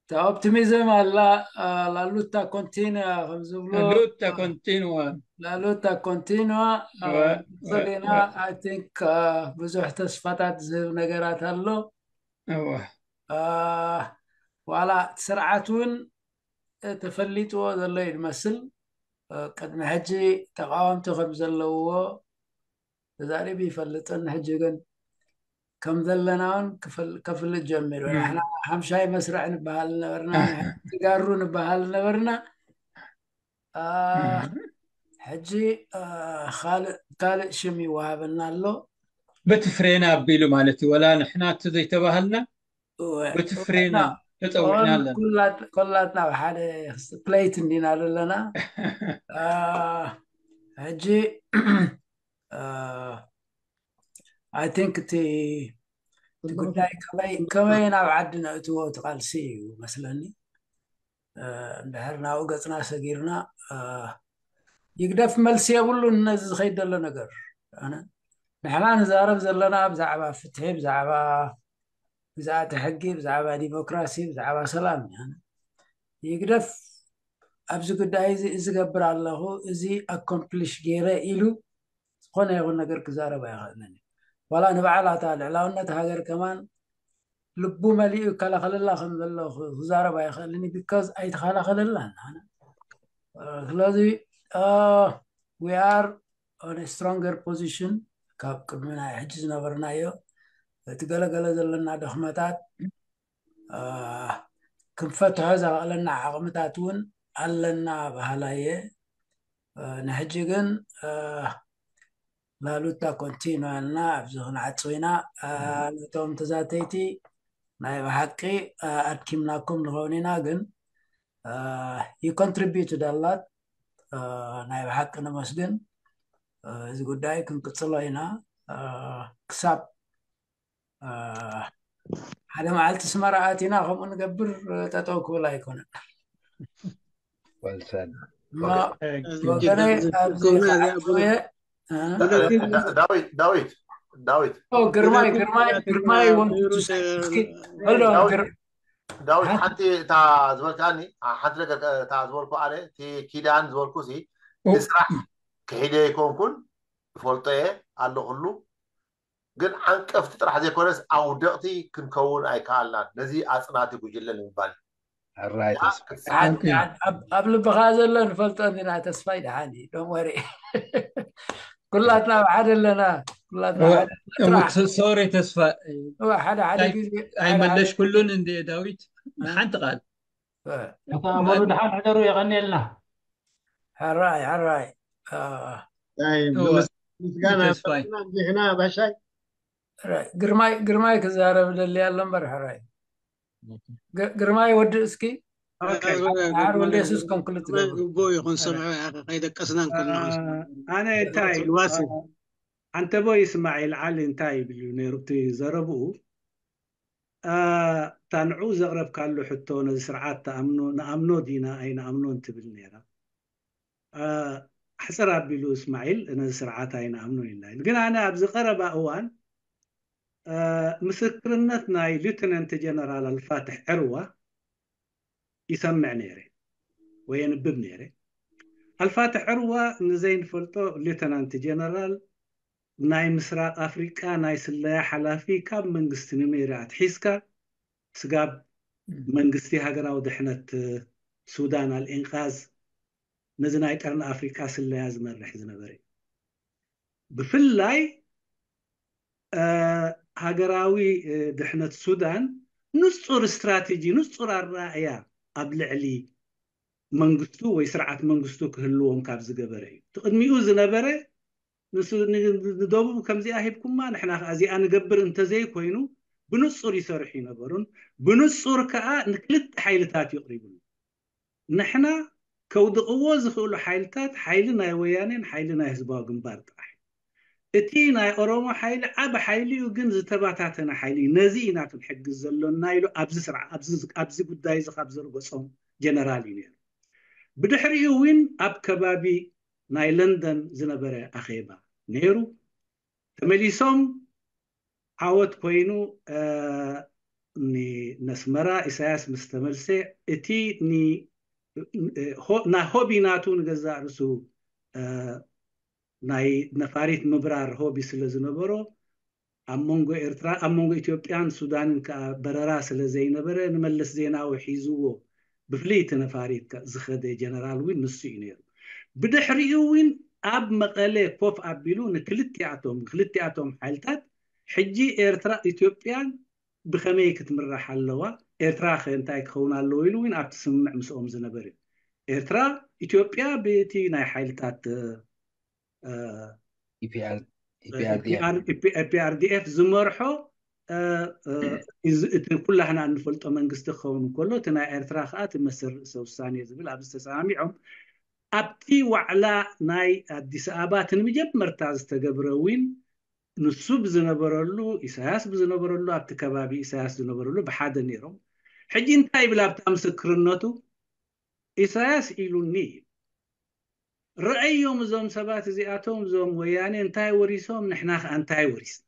ኦፕቲሚዝም ኣላ። ላሉታ ኮንቲንዋ ከም ዝብሎ ሉታ ኮንቲንዋ ላሉታ ኮንቲንዋ ዘለና። I think ብዙሕ ተስፋታት ዝህብ ነገራት ኣሎ። ዋላ ስርዓት እውን ተፈሊጥዎ ዘሎ እዩ ዝመስል። ቅድሚ ሕጂ ተቃወምቲ ከም ዘለውዎ ተዛሪቡ ይፈልጥን ሕጂ ግን ከም ዘለና እውን ከፍልጥ ጀሚሩ። ንሕና ሓምሻይ መስርዕ ንበሃል ነበርና፣ ተጋሩ ንበሃል ነበርና። ሕጂ ካልእ ሽም ይወሃበና ኣሎ። በቲ ፍሬና ኣቢሉ ማለት እዩ። ወላ ንሕና እቲ ዘይተባሃልና በቲ ፍሬና ተፀዊዕና ኣለና። ኮላትና ኣብ ሓደ ፕሌት እንዲና ዘለና። ሕጂ I think እቲ ጉዳይ ከመይ ናብ ዓዲ ነእትዎ እቲ ቃልሲ እዩ መስለኒ። እንድሕር ናብኡ ገፅና ሰጊርና ይግደፍ መልሲ የብሉን ነዚ ዝኸይድ ዘሎ ነገር። ንሕና ንዛረብ ዘለና ብዛዕባ ፍትሒ፣ ብዛዕባ ግዝኣተ ሕጊ፣ ብዛዕባ ዲሞክራሲ፣ ብዛዕባ ሰላም። ይግደፍ ኣብዚ ጉዳይ እዚ ዝገብር ኣለኹ፣ እዚ ኣኮምፕሊሽ ገይረ ኢሉ ዝኾነ ይኹን ነገር ክዛረብ ኣይኽእልን። ዋላ ንባዕላ እታ ልዕላውነት ሃገር ከማን ልቡ መሊኡ ይከላኸለላ ከም ዘሎ ክዛረብ ኣይኽእልን፣ ቢካዝ ኣይተኸላኸለላን። ስለዚ we are on a stronger position ካብ ቅድሚ ናይ ሕጂ ዝነበርናዮ። እቲ ገለገለ ዘለና ድኽመታት ክንፈትሖ ዘኽእለና ዓቕምታት እውን ኣለና በሃላይ እየ። ንሕጂ ግን ላሉታ ኮንቲንዋ ኢልና ኣብዚ ክንዓጽው ኢና። ነቶም ተዛተይቲ ናይ ብሓቂ ኣድኪምናኩም ንኸውን ኢና፣ ግን you contributed a lot። ናይ ብሓቂ ነመስግን። እዚ ጉዳይ ክንቅጽሎ ኢና ክሳብ ሓደ መዓልቲ ስመራ ኣቲና ከምኡ ንገብር፣ ጠጠው ክብል ኣይኮነን። ወልሰን እማ ወገነይ ኣብዚ ከኣ ኣቶየ ዳዊት ዳዊት ዳዊት ግርማይ ግርማይ ግርማይ ወንቱ እስኪ hold on ግር- ዳዊት ሓንቲ እታ ዝበልካኒ ሓንቲ ነገር እታ ዝበልኩ ኣነ እቲ ኪዳን ዝበልኩ ሲ ስራሕ ክሒደ ኣይኮንኩን፣ ይፈልጦ እየ ኣሎ ኩሉ። ግን ዓንቀፍቲ ጥራሕ ዘይኮነስ ኣውደቕቲ ክንከውን ኣይከኣልናን። ነዚ ኣጽናቲ ጉጅለ ንምባል እዩ። ሕራይ ተስፋ ኣብ ልብኻ ዘሎ ንፈልጦ እንዲና። ተስፋይ ደሓን እዩ፣ don't worry። ኩላትና ኣብ ሓደ ኣለና። ኩላትና ኣብ ሓደ ጥራሕ ሶሪ ተስፋ እዋ፣ ሓደ ሓደ ግዜ ሓደ ሓደ ኣይመለሽኩሉን እንደ ዳዊት ሓንቲ ቃል ኣታ ኣመሉ ደሓን ሕደሩ፣ የቐንየልና። ሕራይ ሕራይ። ምስጋና ተስፋይ ዚሕና ባሻይ ግርማይ ግርማይ ክዛረብ ደሊ ኣሎ እምበር ሕራይ። ግርማይ ወዲ እስኪ ዓር ወልደ የሱስ ኮንክሉት ግቦ ይኹን ሰምዖ ከይደቀስና እንከለና ኣነ እንታይ ዋሲ ኣንተቦ ይስማዒል ዓሊ እንታይ ይብል እዩ ነይሩ እቲ ዘረብኡ? እታ ንዕኡ ዘቕረብካሉ ሕቶ፣ ነዚ ስርዓት ንኣምኖ ዲና ኣይንኣምኖን ትብል ነይራ። ኣሕፅር ኣቢሉ እስማዒል ነዚ ስርዓት ኣይንኣምኖን ኢልና ኢሉ። ግን ኣነ ኣብዚ ቀረባ እዋን ምስክርነት ናይ ሊውተናንት ጀነራል ኣልፋትሕ ዕርዋ ይሰምዕ ነይረ ወይ የንብብ ነይረ። ኣልፋትሕ ዕርዋ ንዘይንፈልጦ ሊውተናንት ጀነራል ናይ ምስራቅ ኣፍሪቃ ናይ ስለያ ሓላፊ ካብ መንግስቲ ኑሜርያ ኣትሒዝካ ስጋብ መንግስቲ ሃገራዊ ድሕነት ሱዳን ኣልኢንቃዝ ነዚ ናይ ቀርኒ ኣፍሪቃ ስለያ ዝመርሕ ዝነበረ እዩ። ብፍላይ ሃገራዊ ድሕነት ሱዳን ንጹር ስትራቴጂ ንጹር ኣረኣእያ ኣብ ልዕሊ መንግስቱ ወይ ስርዓት መንግስቱ ክህልዎም ካብ ዝገበረ እዩ። እቲ ቅድሚኡ ዝነበረ ንሱ ንደቡብ ከምዚኣ ሂብኩማ ንሕና ከዓ እዚኣ ንገብር እንተዘይኮይኑ ብንጹር ይሰርሑ ይነበሩን ብንጹር ከዓ ንክልተ ሓይልታት ይቕሪብሉ። ንሕና ከውድቕዎ ዝኽእሉ ሓይልታት ሓይሊ ናይ ወያኔን ሓይሊ ናይ ህዝባዊ ግንባር ጥራሕ። እቲ ናይ ኦሮሞ ሓይሊ ዓቢ ሓይሊ እዩ፣ ግን ዝተባታተነ ሓይሊ እዩ። ነዚ ኢና ክንሕግዝ ዘሎና ኢሉ ኣብዚ ስርዓ ኣብዚ ጉዳይ እዚ ካብ ዘርገጾም ጀነራል እዩ ነይሩ። ብድሕሪኡ እውን ኣብ ከባቢ ናይ ለንደን ዝነበረ ኣኼባ ነይሩ። ተመሊሶም ዓወት ኮይኑ ነስመራ ኢሳያስ ምስ ተመልሰ እቲ ናይ ሆቢ ናቱ ንገዛእ ርእሱ ናይ ነፋሪት ምብራር ሆቢ ስለ ዝነበሮ ኣብ መንጎ ኤርትራ ኣብ መንጎ ኢትዮጵያን ሱዳንን ከዓ በረራ ስለ ዘይነበረ ንመለስ ዜናዊ ሒዝዎ ብፍልይቲ ነፋሪት ዝኸደ ጀነራል እውን ንሱ እዩ ነይሩ። ብድሕሪኡ እውን ኣብ መቐለ ኮፍ ኣቢሉ ንክልቲኣቶም ክልቲኣቶም ሓይልታት ሕጂ ኤርትራ ኢትዮጵያን ብኸመይ ክትምራሕ ኣለዋ፣ ኤርትራ ከ እንታይ ክኸውን ኣለዎ ኢሉ እውን ኣብቲ ስምምዕ ምስኦም ዝነበር እዩ። ኤርትራ ኢትዮጵያ ብቲ ናይ ሓይልታት ፒኣርዲኤፍ ዝመርሖ እቲ ኩላህና እንፈልጦ መንግስቲ ክኸውን እንከሎ እቲ ናይ ኤርትራ ከዓ እቲ መሰል ርእሰ ውሳኔ ዝብል ኣብዚ ተሰማሚዖም ኣብቲ ዋዕላ ናይ ኣዲስ ኣበባ እቲ ንመጀመርታ ዝተገብረ እውን ንሱ ብዝነበረሉ ኢሳያስ ብዝነበረሉ ኣብቲ ከባቢ ኢሳያስ ዝነበረሉ ብሓደ ነይሮም። ሕጂ እንታይ ይብል ኣብታ ምስክርነቱ? ኢሳያስ ኢሉኒ እዩ። ረኣዮም እዞም ሰባት እዚኣቶም እዞም ወያኔ እንታይ ወሪሶም ንሕና ከኣ እንታይ ወሪስና።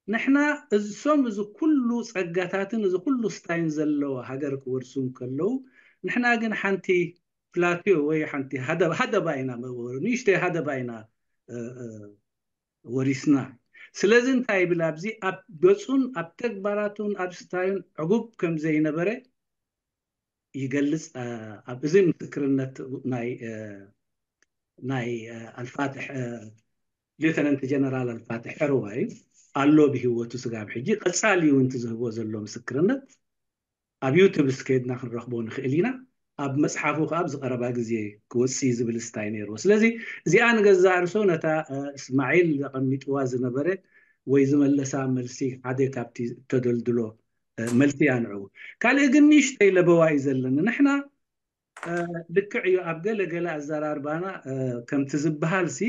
ንሕና እሶም እዚ ኩሉ ጸጋታትን እዚ ኩሉ ስታይን ዘለዎ ሃገር ክወርሱ እንከለዉ ንሕና ግን ሓንቲ ፕላትዮ ወይ ሓንቲ ሃደባ ኢና ንእሽተይ ሃደባ ኢና ወሪስና። ስለዚ እንታይ ይብል ኣብዚ ኣብ ገጹን ኣብ ተግባራቱን ኣብ ስታዩን ዕጉብ ከም ዘይነበረ ይገልጽ። ኣብ እዚ ምስክርነት ናይ ናይ ኣልፋትሕ ሌተነንት ጀነራል ኣልፋትሕ ዕርዋ እዩ ኣሎ ብህይወቱ ስጋብ ሕጂ ቀጻሊ እውን እቲ ዝህቦ ዘሎ ምስክርነት ኣብ ዩቱብ እስከድና ክንረኽቦ ንኽእል ኢና። ኣብ መፅሓፉ ከዓ ኣብዚ ቀረባ ግዜ ክወፅእ ዝብል ስታይ ነይርዎ። ስለዚ እዚኣ ንገዛእ ርሶ ነታ እስማዒል ዘቐሚጥዋ ዝነበረ ወይ ዝመለሳ መልሲ ሓደ ካብቲ ተደልድሎ መልሲ እያ ንዕኡ። ካልእ ግን ንእሽተይ ለበዋ እዩ ዘለኒ። ንሕና ልክዕ እዩ ኣብ ገለ ገለ ኣዘራርባና ከምቲ ዝበሃል ሲ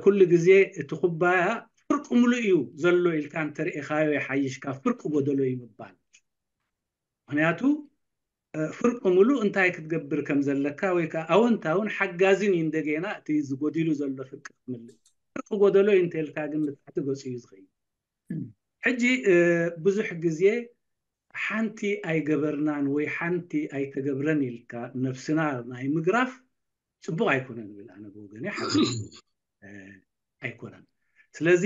ኩሉ ግዜ እቲ ኩባያ ፍርቂ ሙሉእ እዩ ዘሎ ኢልካ እንተርእኻዮ ይሓይሽ ካብ ፍርቂ ጎደሎ እዩ ምባል። ምክንያቱ ፍርቂ ሙሉእ እንታይ ክትገብር ከም ዘለካ ወይ ከዓ ኣወንታውን ሓጋዝን እዩ እንደገና እቲ ዝጎዲሉ ዘሎ ፍርቂ ክትምልእ። ፍርቂ ጎደሎ እዩ እንተልካ ግን ንታሕቲ ገፁ እዩ ዝኸይድ። ሕጂ ብዙሕ ግዜ ሓንቲ ኣይገበርናን ወይ ሓንቲ ኣይተገብረን ኢልካ ነብስና ናይ ምግራፍ ፅቡቅ ኣይኮነን ብል ኣነ ብወገነ ሓ ኣይኮነን። ስለዚ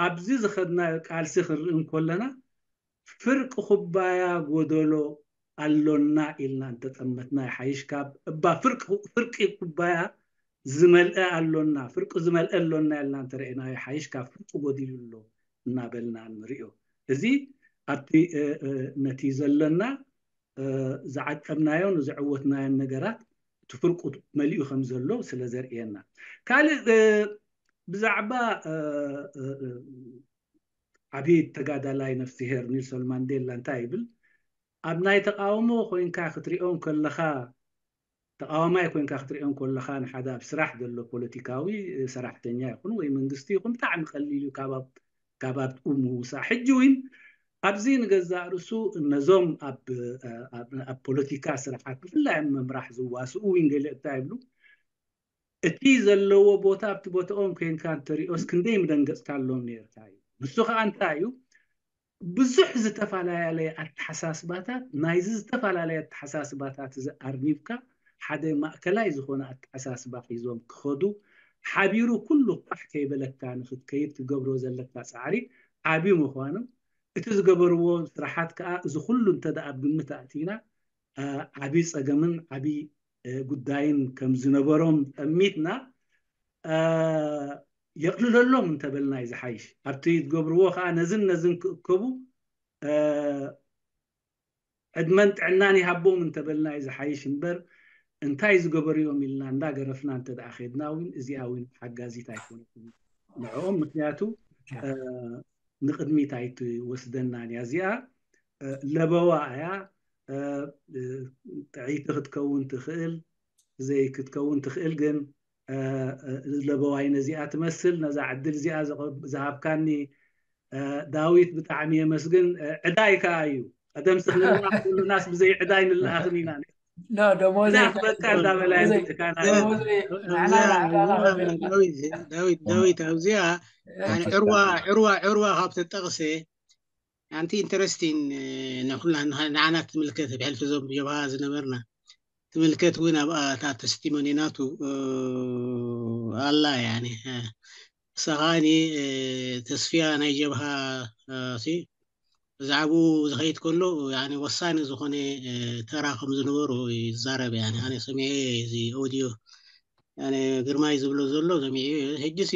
ኣብዚ ዝኸድናዮ ቃልሲ ክንርኢ እንኮለና ፍርቂ ኩባያ ጎደሎ ኣሎና ኢልና እንተጠመትና ይሓይሽ ካብ እባ ፍርቂ ኩባያ ዝመልአ ኣሎና ፍርቂ ዝመልአ ኣሎና ኢልና እንተረእና ይሓይሽ ካብ ፍርቂ ጎዲሉ ኣሎ እናበልና ንሪኦ። እዚ ኣብቲ ነቲ ዘለና ዝዓቀብናዮን ዘዕወትናዮን ነገራት እቲ ፍርቁ መሊኡ ከም ዘሎ ስለ ዘርእየና። ካልእ ብዛዕባ ዓብዪ ተጋዳላይ ነፍስሄር ኒልሶን ማንዴላ እንታይ ይብል? ኣብ ናይ ተቃውሞ ኮይንካ ክትሪኦ ከለኻ ተቃዋማይ ኮይንካ ክትሪኦ ከለኻ ንሓደ ኣብ ስራሕ ዘሎ ፖለቲካዊ ሰራሕተኛ ይኹን ወይ መንግስቲ ይኹን ብጣዕሚ ቀሊል እዩ ካብ ኣብኡ ምውሳእ። ሕጂ እውን ኣብዚ ንገዛእ ርእሱ ነዞም ኣብ ፖለቲካ ስራሓት ብፍላይ ኣብ ምምራሕ ዝዋስኡ እውን ገለ እንታይ ይብሉ እቲ ዘለዎ ቦታ ኣብቲ ቦታኦም ኮይንካ እንተሪኦስ ክንደይ ምደንገፅካሎም ነርካ እዩ። ንሱ ከዓ እንታይ እዩ ብዙሕ ዝተፈላለያለየ ኣተሓሳስባታት ናይዚ ዝተፈላለየ ኣተሓሳስባታት እዚ ኣርኒብካ ሓደ ማእከላይ ዝኾነ ኣተሓሳስባ ሒዞም ክኸዱ ሓቢሩ ኩሉ ፋሕ ከይበለካ ንክትከይድ ክገብሮ ዘለካ ፃዕሪ ዓብዩ ምዃኑ እቲ ዝገበርዎ ስራሓት ከዓ እዚ ኩሉ እንተ ኣብ ግምት ኣእቲና ዓብዪ ፀገምን ዓብዪ ጉዳይን ከም ዝነበሮም ጠሚትና የቕልለሎም እንተበልና እዩ ዝሓይሽ። ኣብቲ ዝገብርዎ ከዓ ነዝን ነዝን ክእከቡ ዕድመን ጥዕናን ይሃቦም እንተበልና እዩ ዝሓይሽ እምበር እንታይ ዝገበሩ እዮም ኢልና እንዳገረፍና እንተ ደኣ ኸድና እውን እዚኣ እውን ሓጋዚት ኣይኮነትን ንዕኦም። ምክንያቱ ንቕድሚት ኣይትወስደናን እያ። እዚኣ ለበዋ እያ። ጥዕይቲ ክትከውን ትኽእል፣ ዘይክትከውን ትኽእል፣ ግን ለበዋይ ነዚኣ ትመስል። ነዛ ዕድል እዚኣ ዝሃብካኒ ዳዊት ብጣዕሚ የመስግን። ዕዳይ ከኣ እዩ። ቀደም ስኽንልና ኩሉናስ ብዘይ ዕዳይ ንለኣኽን ኢና። ደሞዘይ በቃ እንዳበላ ዳዊት ኣብዚኣ ዕርዋ ዕርዋ ዕርዋ ካብ ተጠቕሰ ኣንቲ ኢንተረስቲን ንኩላ ንዓና ትምልከት ብሕልፊ ዞም ጀብሃ ዝነበርና ትምልከት እውን ኣብኣ እታ ተስቲሞኒ ናቱ ኣላ ያኒ ሰኻኒ ተስፍያ ናይ ጀብሃ ብዛዕባኡ ዝኸይድ ከሎ ወሳኒ ዝኾነ ተራ ከም ዝነበሮ ይዛረብ። ኣነ ሰሚዐ እዚ ኦዲዮ ግርማይ ዝብሎ ዘሎ ሰሚዐ። ሕጂሲ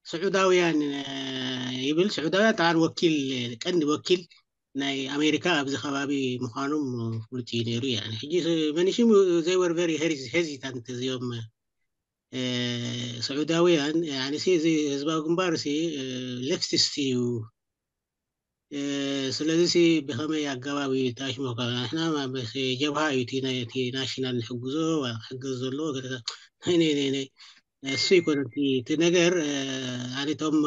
ስዑዳውያን ይብል። ስዑዳውያን ጠዓን ወኪል ቀንዲ ወኪል ናይ ኣሜሪካ ኣብዚ ከባቢ ምዃኖም ፍሉጥ እዩ ነይሩ። ሕጂ መኒሽም they were very hesitant እዚኦም ስዑዳውያን እዚ ህዝባዊ ግንባር ሲ ሌፍቲስት እዩ። ስለዚ ሲ ብኸመይ ኣገባብ እዩ ተኣሽሞ ንሕና ጀብሃ እዩ እቲ ናሽናል ንሕግዞ ክሕግዝ ዘለዎ እሱ ይኮነ እቲ ነገር ኣነቶም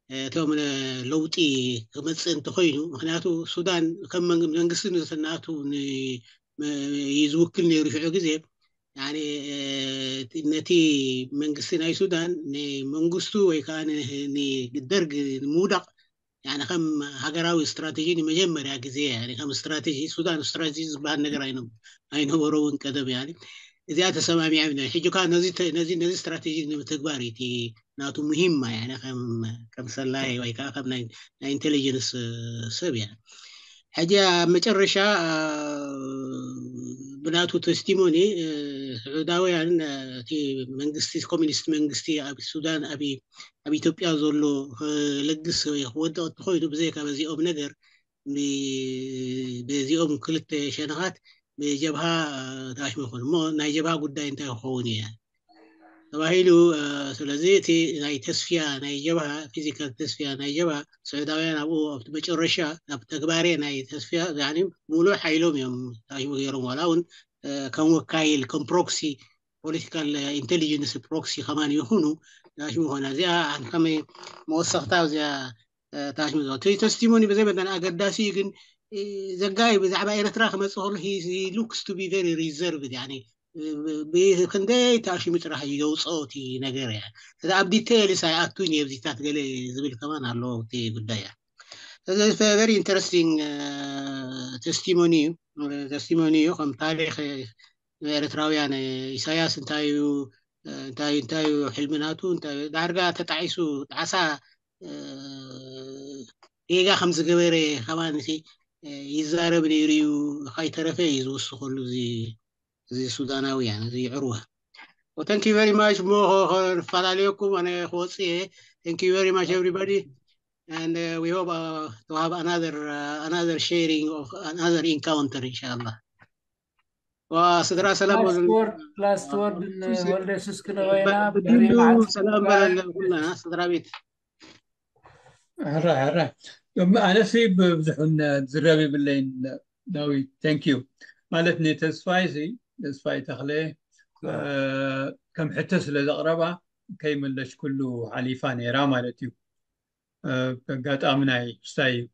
እቶም ለውጢ ክመፅእ እንተኮይኑ ምክንያቱ ሱዳን ከም መንግስቲ ንዝናቱ እዩ ዝውክል ነይሩ ሽዑ ግዜ ነቲ መንግስቲ ናይ ሱዳን ንመንግስቱ ወይ ከዓ ንደርግ ንምውዳቅ ከም ሃገራዊ ስትራቴጂ ንመጀመርያ ግዜ ከም ስትራቴጂ ሱዳን ስትራቴጂ ዝበሃል ነገር ኣይነበረውን ቀደም እዚኣ ተሰማሚዖም ሕጂ ከዓ ነዚ ስትራቴጂ ንምትግባር እቲ ናቱ ሙሂማ ከም ሰላይ ወይ ከዓ ከም ናይ ኢንቴሊጀንስ ሰብ እያ። ሕጂ ኣብ መጨረሻ ብናቱ ቴስቲሞኒ ስዑዳውያን እቲ መንግስቲ ኮሚኒስት መንግስቲ ኣብ ሱዳን ኣብ ኢትዮጵያ ዘሎ ክለግስ ወይ ክወድቕ እንተኮይኑ ብዘይካ በዚኦም ነገር በዚኦም ክልተ ሸነኻት ብጀብሃ ተኣሽሙ ይኾን እሞ ናይ ጀብሃ ጉዳይ እንታይ ክኸውን እየ ተባሂሉ። ስለዚ እቲ ናይ ተስፍያ ናይ ጀብሃ ፊዚካል ተስፍያ ናይ ጀብሃ ስዑዳውያን ኣብኡ ኣብቲ መጨረሻ ኣብ ተግባሬ ናይ ተስፍያ ሙሉእ ሓይሎም እዮም ተኣሽሙ ገይሮም ዋላ እውን ከም ወካይል ከም ፕሮክሲ ፖለቲካል ኢንቴሊጀንስ ፕሮክሲ ከማን ይኹኑ ታሽሙ ኾነ እዚኣ ከመይ መወሰኽታ እዚኣ ታሽሙ። እቲ ተስቲሞኒ ብዘይ መጠን ኣገዳሲ እዩ፣ ግን ዘጋይ ብዛዕባ ኤርትራ ክመፅእ ከሎ looks to be very reserved። ክንደይ ታሽሙ ጥራሕ እዩ ዘውፅኦ እቲ ነገር እያ። እዚ ኣብ ዲቴይልስ ኣይኣቱን እየ፣ ብዚታት ገለ ዝብል ከማን ኣለዎ እቲ ጉዳይ እያ። እዚ very interesting testimony እዩ። ተስቲሞኒ እዩ ከም ታሪክ ኤርትራውያን። ኢሳያስ እንታይ እዩ እንታይ እንታይ እዩ ሕልሚ ናቱ እንታይ ዳርጋ ተጣዒሱ ጣዕሳ ጌጋ ከም ዝገበረ ከማን ይዛረብ ነይሩ እዩ። ካይተረፈ እዩ ዝውስኸሉ እዚ ሱዳናውያን እዚ ዕርወ። Thank you very much። ሞ ንፈላለየኩም ኣነ ክወፅእ እየ። Thank you very much everybody and we hope to have another another sharing of another encounter ኢንሻላህ። ስድራ ሰላም ላስት ወርድ ንወልደ የሱስ ክነወይና ብድሕሪ መዓልቲ ሰላም በለለ ኩልና ስድራ ቤት። ሕራይ ሕራይ። ኣነሲ ብብዝሑ ዝረብ የብለይን ዳዊት፣ thank you ማለት ንተስፋይ ሲ ተስፋይ ተኽለ ከም ሕቶ ስለ ዘቕረባ ከይመለሽኩሉ ሓሊፋ ነይራ ማለት እዩ። ኣጋጣሚ ናይ ስታይ እዩ።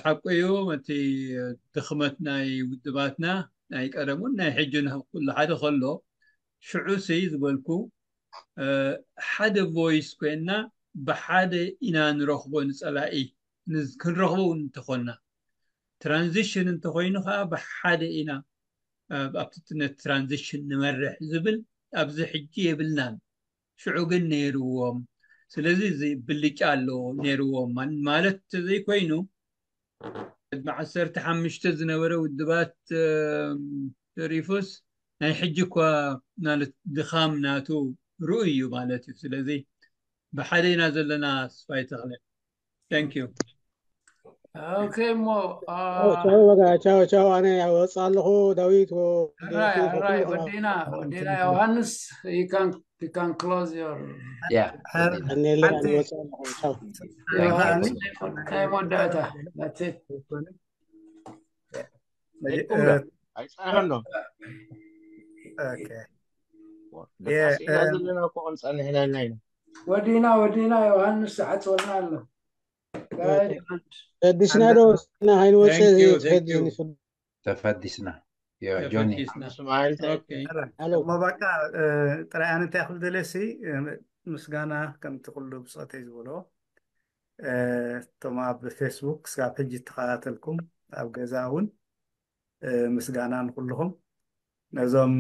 ሓቁ እዩ። እቲ ድኽመት ናይ ውድባትና ናይ ቀደሙን ናይ ሕጅን ኩሉ ሓደ ከሎ ሽዑ ሲ ዝበልኩ ሓደ ቮይስ ኮይና ብሓደ ኢና ንረኽቦ ንፀላኢ ክንረኽቦ እውን እንተኾንና ትራንዚሽን እንተኮይኑ ከዓ ብሓደ ኢና ኣብቲ ትነት ትራንዚሽን ንመርሕ ዝብል ኣብዚ ሕጂ የብልናን። ሽዑ ግን ነይርዎም። ስለዚ እዚ ብልጫ ኣለዎ ነይርዎም ማለት ዘይኮይኑ ቅድሚ ዓሰርተ ሓሙሽተ ዝነበረ ውድባት ተሪፉስ ናይ ሕጂ እኳ ማለት ድኻም ናቱ ርኡይ እዩ ማለት እዩ። ስለዚ ብሓደ ኢና ዘለና። ስፋይ ተኽለ thank you። ኦኬ እሞ ቻው በጋ ቻው ቻው። ኣነ ወፅእ ኣለኹ ዳዊት ራይ ራይ ወዲና ወዲና ዮሃንስ you can you can close your Yeah. ኣኔለ ኣነ ወፅእ ኣለኹ ቻው። ዮሃንስ ናይ መወዳእታ that's it። ኣይፀንሐን ዶ ደቃስ ኢና ዘለና እኮ ክንፀንሕ ኢና ኢልና ኢና። ወዲና ወዲና ዮሃንስ ዓፅወልና ኣሎ። ፈዲስና ዶ ንሕና ከይንወፅእ Thank you, እዚ thank you። ፈዲስና ተፈዲስና ዮ ጆኒ ተፈዲስና። ስማዒል እንታይ ኦኬ። ኣሎ እሞ በቃ ጥራይ ኣነ እንታይ ክብል ደልየ ሲ ምስጋና ከምቲ ኩሉ ብፆተይ ዝበሎ እቶም ኣብ ፌስቡክ ክሳብ ሕጂ እተኸታተልኩም ኣብ ገዛ እውን ምስጋና ንኩልኹም ነዞም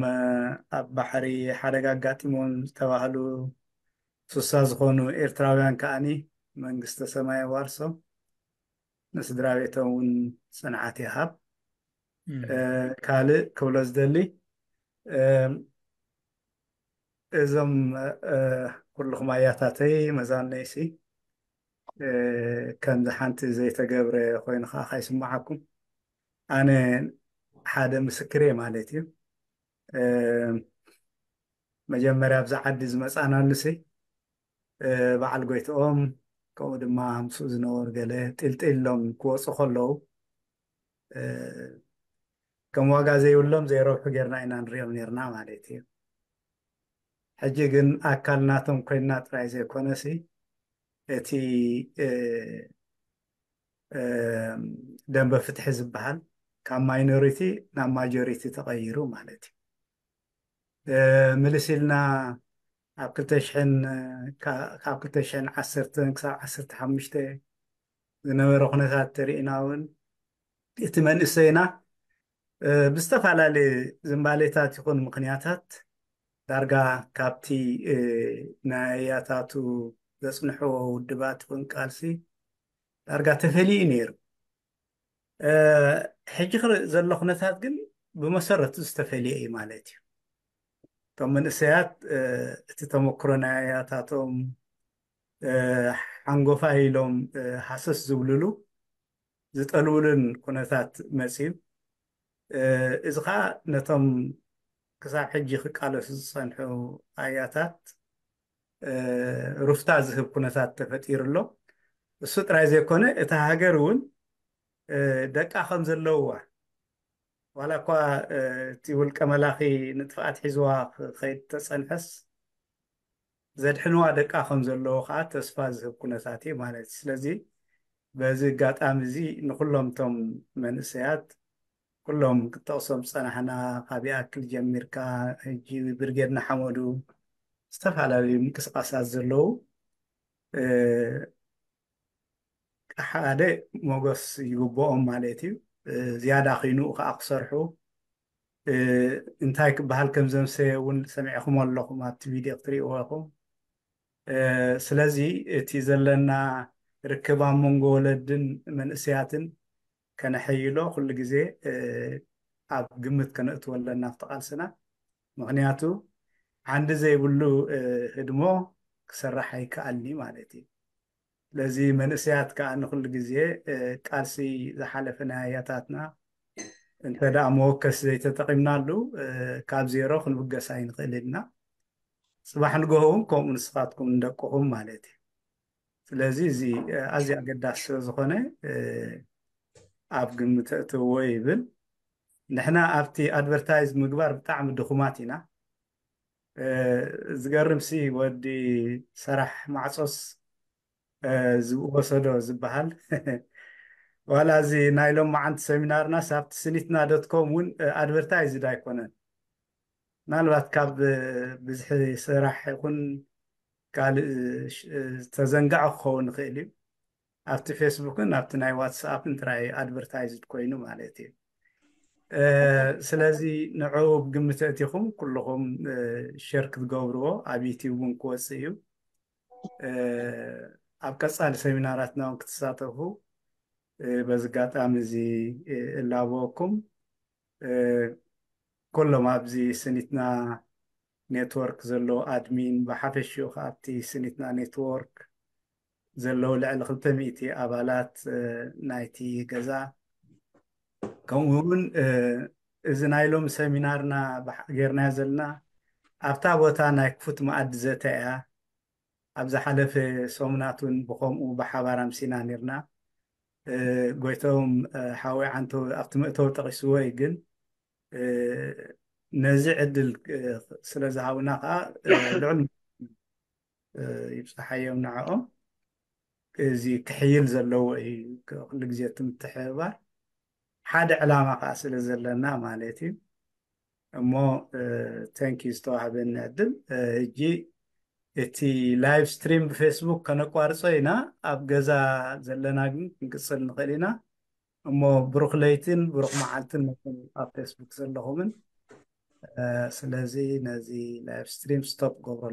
ኣብ ባሕሪ ሓደጋ ኣጋጢሞም ዝተባህሉ ሱሳ ዝኾኑ ኤርትራውያን ከዓኒ መንግስተ ሰማይ ኣዋርሶም ንስድራ ቤቶም እውን ፅንዓት ይሃብ። ካልእ ክብሎ ዝደሊ እዞም ኩልኹም ኣያታተይ መዛነይሲ ከምዚ ሓንቲ ዘይተገብረ ኮይኑ ከዓ ካይስምዓኩም ኣነ ሓደ ምስክር እየ ማለት እዩ። መጀመርያ ኣብዚ ዓዲ ዝመፃናሉሲ በዓል ጎይትኦም ከምኡ ድማ ምስኡ ዝነበሩ ገለ ጢልጢሎም ክወፁ ከለዉ ከም ዋጋ ዘይብሎም ዘይረብሑ ጌርና ኢና ንሪኦም ኔርና ማለት እዩ። ሕጂ ግን ኣካል ናቶም ኮይንና ጥራይ ዘይኮነሲ እቲ ደንበ ፍትሒ ዝበሃል ካብ ማይኖሪቲ ናብ ማጆሪቲ ተቐይሩ ማለት እዩ። ምልስ ኢልና ኣብ ክልተ ሽሕን ካብ ክልተ ሽሕን ዓሰርተን ክሳብ ዓሰርተ ሓሙሽተ ዝነበረ ኩነታት ተሪእና እውን እቲ መንእሰይና ብዝተፈላለየ ዝንባሌታት ይኹን ምኽንያታት ዳርጋ ካብቲ ናይ ኣያታቱ ዘፅንሕዎ ውድባት ይኹን ቃልሲ ዳርጋ ተፈልዩ ነይሩ። ሕጂ ክርኢ ዘሎ ኩነታት ግን ብመሰረቱ ዝተፈልየ እዩ ማለት እዩ። እቶም መንእሰያት እቲ ተመክሮ ናይ ኣያታቶም ሓንጎፋይ ኢሎም ሃሰስ ዝብልሉ ዝጠልብሉን ኩነታት መፅዩ። እዚ ከዓ ነቶም ክሳብ ሕጂ ክቃለሱ ዝፀንሑ ኣያታት ሩፍታ ዝህብ ኩነታት ተፈጢሩ ኣሎ። እሱ ጥራይ ዘይኮነ እታ ሃገር እውን ደቃ ከም ዘለውዋ ዋላ እኳ እቲ ውልቀ መላኺ ንጥፍኣት ሒዝዋ ክኸይድ ተፀንሐስ ዘድሕንዋ ደቃ ከም ዘለዎ ከዓ ተስፋ ዝህብ ኩነታት እዩ ማለት እዩ። ስለዚ በዚ ኣጋጣሚ እዚ ንኩሎም እቶም መንእሰያት፣ ኩሎም ክጠቕሶም ዝጸናሕና፣ ካብ ይኣክል ጀሚርካ ሕጂ ብርጌድ ንሓመዱ፣ ዝተፈላለዩ ምንቅስቃሳት ዘለዉ፣ እ፣ ሓደ ሞገስ ይግብኦም ማለት እዩ። እ፣ ዝያዳ ኮይኑ ከዓ ክሰርሑ፣ እ፣ እንታይ ክበሃል ከም ዘምሰየ እውን ሰሚዕኹም ኣለኹም፣ ኣብቲ ቪድዮ ክትርእይዎ ኢኹም። እ፣ ስለዚ እቲ ዘለና ርክብ ኣብ መንጎ ወለድን መንእሰያትን ከነሐይሎ ኩሉ ግዜ፣ እ፣ ኣብ ግምት ከነእትዎ ኣለና ኣብቲ ቃልስና። ምኽንያቱ ዓንዲ ዘይብሉ፣ እ፣ ህድሞ ክሰራሕ ኣይከኣልኒ ማለት እዩ። ስለዚ መንእሰያት ከዓ ንኩሉ ግዜ፣ እ፣ ቃልሲ ዝሓለፈ ናይ ኣያታትና እንተ ደኣ መወከሲ ዘይተጠቒምናሉ፣ እ፣ ካብ ዜሮ ክንብገስ ኣይንኽእል ኢና። ጽባሕ ንግሆ እውን ከምኡ ንስኻትኩም ንደቅኹም ማለት እዩ። ስለዚ እዚ፣ እ፣ ኣዝዩ ኣገዳሲ ስለ ዝኾነ፣ እ፣ ኣብ ግምት እትዎ ይብል። ንሕና ኣብቲ ኣድቨርታይዝ ምግባር ብጣዕሚ ድኹማት ኢና። እ፣ ዝገርም ሲ ወዲ ሰራሕ ማዕጾስ፣ እ፣ ዝወሰዶ ዝበሃል። ዋላ እዚ ናይ ሎማዓንቲ ሰሚናርናስ ኣብቲ ስኒትና ዶት ኮም እውን፣ እ፣ ኣድቨርታይዝድ ኣይኮነን። ምናልባት ካብ፣ እ፣ ብዝሒ ስራሕ ይኹን ካልእ፣ እ፣ ሽ-፣ እ፣ ዝተዘንጋዐ ክኸውን ይኽእል እዩ። ኣብቲ ፌስቡክን ኣብቲ ናይ ዋትስኣፕን ጥራይ ኣድቨርታይዝድ ኮይኑ ማለት እዩ። እ፣ ስለዚ ንዑ ብግምት ኣእቲኹም ኩልኹም፣ እ፣ ሸር ክትገብርዎ ኣብ ዩቲዩብ እውን ክወፅእ እዩ። እ፣ ኣብ ቀፃሊ ሰሚናራትና እውን ክትሳተፉ፣ እ፣ በዚ ኣጋጣሚ እዚ፣ እ፣ እላበወኩም። እ፣ ኩሎም ኣብዚ ስኒትና ኔትወርክ ዘለዉ ኣድሚን፣ ብሓፈሽኡ ከኣ ኣብቲ ስኒትና ኔትወርክ ዘለዉ ልዕሊ ክልተ ሚእቲ ኣባላት፣ እ፣ ናይቲ ገዛ፣ ከምኡ እውን፣ እ፣ እዚ ናይ ሎሚ ሰሚናርና ብሓ-፣ ጌርናዮ ዘለና ኣብታ ቦታ ናይ ክፉት መኣዲ ዘተ እያ። ኣብ ዝሓለፈ ሰሙናት እውን ብኸምኡ ብሓባር ኣምሲና ኔርና። እ፣ ጎይቶም፣ እ፣ ሓወይ ዓንቶ ኣብቲ መእተዊ ጠቒስዎ እዩ፣ ግን፣ እ፣ ነዚ ዕድል፣ እ፣ ስለ ዝሃቡና ከዓ፣ እ፣ ልዑል፣ እ፣ ይብፅሓዮም ንዕኦም። እዚ ክሕይል ዘለዎ እዩ፣ ኩሉ ግዜ እቲ ምትሕብባር። ሓደ ዕላማ ከዓ ስለ ዘለና ማለት እዩ። እሞ፣ እ፣ ተንኪ ዝተዋህበኒ ዕድል። እ፣ ሕጂ እቲ ላይቭ ስትሪም ብፌስቡክ ከነቋርጾ ኢና። ኣብ ገዛ ዘለና ግን ክንቅጽል ንኽእል ኢና። እሞ ብሩኽ ለይትን ብሩኽ መዓልትን ነቶም ኣብ ፌስቡክ ዘለኹምን። እ፣ ስለዚ ነዚ ላይቭ ስትሪም ስቶፕ ገብሮ።